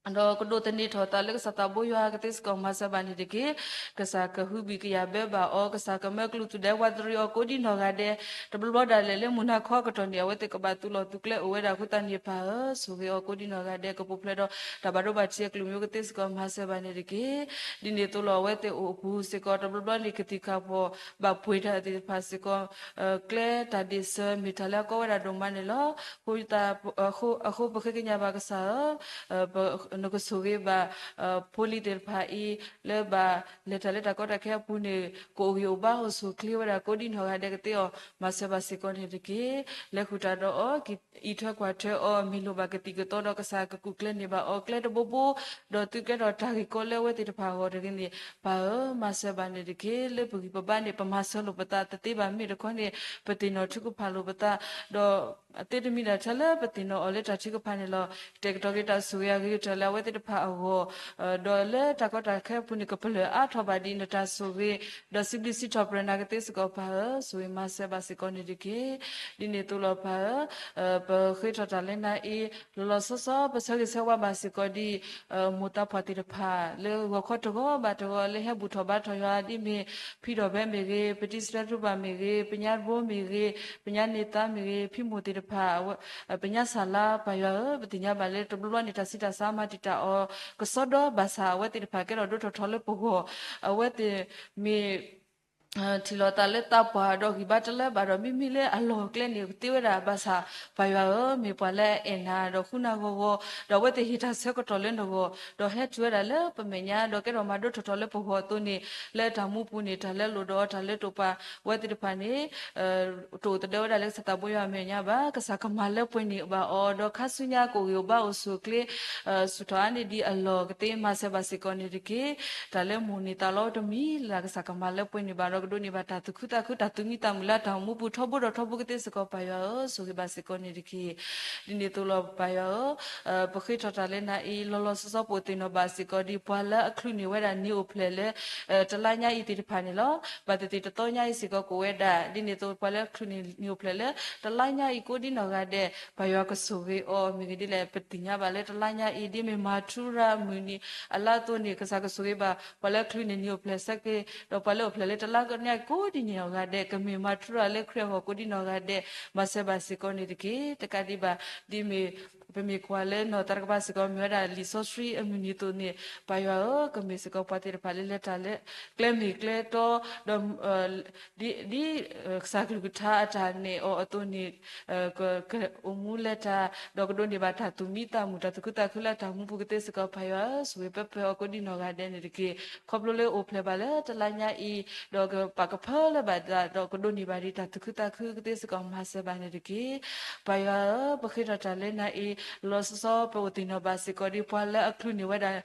ဒီးကဒိးသန့ၤထီၣ်သးလၢကစၢ်သးဘိယွၤကသ့စ့ၢ်ကီး မၤစၢၤဘၣ်န့ၣ်တက့ၢ်. ကစၢ်ကဟုဘံၣ်ကယာ်ဘၢဘၣ်အီၤ, ကစၢ်ကမၢကလူးသူၣ်ဒဲဝးတရံးအီၤကိးဒ်နီၢ်ဂၤဒဲး, တဘျီဘျီဒၣ်လဲာ်လၢမုၢ်နၤခီကတီၢ်န့ၣ် အဝဲသ့ၣ်ကဘၣ်သုးလီၢ်သုးကျဲအိၣ်ဝဲဒၣ်အဃိသတးန့ၣ် ပၢ်ဧၢ, ဆိၣ်ဂ့ၤအီၤကိးဒ်နီၢ်ဂၤဒဲး ကပူၤဖျဲးဒီးတၢ်ဘၣ်ဒိဘၣ်ထံးအကလုၢ်မံၤကသ့စ့ၢ်ကီး မၤစၢၤဘၣ်န့ၣ်တက့ၢ်. ဒ်န့ၣ်အသိးလီၤ အဝဲသ့ၣ်အိၣ်အပူၤစ့ၢ်ကီး တဘျီဘျီန့ၣ် ကသံၣ်ကၢ်ပီၣ်ဘၣ်ပှ့ၤတၢ်သ့ၣ်တဖၣ်စ့ၢ်ကီး ကျဲတၢ်ဒ့ၣ်စၢၤ မ့ၢ်တၢ်လၢအကီဝဲဒၣ်ဒိၣ်မးန့ၣ်လီၤ. အဃိ ပဃ့ကညးဘၣ်ကစၢ်ဧၢ, နကဆိၣ်ဂ့ၤဘၣ် ဖိလံၤသ့ၣ်တဖၣ်အံၤ လၢဘၣ်လဲၤတၢ်လၢတၢ်ကီတၢ်ခဲအပူၤန့ၣ် ကအိၣ်ဂံၢ်အိၣ်ဘါအိၣ်ဆူၣ်အိၣ်ချ့ဝဲဒၣ်ကိးဒ်နီၢ်ဂၤဒဲးကသ့အီၤ မၤစၢၤဘၣ်စ့ၢ်ကီးန့ၣ်တက့ၢ်. လဲၤဃုာ်တၢ်ဒီးအီၤ ကအံးထွဲကွၢ်ထွဲအီၤ မ့ၢ်လိၣ်ဘၣ်ကသံၣ်ကသီဒီး ကစၢ်ကကူၣ်ကျဲၤန့ၢ်ဘၣ်အီၤကျဲတဘိဘိ ဒီးသုကဲထီၣ်တၢ်ဂ့ၢ်ကီလၢအဝဲသ့ၣ်တဖၣ်အဂီၢ်တဂ့ၤန့ၣ် ပၢ်ဧၢ, မၤစၢၤဘၣ်န့ၣ်တက့ၢ်. လၢပဂံၢ်ပဘါန့ၣ် ပမၤစၢၤလိာ်ပသးတသ့ဘၣ် မ့ၢ်တခီန့ၣ် ပသ့ၣ်နီၣ်ထုကဖၣ်လိာ်ပသး ဒီးသ့တမံၤဒၣ်ထဲလၢပသ့ၣ်နီၣ်အီၤလၢတၢ်ထုကဖၣ်န့ၣ်လီၤ. ကတဲာ်ကတီၤက့ၤတၢ်ဆိၣ်ဂ့ၤအဂ့ၤကတၢၢ်လၢအဝဲသ့ၣ်တဖၣ်အဂီၢ် ဒီးလၢတၢ်ကီတၢ်ခဲအပူၤန့ၣ် ကပလၢၢ်အါထီၣ်ဘၣ်ဒ်နတၢ်ဆိၣ်ဂ့ၤ ဒီးစံးဘျုးစံးထီၣ်ပတြၢၤနၤကသ့စ့ၢ်ကီး ပၢ်ဧၢ, ဆိၣ်ဂ့ၤမၤစၢၤဘၣ်စ့ၢ်ကီးန့ၣ်တက့ၢ်. ဒ်န့ၣ်အသိးလီၤ ပၢ်ဧၢ, ပဃ့ထီၣ်တၢ်လၢနၤအံၤ လီၤလီၤဆီဆီ ပဆၢဂ့ၤဆၢဝါဘၣ်စ့ၢ်ကီးဒ် မိၢ်သးပှၢ်သ့ၣ်တဖၣ် လၢဂီၤခီတဂီၤဘၣ်တဂီၤ လၢဟဲဘူၣ်ထီၣ်ဘါထီၣ်ယွၤ ဒ်မ့ၢ်ဖံဒီးဖဲမ့ၢ်ဂ့ၤ, ပတံစတၢထူပၢ်မ့ၢ်ဂ့ၤ, ပညါတဘိမ့ၢ်ဂ့ၤ, ပညါန့ၢ်သါမ့ၢ်ဂ့ၤ, ဖံမိၢ်သ့ၣ်တဖၣ် ပညါစၢ်လါ ပၢ်ယွၤဧၢ, ပသ့ၣ်ညါဘၣ်လၢတဘျီဘျီန့ၣ် တၢ်ဆံးတၢ်ဆါမၤတံာ်တာ်အီၤ ကစီဒီဘၣ်ဆၣ် အဝဲသ့ၣ်တဖၣ်ကဲထီၣ်ဒိၣ်ထီၣ်ထီလၢပဂီၢ်, အဝဲသ့ၣ်မ့ၢ် ထံၣ်လိာ်သးလၢသးပှၢ်ဒီးဂံၢ်ဘါတလၢဘၣ်ဒီး မ့မ့ၢ်လၢအလီၢ်ကျဲန့ၣ် ကသ့ဝဲဒၣ်ဘၣ်ဆၣ် ပၢ်ယွၤဧၢ, မ့ၢ်ပှၤလၢအအဲၣ်နၤဒီးဃုနၤဂီၤဂီၤ, ဒီးအဝဲသ့ၣ်ဟ့ၣ်တၢ်ဆၢကတီၢ်လၢနဂီၢ်, ဒီးဟဲတုၤဝဲဒၣ်လၢပမဲာ်ညါ ဒီးကဲထီၣ်မၤဒိၣ်ထီၣ်ထီလၢပဂီၢ်အသိးန့ၣ် လၢတၢ်မူပူၤန့ၣ် တၢ်လၢလိၣ်ဒီးအီၤ တၢ်လၢတိာ်ပာ်ဝဲသ့ၣ်တဖၣ်န့ၣ် တအိၣ်သဒၢဝဲဒၣ်လၢကစၢ်သးဘိယွၤအမဲာ်ညါဘၣ်. ကစၢ်ကမၤလၢပှဲၤန့ၢ်ဘၣ်အီၤ ဒီးခါဆူညါကအိၣ်ဂံၢ်အိၣ်ဘါအိၣ်ဆူၣ်အိၣ်ချ့ ဆူၣ်ထီၣ်အါန့ၢ်ဒံးအလီၢ်ကသ့ မၤစၢၤဘၣ်စ့ၢ်ကီးန့ၣ်တက့ၢ်. တၢ်လၢမိၢ်န့ၢ်သးလီတမံၤလၢ် ကစၢ်ကမၤလၢပှဲၤန့ၢ်ဘၣ်ဒီး ကဒိးန့ၢ်ဘၣ်တၢ်သူၣ်ခုသးခု တၢ်သူၣ်မံသးမုာ်လၢတၢ်အိၣ်မူပူၤထီဘိဒီးထီဘိကသ့စ့ၢ်ကီး ပၢ်ယွၤဧၢ, ဆိၣ်ဂ့ၤဘၣ်စ့ၢ်ကီးန့ၣ်တက့ၢ်. ဒ်န့ၣ်အသိးလီၤ ပၢ်ယွၤဧၢ, ပဃ့ထီၣ်တၢ်လၢနၤအံၤ လီၤလီၤဆီဆီ ပအိၣ်သ့ၣ်နီၣ်ဘၣ်စ့ၢ်ကီးဒ် ပှၤလၢအချုးန့ၢ်ဝဲဒၣ်နံၣ်အိၣ်ဖျဲၣ်လၢ တလါညါအံၤသ့ၣ်တဖၣ်န့ၣ်လီၤ. ဘၣ်သ့ၣ်သ့ၣ်တသီညါအံၤစ့ၢ်ကီးကအိၣ်ဝဲဒၣ် ဒ်န့ၣ်အသိး ပှၤလၢအချုးန့ၢ်နံၣ်အိၣ်ဖျဲၣ်လၢ တလါညါအံၤကိးဒ်နီၢ်ဂၤဒဲး ပၢ်ယွၤကဆိၣ်ဂ့ၤအီၤ မ့ၢ်ဂ့ၤဒ်လဲၣ် ပသ့ၣ်ညါဘၣ်လၢတလါညါအံၤ ဒ်မ့ၢ်မၤထူရၤမုၢ်နံၤအလါအသိးန့ၣ် ကစၢ်ကဆိၣ်ဂ့ၤဘၣ် ပှၤလၢအချုးန့ၢ်နံၣ်အိၣ်ဖျဲၣ်ဆၢက့ၤ ဒီးပှၤလၢအအိၣ်ဖျဲၣ်လၢတလါညါအံၤကိးဒ်န့ၣ်နီၢ်ဂၤဒဲး ကမ့ၢ်မၤထူရၤလၢခရံာ်အဂီၢ်ကိးဒ်နီၢ်ဂၤဒဲး မၤစၢၤဘၣ်စ့ၢ်ကီးန့ၣ်တက့ၢ်. တကးဒံးဘၣ် ဒ်မ့ၢ် ပမ့ၢ်ကွၢ်လၢနီၢ်သးတကပၤစ့ၢ်ကီး မ့ၢ်ဝဲဒၣ်လံာ်စီဆှံအမုၢ်နံၤအသိးန့ၣ် ပၢ်ယွၤဧၢ, ကမ့ၢ်စ့ၢ်ကီးပှၤသ့ၣ်တဖၣ်လၢလဲၤတၢ်လၢ ကျဲမ့ၢ်ကျဲတီ ဒီး ဒ် ဒ် ကစၢ်ကလုၢ်ကထါအတၢ်နဲၣ်အီၤအသိးန့ၣ် က ကအိၣ်မူလဲၤတၢ် ဒီးကဒိးန့ၢ်ဘၣ်တၢ်သူၣ်မံသးမုာ် တၢ်သူၣ်ခုသးခုလၢတၢ်မူပူၤကသ့စ့ၢ်ကီး ပၢ်ယွၤဧၢ, ဆိၣ်ဂ့ၤပၢပၢအီၤကိးဒ်နီၢ်ဂၤဒဲးန့ၣ်တက့ၢ်. ခီဖျိလၢအိၣ်ဖျဲၣ်ဘၣ်လၢတလါညါအံၤ ဒီးကပာ်ကဖၢလၢဘၣ်သး ဒီးကဒိးန့ၢ်ဘၣ်ဒံးတၢ်သူၣ်ခုသးခုကသ့စ့ၢ်ကီး မၤစၢၤဘၣ်န့ၣ်တက့ၢ်. ပၢ်ယွၤဧၢ, ပဃ့ထီၣ်တၢ်လၢနၤအံၤ လီၤလီၤဆီဆီ ပအိၣ်သ့ၣ်နီၣ်ဘၣ်စ့ၢ်ကီးဒ် ပှၤလၢအချုးန့ၢ်ဝဲဒၣ်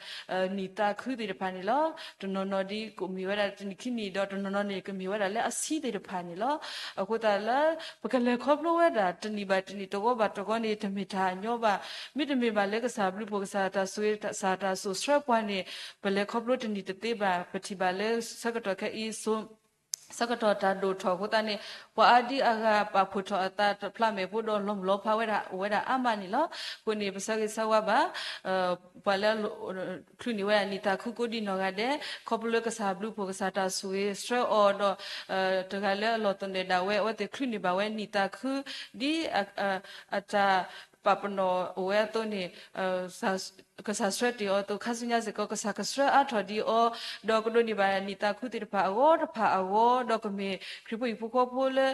နံၣ်သးခုသ့ၣ်တဖၣ်န့ၣ်လီၤ. တနီၤနီၤဒ်ကမ့ၢ်ဝဲဒၣ်တနံၣ်ခံနံၣ် ဒီးတနီၤနီၤန့ၣ် ကမ့ၢ်ဝဲဒၣ်လၢအဆံးသ့ၣ်တဖၣ်န့ၣ်လီၤ. အဃိသတးလၢ ပကလဲၤခီဖျိဝဲဒၣ်တနံၣ်ဘၣ်တနံၣ် တဂီၤဘၣ်တဂီၤန့ၣ် တမ့ၢ်တၢ်ညီဘၣ်. မ့တမ့ၢ်ဘၣ်လၢကစၢ်ဘျုးဖှိၣ် ကစၢ်တၢ်ဆိၣ်ဂ့ၤ ကစၢ်တၢ်စိာ်ဆှၢပှၤန့ၣ် ပလဲၤခီဖျိတနံၣ်တသ့ဘၣ်. ပထံၣ်ဘၣ်လၢဆၢကတီၢ်ခဲအံၤ ဆၢကတီၢ်တၢ်ဒိၣ်ထီၣ်အဃိသတးန့ၣ် ပှၤအါဒံအါဂၤပာ်ဖှိၣ်ထီၣ်အသးတဖျးမဲာ်ဖိဒီးလီၤမုၢ်လီၤဖးဝဲဒၣ်အိၣ်ဝဲဒၣ်အါမးန့ၣ်လီၤ. အဃိန့ၣ် ပဆၢဂ့ၤဆၢဝါဘၣ် ပှၤလၢ ချုးန့ၢ်ဝဲဒၣ်နံၣ်သးခုကိးဒံနီၢ်ဂၤဒဲး ခီဖျိလၢကစၢ်ဘျုးဖှိၣ် ကစၢ်တၢ်ဆိၣ်ဂ့ၤဆှၢအီၤဒီး တဂၤလၢအလီၢ်သနၢၣ်ဒၣ်ဝဲ အဝဲသ့ၣ်ချုးန့ၢ်ဘၣ်ဝဲနံၣ်သးခု ဒ်အတၢ်ပာ်ပနီၣ်အိၣ်ဝဲအသိးန့ၣ် ကစၢ်ဆှၢတ့ၢ်အီၤအသိး ခါဆူညါစ့ၢ်ကီး ကစၢ်ကဆှၢအါထီၣ်ဒံးအီၤ ဒီးကဒိးန့ၢ်ဘၣ်နံၣ်သးခုသ့ၣ်တဖၣ်အဂီၢ်တဖၣ်အဂီၢ် ဒီးကမ့ၢ်ခရံာ်ဖိဟံၣ်ဖိဃီဖိလၢ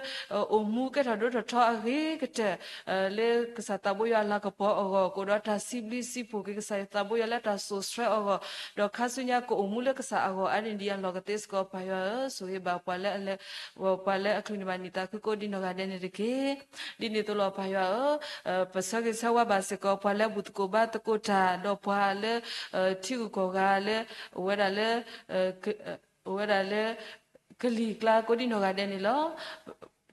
အိၣ်မူကဲထီၣ်ဒိၣ်ထီၣ်ထီအဂ့ၤကတၢၢ် လၢကစၢ်သးဘိယွၤအလၤကပီၤအဂီၢ် ကအိၣ်ဒီးတၢ်စံးဘျုးစံးဖှိၣ်က့ၤကစၢ်ယွၤသးဘိယွၤလၢတၢ်စိာ်ဆှၢအဂီၢ် ဒီးခါဆူညါကအိၣ်မူလၢကစၢ်အဂီၢ်အါန့ၢ်ဒံးအလီၢ်ကသ့စ့ၢ်ကီး ပၢ်ယွၤဧၢ, ဆိၣ်ဂ့ၤဘၣ်ပှၤလၢ ပှၤလၢအချုးန့ၢ်ဘၣ်နံၣ်သးခုကိးဒံနီၢ်ဂၤဒဲးန့ၣ်တက့ၢ်. ဒ်န့ၣ်အသိးလီၤ ပၢ်ယွၤဧၢ, ပဆၢဂ့ၤဆၢဝါဘၣ်စ့ၢ်ကီး ပှၤလၢဘူၣ်သကိးဘါသကိးတၢ် ဒီးပှၤလၢ ထံဂုၤကီၢ်ဂၤလၢ အိၣ်ဝဲဒၣ်လၢ အိၣ်ဝဲဒၣ်လၢ ကလံၤကျါကိးဒံနီၢ်ဂၤဒဲးန့ၣ်လီၤ.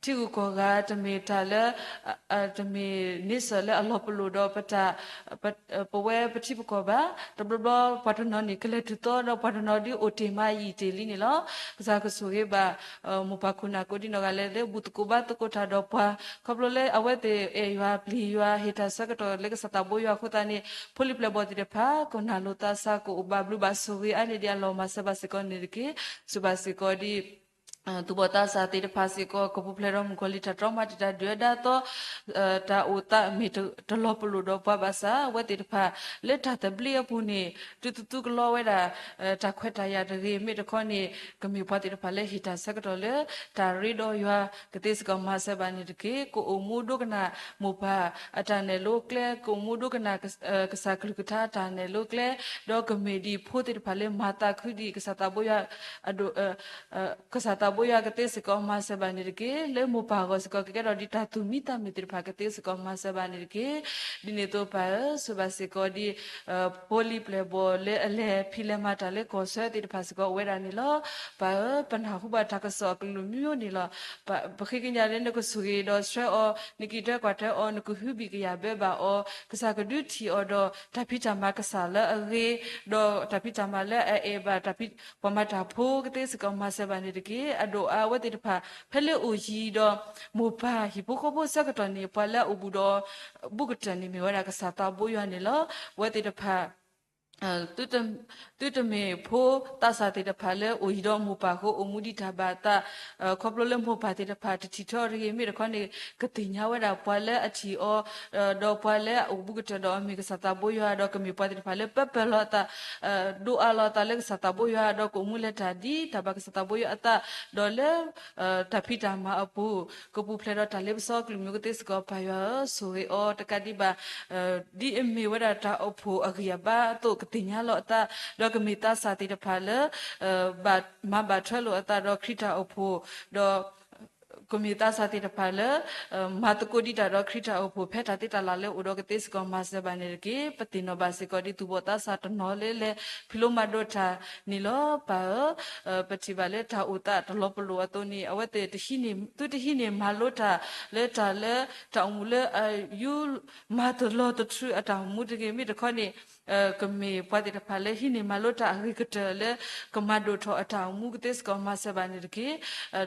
ထံဂုၤကီၢ်ဂၤ တမ့ၢ်တၢ်လၢ တမ့ၢ်န့ဆၢၣ်လၢအလီၤပလိာ်ဒီးပတၢ် ပဝဲပထံပကီၢ်ဘၣ်. တဘျီဘျီပှၤတနီၤန့ၣ် ကလဲၤတုၤသီဒီးပှၤတနီၤဒုးအိၣ်တ့ၢ်မးယံာ်တ့ၢ်လံန့ၣ်လီၤ. ကစၢ်ကဆိၣ်ဂ့ၤဘၣ် မိၢ်ပၢ်ခိၣ်နၢ်ကိးဒံနီၢ်ဂၤဒဲးလၢ ဘူၣ်သကိးဘါသကိးတၢ်ဒီးပှၤ ခီဖျိလၢအဝဲသ့ၣ်အဲၣ်ယွၤပျံၤယွၤ ဟ့ၣ်တၢ်ဆၢကတီၢ်လၢကစၢ်သးဘိယွၤအဃိသတးန့ၣ် ဖိလံၤပျဲၢ်ဘီၣ်သ့ၣ်တဖၣ် ကနၢ်လိာ်သးစၢ် ကအိၣ်ဘၣ်ဘျုးဘၣ်ဆိၣ်ဂ့ၤအါန့ၢ်ဒံးအလီၢ် မၤစၢၤဘၣ်စ့ၢ်ကီးန့ၣ်တက့ၢ်. စံးဘၣ်စ့ၢ်ကီးဒ် သူၣ်ဘီၣ်သးစၢ်သ့ၣ်တဖၣ်စ့ၢ်ကီး ကပူၤဖျဲးဒီးမုၣ်ကီၤလံၤတၢ်တြီမၤတံာ်တာ်ဒုၣ်ဒါသီ တၢ်အိၣ်သးမ့ၢ်တလီၤပလိာ်ဒီးပှၤဘၣ်ဆၣ် အဝဲသ့ၣ်တဖၣ် လၢတၢ်သဘျ့အပူၤန့ၣ် တုၤသုသုကလီဝဲဒၣ် တၢ်ခွဲးတၢ်ယာ်တဂ့ၤ မ့ၢ်တခီန့ၣ် ကမ့ၢ်ပှၤသ့ၣ်တဖၣ်လၢဟ့ၣ်တၢ်ဆၢကတီၢ်လၢ တၢ်ရ့ဒီးယွၤ ကသ့စ့ၢ်ကီးမၤစၢၤဘၣ်န့ၣ်တက့ၢ်. ကအိၣ်မူဒိကနၣ်မိၢ်ပၢ်အတၢ်နဲၣ်လိကျဲ ကအိၣ်မူဒိကနၣ် ကစၢ်ကလုၢ်ကထါအတၢ်နဲၣ်လိကျဲ ဒီးကမ့ၢ်ဒ်ဖိသ့ၣ်တဖၣ်လၢမၤသးခုဒံးကစၢ်သးဘိယွၤ အဒိၣ် ကစၢ်သးဘိယွၤကသ့စ့ၢ်ကီးမၤစၢၤဘၣ်န့ၣ်တက့ၢ်. လၢမိၢ်ပၢ်အဂီၢ်စ့ၢ်ကီး ကကဲထီၣ်ဒ်တၢ်သူၣ်မံသးမုာ်သ့ၣ်တဖၣ် ကသ့စ့ၢ်ကီးမၤစၢၤဘၣ်န့ၣ်တက့ၢ်. ဒ်န့ၣ်အသိးပၢ်ဧၢ ဆိၣ်ဘၣ်စ့ၢ်ကီးဒ် ဖိလံၤပျဲၢ်ဘီၣ်လၢအလဲၤဖံးလဲၤမၤတၢ်လၢကီၢ်ဆၢသ့ၣ်တဖၣ်စ့ၢ်ကီး အိၣ်ဝဲဒၣ်န့ၣ်လီၤ. ပၢ်ဧၢ ပနၢ်ဟူဘၣ်တၢ်ကစီၣ်အကလုာ်မံၤမံၤန့ၣ်လီၤ. ပဃ့ကညးလၢနကဆိၣ်ဂ့ၤဒီးဆှၢအီၤ နက့ၤတဲကွၢ်ထွဲအီၤ နကဟုဘံၣ်ကယာ်ဘၢဘၣ်အီၤ ကစၢ်ကဒုးထံၣ်အီၤဒီး တၢ်ဖံးတၢ်မၤကစၢ်လၢအဂ့ၤ ဒီးတၢ်ဖံးတၢ်မၤလၢအအဲၣ်ဘၣ် ပှၤမၤတၢ်ဖိကသ့စ့ၢ်ကီးမၤစၢၤဘၣ်န့ၣ်တက့ၢ်. အဒိၣ်အါအဝဲသ့ၣ်တဖၣ် ဖဲလၢအိၣ်ယံၤဒီး မိၢ်ပၢ်ဟံၣ်ဖိဃီဖိဆၢကတီၢ်န့ၣ် ပှၤလၢအအိၣ်ဘူးဒီး ဘူးကတၢၢ်န့ၣ်မ့ၢ်ဝဲဒၣ်ကစၢ်သးဘိယွၤန့ၣ်လီၤ. အဝဲသ့ၣ်တဖၣ် သုတမ့ၢ်ဖိသးစၢ်သ့ၣ်တဖၣ်လၢအိၣ်ယံၤဒီးမိၢ်ပၢ်အဃိ အိၣ်မူဒံးတၢ်ဘၣ်အသး ခီဖျိလၢမိၢ်ပၢ်သ့ၣ်တဖၣ်တထံၣ်ထီၣ်တဂ့ၤ မ့ၢ်တခီန့ၣ် ကသ့ၣ်ညါဝဲဒၣ်ပှၤလၢအထံၣ်အီၤ ဒီးပှၤလၢအအိၣ်ဘူးကတၢၢ်ဒီးအီၤမ့ၢ်ကစၢ်သးဘိယွၤ ဒီးကမ့ၢ်ပှၤသ့ၣ်တဖၣ်လၢပၢပၢၢ်လီၤအသး ဒိးအါလီၤအသးလၢကစၢ်သးဘိယွၤ ဒီးကအိၣ်မူလဲၤတၢ်ဒ်တၢ်ဘၣ်ကစၢ်သးဘိယွၤအသး ဒီးလၢ တၢ်ဖံးတၢ်မၤအပူၤ ကပူၤဖျဲးဒီးတၢ်လ့ပစီအကလုာ်မံၤကသ့စ့ၢ်ကီး ပၢ်ယွၤဧၢ ဆိၣ်ဂ့ၤအီၤတကးဒံးဘၣ် ဒ်အမ့ၢ်ဝဲဒၣ်တၢ်အိၣ်ဖှိၣ်အဂံၢ်အဘါအသိး ကသ့ၣ်ညါလီၤအသး ဒီးကမ့ၢ်သးစၢ်သ့ၣ်တဖၣ်လၢ ဘၣ်မၤဘၣ်ထွဲလိာ်အသးဒီးခရံာ်တၢ်အိၣ်ဖှိၣ် ဒီး ကမ့ၢ်သးစၢ်သ့ၣ်တဖၣ်လၢ မၤသကိးဒံးတၢ်ဒီးခရံာ်တၢ်အိၣ်ဖှိၣ် ဖဲတၢ်သ့တၢ်လၢ်လၢအိၣ်ဒီးကသ့စ့ၢ်ကီးမၤစၢၤဘၣ်န့ၣ်တက့ၢ်. ပသ့ၣ်နီၣ်ဘၣ်စ့ၢ်ကီးဒ်သူၣ်ဘီၣ်သးစၢ်တနီၤလၢလဲၤဖံးလိမၤဒိးတၢ်န့ၣ်လီၤ. ပၢ်ဧၢ ပထံၣ်ဘၣ်လၢတၢ်အိၣ်သးတလီၤပလိာ်အသိးန့ၣ် အဝဲသ့ၣ် သုတဟံးန့ၢ်မၤလိတၢ်လၢတၢ်လၢ တၢ်အိၣ်မူလၢအယူ မၤတလီၤတထြူးအတၢ်အိၣ်မူတဂ့ၤ မ့ၢ်တခီန့ၣ် ကမ့ၢ်ပှၤသ့ၣ်တဖၣ်လၢဟံးန့ၢ်မၤလိတၢ်အဂ့ၤကတၢၢ်လၢ ကမၤဒိၣ်ထီၣ်အတၢ်အိၣ်မူကသ့စ့ၢ်ကီးမၤစၢၤဘၣ်န့ၣ်တက့ၢ်.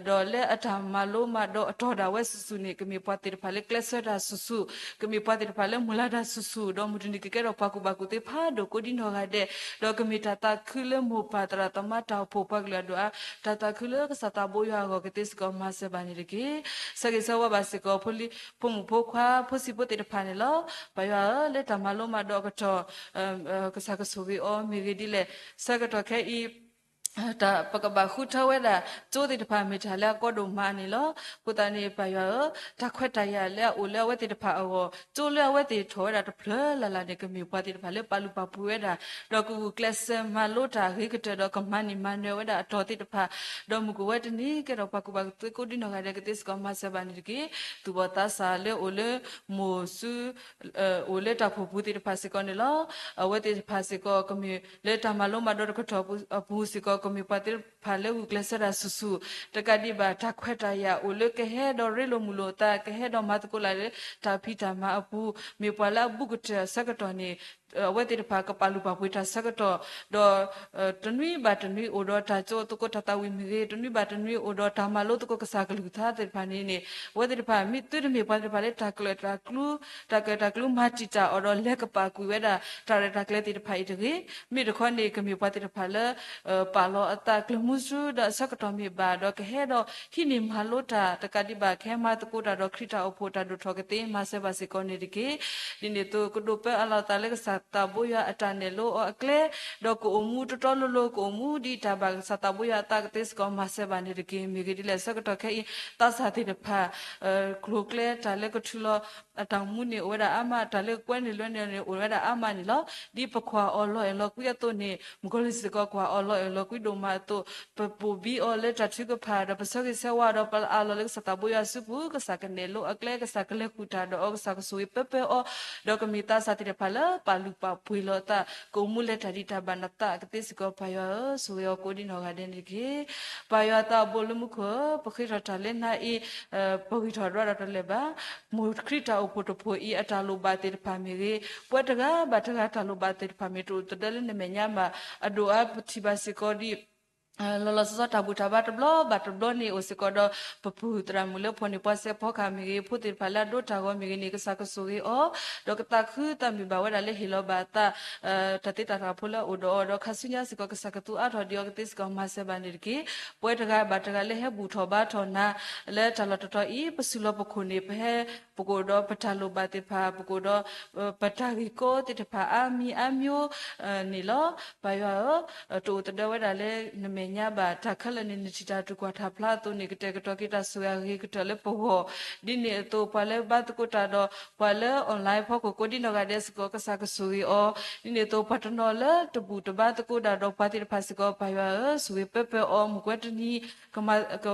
ဒီးလၢအတၢ်မၤလိမၤဒိးအတီၢ်ဒၣ်ဝဲဆူၣ်ဆူၣ်န့ၣ် ကမ့ၢ်ပှၤသ့ၣ်တဖၣ်လၢကျဲးစၢးတၢ်ဆူၣ်ဆူၣ် ကမ့ၢ်ပှၤသ့ၣ်တဖၣ်လၢမုၢ်လၢ်တၢ်ဆူၣ်ဆူၣ် ဒီးမုၢ်တနံၤကကဲထီၣ်ပှၤကူၣ်ဘၣ်ကူၣ်သ့ဖးဒိၣ်ကိးဒံနီၢ်ဂၤဒဲး ဒီးကမ့ၢ်တၢ်သးခုလၢမိၢ်ပၢ်သရၣ်သမါတၢ်အိၣ်ဖှိၣ်ပှၤကလုာ်အဒိၣ်အါ တၢ်သးခုလၢကစၢ်သးဘိယွၤအဂီၢ်ကသ့စ့ၢ်ကီးမၤစၢၤဘၣ်န့ၣ်တက့ၢ်. ဆၢဂ့ၤဆၢဝါဘၣ်စ့ၢ်ကီး ဖိလံၤ ဖိမုၣ်ဖိခွါ ဖိဆံးဖိသ့ၣ်တဖၣ်န့ၣ်လီၤ. ပၢ်ယွၤဧၢ လၢတၢ်မၤလိမၤဒိးအကတီၢ် ကစၢ်ကဆိၣ်ဂ့ၤအီၤမ့ၢ်ဂ့ၤဒ်လဲၣ် ဆၢကတီၢ်ခဲအံၤ တၢ်ပကဘၣ်ဃုထၢဝဲဒၣ် ကၠိသ့ၣ်တဖၣ်မ့ၢ်တၢ်လၢအကီဒိၣ်မးန့ၣ်လီၤ. အဃိသတးန့ၣ် ပၢ်ယွၤဧၢ တၢ်ခွဲးတၢ်ယာ်လၢအအိၣ်လၢအဝဲသ့ၣ်တဖၣ်အဂီၢ် ကၠိလၢအဝဲသ့ၣ်ထီၣ်ဝဲဒၣ်တဖျၢၣ်လၢ်လၢ်န့ၣ် ကမ့ၢ်ပှၤသ့ၣ်တဖၣ်လၢပာ်လုၢ်ပာ်ပှ့ၤဝဲဒၣ် ဒီးကဂုာ်ကျဲးစၢးမၤလိတၢ်အဂ့ၤကတၢၢ် ဒီးကမၤန့ၢ်မၤနၢၤဝဲဒၣ်အတီၢ်သ့ၣ်တဖၣ် ဒီးမုၢ်ကအိၣ်ဝဲတနံၤကဲထီၣ်ပှၤကူၣ်ဘၣ်ကူၣ်သ့ကိးဒံနီၢ်ဂၤဒဲးကသ့စ့ၢ်ကီးမၤစၢၤဘၣ်န့ၣ်တက့ၢ်. သူၣ်ဘီၣ်သးစၢ်လၢအိၣ်လၢမိၢ်စု အိၣ်လၢတၢ်အိၣ်ဖှိၣ်ပူၤသ့ၣ်တဖၣ်စ့ၢ်ကီးန့ၣ်လီၤ. အဝဲသ့ၣ်တဖၣ်စ့ၢ်ကီး ကမ့ၢ်လၢတၢ်မၤလိမၤဒိးတကတီၢ်အပူၤစ့ၢ်ကီး ကမ့ၢ်ပှၤသ့ၣ်တဖၣ်လၢဂုာ်ကျဲးစၢးတၢ်ဆူၣ်ဆူၣ် တကးဒံးဘၣ် တၢ်ခွဲးတၢ်ယာ်အိၣ်လၢကဟဲဒီးရ့လိာ်မုာ်လိာ်အသး ကဟဲဒီးမၤသကိးလၢ်လၢတၢ်ဖံးတၢ်မၤအပူၤ မ့ၢ်ပှၤလၢအဘူးကတၢၢ်အဆၢကတီၢ်န့ၣ် အဝဲသ့ၣ်တဖၣ်ကပာ်လုၢ်ပာ်ပှ့ၤတၢ်ဆၢကတီၢ် ဒီး တနွံဘၣ်တနွံအိၣ်ဒီးတၢ်ကၠိသကိးတၢ်သးဝံၣ်မ့ၢ်ဂ့ၤ တနွံဘၣ်တနွံအိၣ်ဒီးတၢ်မၤလိသကိးကစၢ်ကလုၢ်ကထါသ့ၣ်တဖၣ်န့ၣ်န့ၣ် အဝဲသ့ၣ်တဖၣ် မ့ၢ်သုတမ့ၢ်ပှၤသ့ၣ်တဖၣ်လၢတၢ်ကျၢၤတၢ်ကျူ တၢ်ကၢၣ်တၢ်ကျူမၤတံာ်တာ်အီၤဒီးလဲၤကပာ်ကွံာ်ဝဲဒၣ် တၢ်ရဲၣ်တၢ်ကျဲၤသ့ၣ်တဖၣ်အံၤတဂ့ၤ မ့ၢ်တခီန့ၣ် ကမ့ၢ်ပှၤသ့ၣ်တဖၣ်လၢ ပာ်လီၤအသးကျၢၤမုဆူဒီးအဆၢကတီၢ်မ့ၢ်ဘၣ် ဒီးကဟဲဒီးဟံးန့ၢ်မၤလိတၢ် တကးဒံးဘၣ် ကဟဲမၤသကိးတၢ်ဒီးခရံာ်တၢ်အိၣ်ဖှိၣ်တၢ်ဒိၣ်ထီၣ်ကသ့ မၤစၢၤဘၣ်စ့ၢ်ကီးန့ၣ်တက့ၢ်. ဒ်န့ၣ်အသိး ကဒိးပၢအးလီၤအသးလၢကစၢ်သးဘိယွၤအတၢ်နဲၣ်လိအီၤအကျဲ ဒီးကအိၣ်မူတတီလိၤလိၤ ကအိၣ်မူဒ်တၢ်ဘၣ်ကစၢ်သးဘိယွၤအသးကသ့စ့ၢ်ကီးမၤစၢၤဘၣ်န့ၣ်တက့ၢ်. မ့ၢ်ဂ့ၤဒ်လဲၣ် ဆၢကတီၢ်ခဲအံၤ သးစၢ်သ့ၣ်တဖၣ် ကျိၤကျဲတၢ်လၢကထုးလီၤ အတၢ်အိၣ်မူန့ၣ်အိၣ်ဝဲဒၣ်အါမး တၢ်လၢကကွဲနုာ်လွဲနုာ်န့ၣ် အိၣ်ဝဲဒၣ်အါမးန့ၣ်လီၤ. ဒ်ပကွၢ်အီၤလီၤအဲၣ်လီၤကွံအသိးန့ၣ် မုၣ်ကီၤလံၢ်စ့ၢ်ကီးကွၢ်အီၤလီၤအဲၣ်လီၤကွံဒိၣ်မးအသိး ပပိာ်ဘံအီၤလၢတၢ်ထုကဖၣ် ဒီးပဆၢဂ့ၤဆၢဝါဒီးပအးလီၤလၢကစၢ်သးဘိယွၤစုပူၤ ကစၢ်ကနဲၣ်လိအကျဲ ကစၢ်ကလဲၤဃုာ်တၢ်ဒီးအီၤ ကစၢ်ကဆိၣ်ဂ့ၤပၢပၢအီၤ ဒီးကမ့ၢ်သးစၢ်သ့ၣ်တဖၣ်လၢပာ် ပာ်လုၢ်ပာ်ပှ့ၤလီၤအသး, ကအိၣ်မူလၢတၢ်ဒံးတၢ်ဘၣ်နသးကသ့စ့ၢ်ကီး ပၢ်ယွၤဧၢ, ဆိၣ်ဂ့ၤအီၤကိးဒံနီၢ်ဂၤဒဲးန့ၣ်တက့ၢ်. ပၢ်ယွၤသးအိၣ်ဘူးလၢမူခိၣ်ဧၢ, ပဃ့ထီၣ်တၢ်လၢနၤအံၤ, ပဂံၢ်ထီၣ်ဒွးဒီးတလဲၤဘၣ်, မိၢ်ခရံာ်တၢ်အိၣ်ဖှိၣ်တဖှိၣ်အံၤ အတၢ်လိၣ်ဘၣ်သ့ၣ်တဖၣ်မ့ၢ်ဂ့ၤ, ပှၤတဂၤဘၣ်တဂၤတၢ်လိၣ်ဘၣ်သ့ၣ်တဖၣ်မ့ၢ်တအိၣ်သဒၢလၢနမဲာ်ညါဘၣ်, အဒိၣ်အါပထံၣ်ဘၣ်စ့ၢ်ကီးဒ် လီၤလီၤဆီဆီတၢ်ဘူၣ်တၢ်ဘါတဘျီဘၣ်တဘျီန့ၣ် အိၣ်စ့ၢ်ကီးဒီး ပပုၢ်သရၣ်မုၣ်လၢဖီၣ်န့ၢ်ပှၤစဲးဖီကဟၣ်မ့ၢ်ဂ့ၤ, ဖိသ့ၣ်တဖၣ်လၢအဒိတၢ်ဂီၤမ့ၢ်ဂ့ၤန့ၣ် ကစၢ်ကဆိၣ်ဂ့ၤအီၤ, ဒီးကသးခုသးမုာ်ဘၣ်ဝဲဒၣ်လၢဟ့ၣ်လီၤဘၣ်အသး တၢ်သ့တၢ်တၢ်ဖိလၢအအိၣ်ဒီးအီၤ, ဒီးခါဆူညါစ့ၢ်ကီး ကစၢ်ကသူအါထီၣ်ဒံးအီၤကသ့စ့ၢ်ကီး မၤစၢၤဘၣ်န့ၣ်တက့ၢ်. ပဝဲတဂၤဘၣ်တဂၤလၢဟဲဘူၣ်ထီၣ်ဘါထီၣ်နၤ လၢတၢ်လီၢ်တတီၤအံၤ ပစူၢ်လီၤပခိၣ်န့ၣ် ပဟဲ ပကအိၣ်ဒီးပတၢ်လိၣ်ဘၣ်သ့ၣ်တဖၣ်, ပကအိၣ်ဒီး ပတၢ်ဂ့ၢ်ကီသ့ၣ်တဖၣ် အါမံၤအါမျိုး န့ၣ်လီၤ. ပၢ်ယွၤဧၢ, တအိၣ်သဒၢဝဲဒၣ်လၢနမဲာ်ညါဘၣ်, တၢ်ခဲလၢာ်န့ၣ် နထံၣ်တၢ်ထုကဖၣ်တၢ်ဖျါအသိးန့ၣ် ကတဲာ်ကတီၤက့ၤတၢ်ဆိၣ်ဂ့ၤအဂ့ၤကတၢၢ်လၢပဂီၢ်, ဒ်န့ၣ်အသိး ပှၤလၢဘါသကိးတၢ်ဒီး ပှၤလၢ online ဖီခိၣ်ကိးဒံနီၢ်ဂၤဒဲးစ့ၢ်ကီး ကစၢ်ကဆိၣ်ဂ့ၤအီၤ, ဒ်န့ၣ်အသိး ပှၤတနီၤလၢတဘူၣ်တဘါသကိးဒၣ်ဒီးပှၤသ့ၣ်တဖၣ်စ့ၢ်ကီး ပၢ်ယွၤဧၢ, ဆိၣ်ဂ့ၤပၢပၢအီၤ, မုၢ်ကွဲတနံၤ ကမၤ က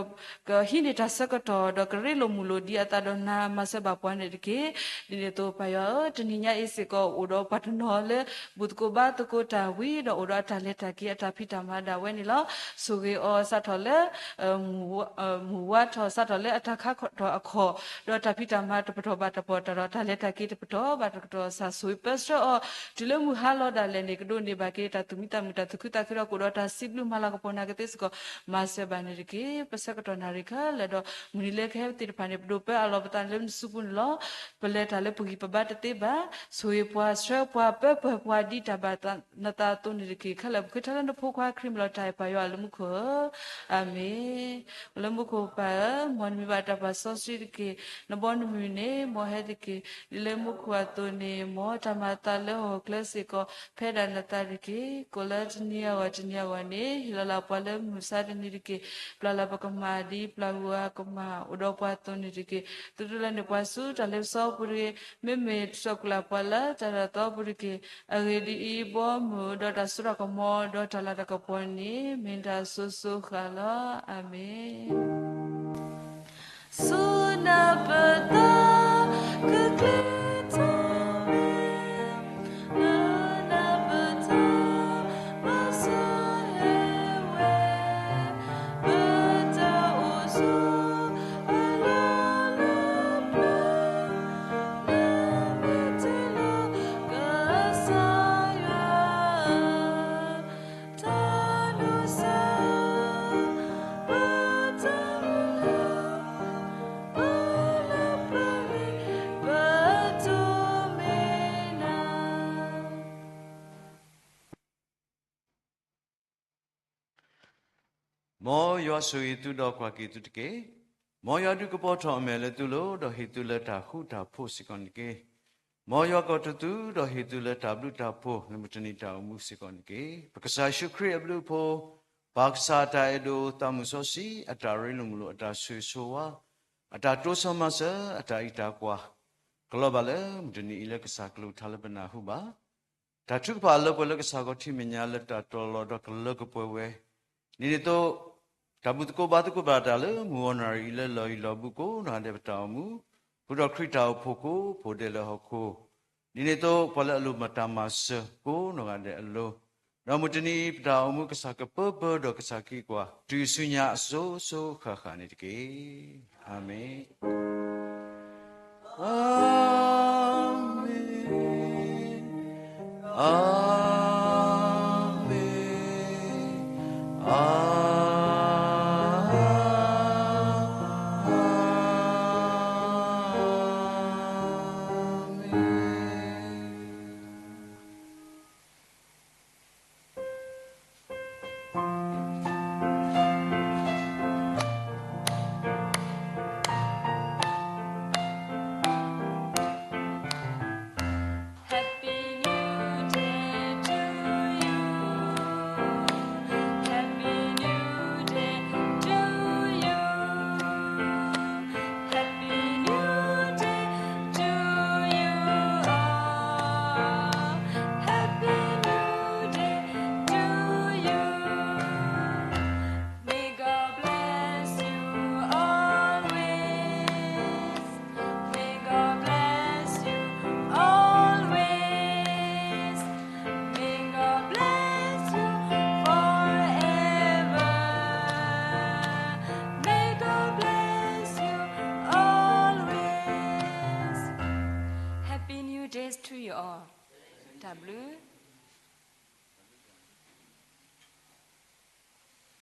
ကဟံးန့ၢ်တၢ်ဆၢကတီၢ် ဒီးကရ့လိာ်မုာ်လိာ်ဒံးအသးဒီးနၤ မၤစၢၤဘၣ်ပှၤန့ၣ်တက့ၢ်. ဒ်န့ၣ်အသိး ပၢ်ယွၤဧၢ, တနံၤညါအံၤစ့ၢ်ကီး အိၣ်ဒီးပှၤတနီၤလၢ ဘူၣ်သကိးဘါသကိးတၢ်ဝံၤဒီး အိၣ်ဒီးအတၢ်လဲၤတၢ်က့ၤအတၢ်ဖံးတၢ်မၤဒၣ်ဝဲန့ၣ်လီၤ. ဆိၣ်ဂ့ၤအီၤစးထီၣ်လၢ မုၢ်ဝါထီၣ် စးထီၣ်လၢအတၢ်ခါထီၣ်အခီၣ်, ဒီးတၢ်ဖံးတၢ်မၤတပတီၢ်ဘၣ်တပတီၢ်, တၢ်ဒီးတၢ်လဲၤတၢ်က့ၤတပတီၢ်ဘၣ်တပတီၢ်, ကစၢ်ဆိၣ်ဂ့ၤပၢဆှၢအီၤ, တုၤလၢမုၢ်ဟါလီၤဒၣ်လဲာ်န့ၣ် ကဒိးန့ၢ်ဘၣ်က့ၤတၢ်သူၣ်မံသးမုာ် တၢ်သူၣ်ခုသးခုဒီး ကအိၣ်ဒီးတၢ်စံးဘျုးမၤလၤကပီၤနၤကသ့စ့ၢ်ကီး မၤစၢၤဘၣ်န့ၣ်တက့ၢ်. ပဆၢကတီၢ်နၣ်ရံၣ်ခဲလၢာ်ဒီး မုၢ်နံၤလၢကဟဲသ့ၣ်တဖၣ်န့ၣ် ပဒိၣ်ပၢအလီၢ်ပသးန့ၣ်လၢနစုပူၤန့ၣ်လီၤ. ပလဲၤတၢ်လၢပဂံၢ်ပဘါတသ့ဘၣ်, ဆိၣ်ဂ့ၤပှၤဆှၢပှၤပၢပၢၤပှၤဒ်တၢ်ဘၣ်နသးအသိးန့ၣ်တက့ၢ်. ခဲလၢာ်ပဃ့ထီၣ်လၢနဖိခွါခရံာ်မံၤလီၤ တၢ်အဲၣ်ပၢ်ယွၤလၢမူခိၣ်ဧၢ, အၤမ့ၣ်. လၢမူခိၣ်ပၢ်ဧၢ, မ်နမံၤဘၣ်တၢ်ပာ်စီဆှံတက့ၢ်. နဘီနမုၢ်န့ၣ် မ်ဟဲတက့ၢ်. ဒ်လၢမူခိၣ်အသိးန့ၣ် မ်တၢ်မၤအသးလၢဟီၣ်ခိၣ်ချၢစ့ၢ်ကီး ဖဲဒၣ်နသးတက့ၢ်. ကိးလၢတနံၤအဂီၢ်တနံၤအဂီၢ်န့ၣ် ဟ့ၣ်လီၤလၢပှၤလၢမုၢ်မဆါတနံၤတက့ၢ်. ပျၢ်လၢပကမၣ်ဒ်ပျၢ်ဂုၤအကမၣ် အိၣ်ဒီးပှၤအသိးန့ၣ်တက့ၢ်. သုတလဲၤနုာ်ပှၤဆူတၢ်လ့ပစီအပူၤတဂ့ၤ, မ့မ့ၢ်တစိၢ်ကလၢ်ပှၤလၢတၢ်တၢ်သီအပူၤတက့ၢ်. အဂ့ၢ်ဒ်အံၤ, ဘီမုၢ်ဒီးတၢ်စိတၢ်ကမီၤ ဒီးတၢ်လၤတၢ်ကပီၤန့ၣ် မ့ၢ်တၢ်စိၤစိၤဃၣ်လီၤ. အၤမ့ၣ်. ဆူနၢ်ပၢၢ်သး ကကျဲထီၣ်မ့ၢ် လၢနၢ်ပၢၢ်တၢ် ဘၣ်ဆၢဟဲဝဲ ပတၢ်အိၣ်ဆိး အလီၢ်လၢပျၢၤ လၢမ့ၢ်တၢ်လီၤ ကစၢ်ယွၤ တၢ်ဒိးစၢ ပတၢ်မုၢ်လၢ် ပလၢပှဲၤ ပတိၢ်မ့ၢ်နၤ. မ်ယွၤဆိၣ်ဂ့ၤသုဒီးကွၢ်က့ၤသုတက့ၢ်. မ်ယွၤဒုးကပီၤထီၣ်အမဲာ်လၢသုလိၤ ဒီးဟ့ၣ်သုလၢတၢ်ဃူတၢ်ဖိးစ့ၢ်ကီးန့ၣ်တက့ၢ်. မ်ယွၤကိးထီၣ်သု ဒီးဟ့ၣ်သုလၢတၢ်ဘျုးတၢ်ဖှိၣ် လၢမုၢ်တနံၤတၢ်အိၣ်မူစ့ၢ်ကီးန့ၣ်တက့ၢ်. ပကစၢ်ယ့ၣ်ၡူးခရံာ်အဘျုးအဖှိၣ်, ပၢ်ကစၢ်အတၢ်အဲၣ်ဒိး သးမုၢ်စီဆှံ အတၢ်ရ့လိာ်မုာ်လိာ် အတၢ်ဆိၣ်ဂ့ၤဆိၣ်ဝါ, အတၢ်တိစၢၤမၤစၢၤ အတၢ်အံးတၢ်ကွၢ် ကလီၤဘၣ်လၢမုၢ်တနံၤအံၤ လၢကစၢ်ကလူးတၢ်လၢပနၢ်ဟူဘၣ် တၢ်ထုကဖၣ်လၢပှဲၤလၢကစၢ်ခီၣ်ထံးမဲာ်ညါ လၢတၢ်တီၤလီၤဒီးကလၢကပှဲၤဝဲ, ဒ်န့ၣ်အသိး တၢ်ဘူၣ်သကိးဘါသကိးဘၣ်တၢ်လၢမုၢ်ဂီၤနၣ်ရံၣ်အံၤ လၢလီၢ်ယံၤလီၢ်ဘူးကိးနီၢ်ဂၤဒဲး ပတၢ်အိၣ်မူ, ဃုာ်ဒီးခရံာ်တၢ်အိၣ်ဖှိၣ်ကိးဖိးဒဲးလၢဟီၣ်ခိၣ်, ဒ်န့ၣ်အသိး ပှၤလၢအလိၣ်မၤတၢ်မၤစၢၤကိးနီၢ်ဂၤဒဲးအလိၤ, ဒီးမုၢ်တနံၤအံၤ ပတၢ်အိၣ်မူ ကစၢ်ကပၢပၢဒီးကစၢ်က့ၤကွၢ် တုၤဆူညါအစိၤစိၤဃၣ်ဃၣ်န့ၣ်တက့ၢ်. အၤမ့ၣ်. အၤမ့ၣ်, အၤမ့ၣ်, အၤမ့ၣ်. တၢ်ဘျုး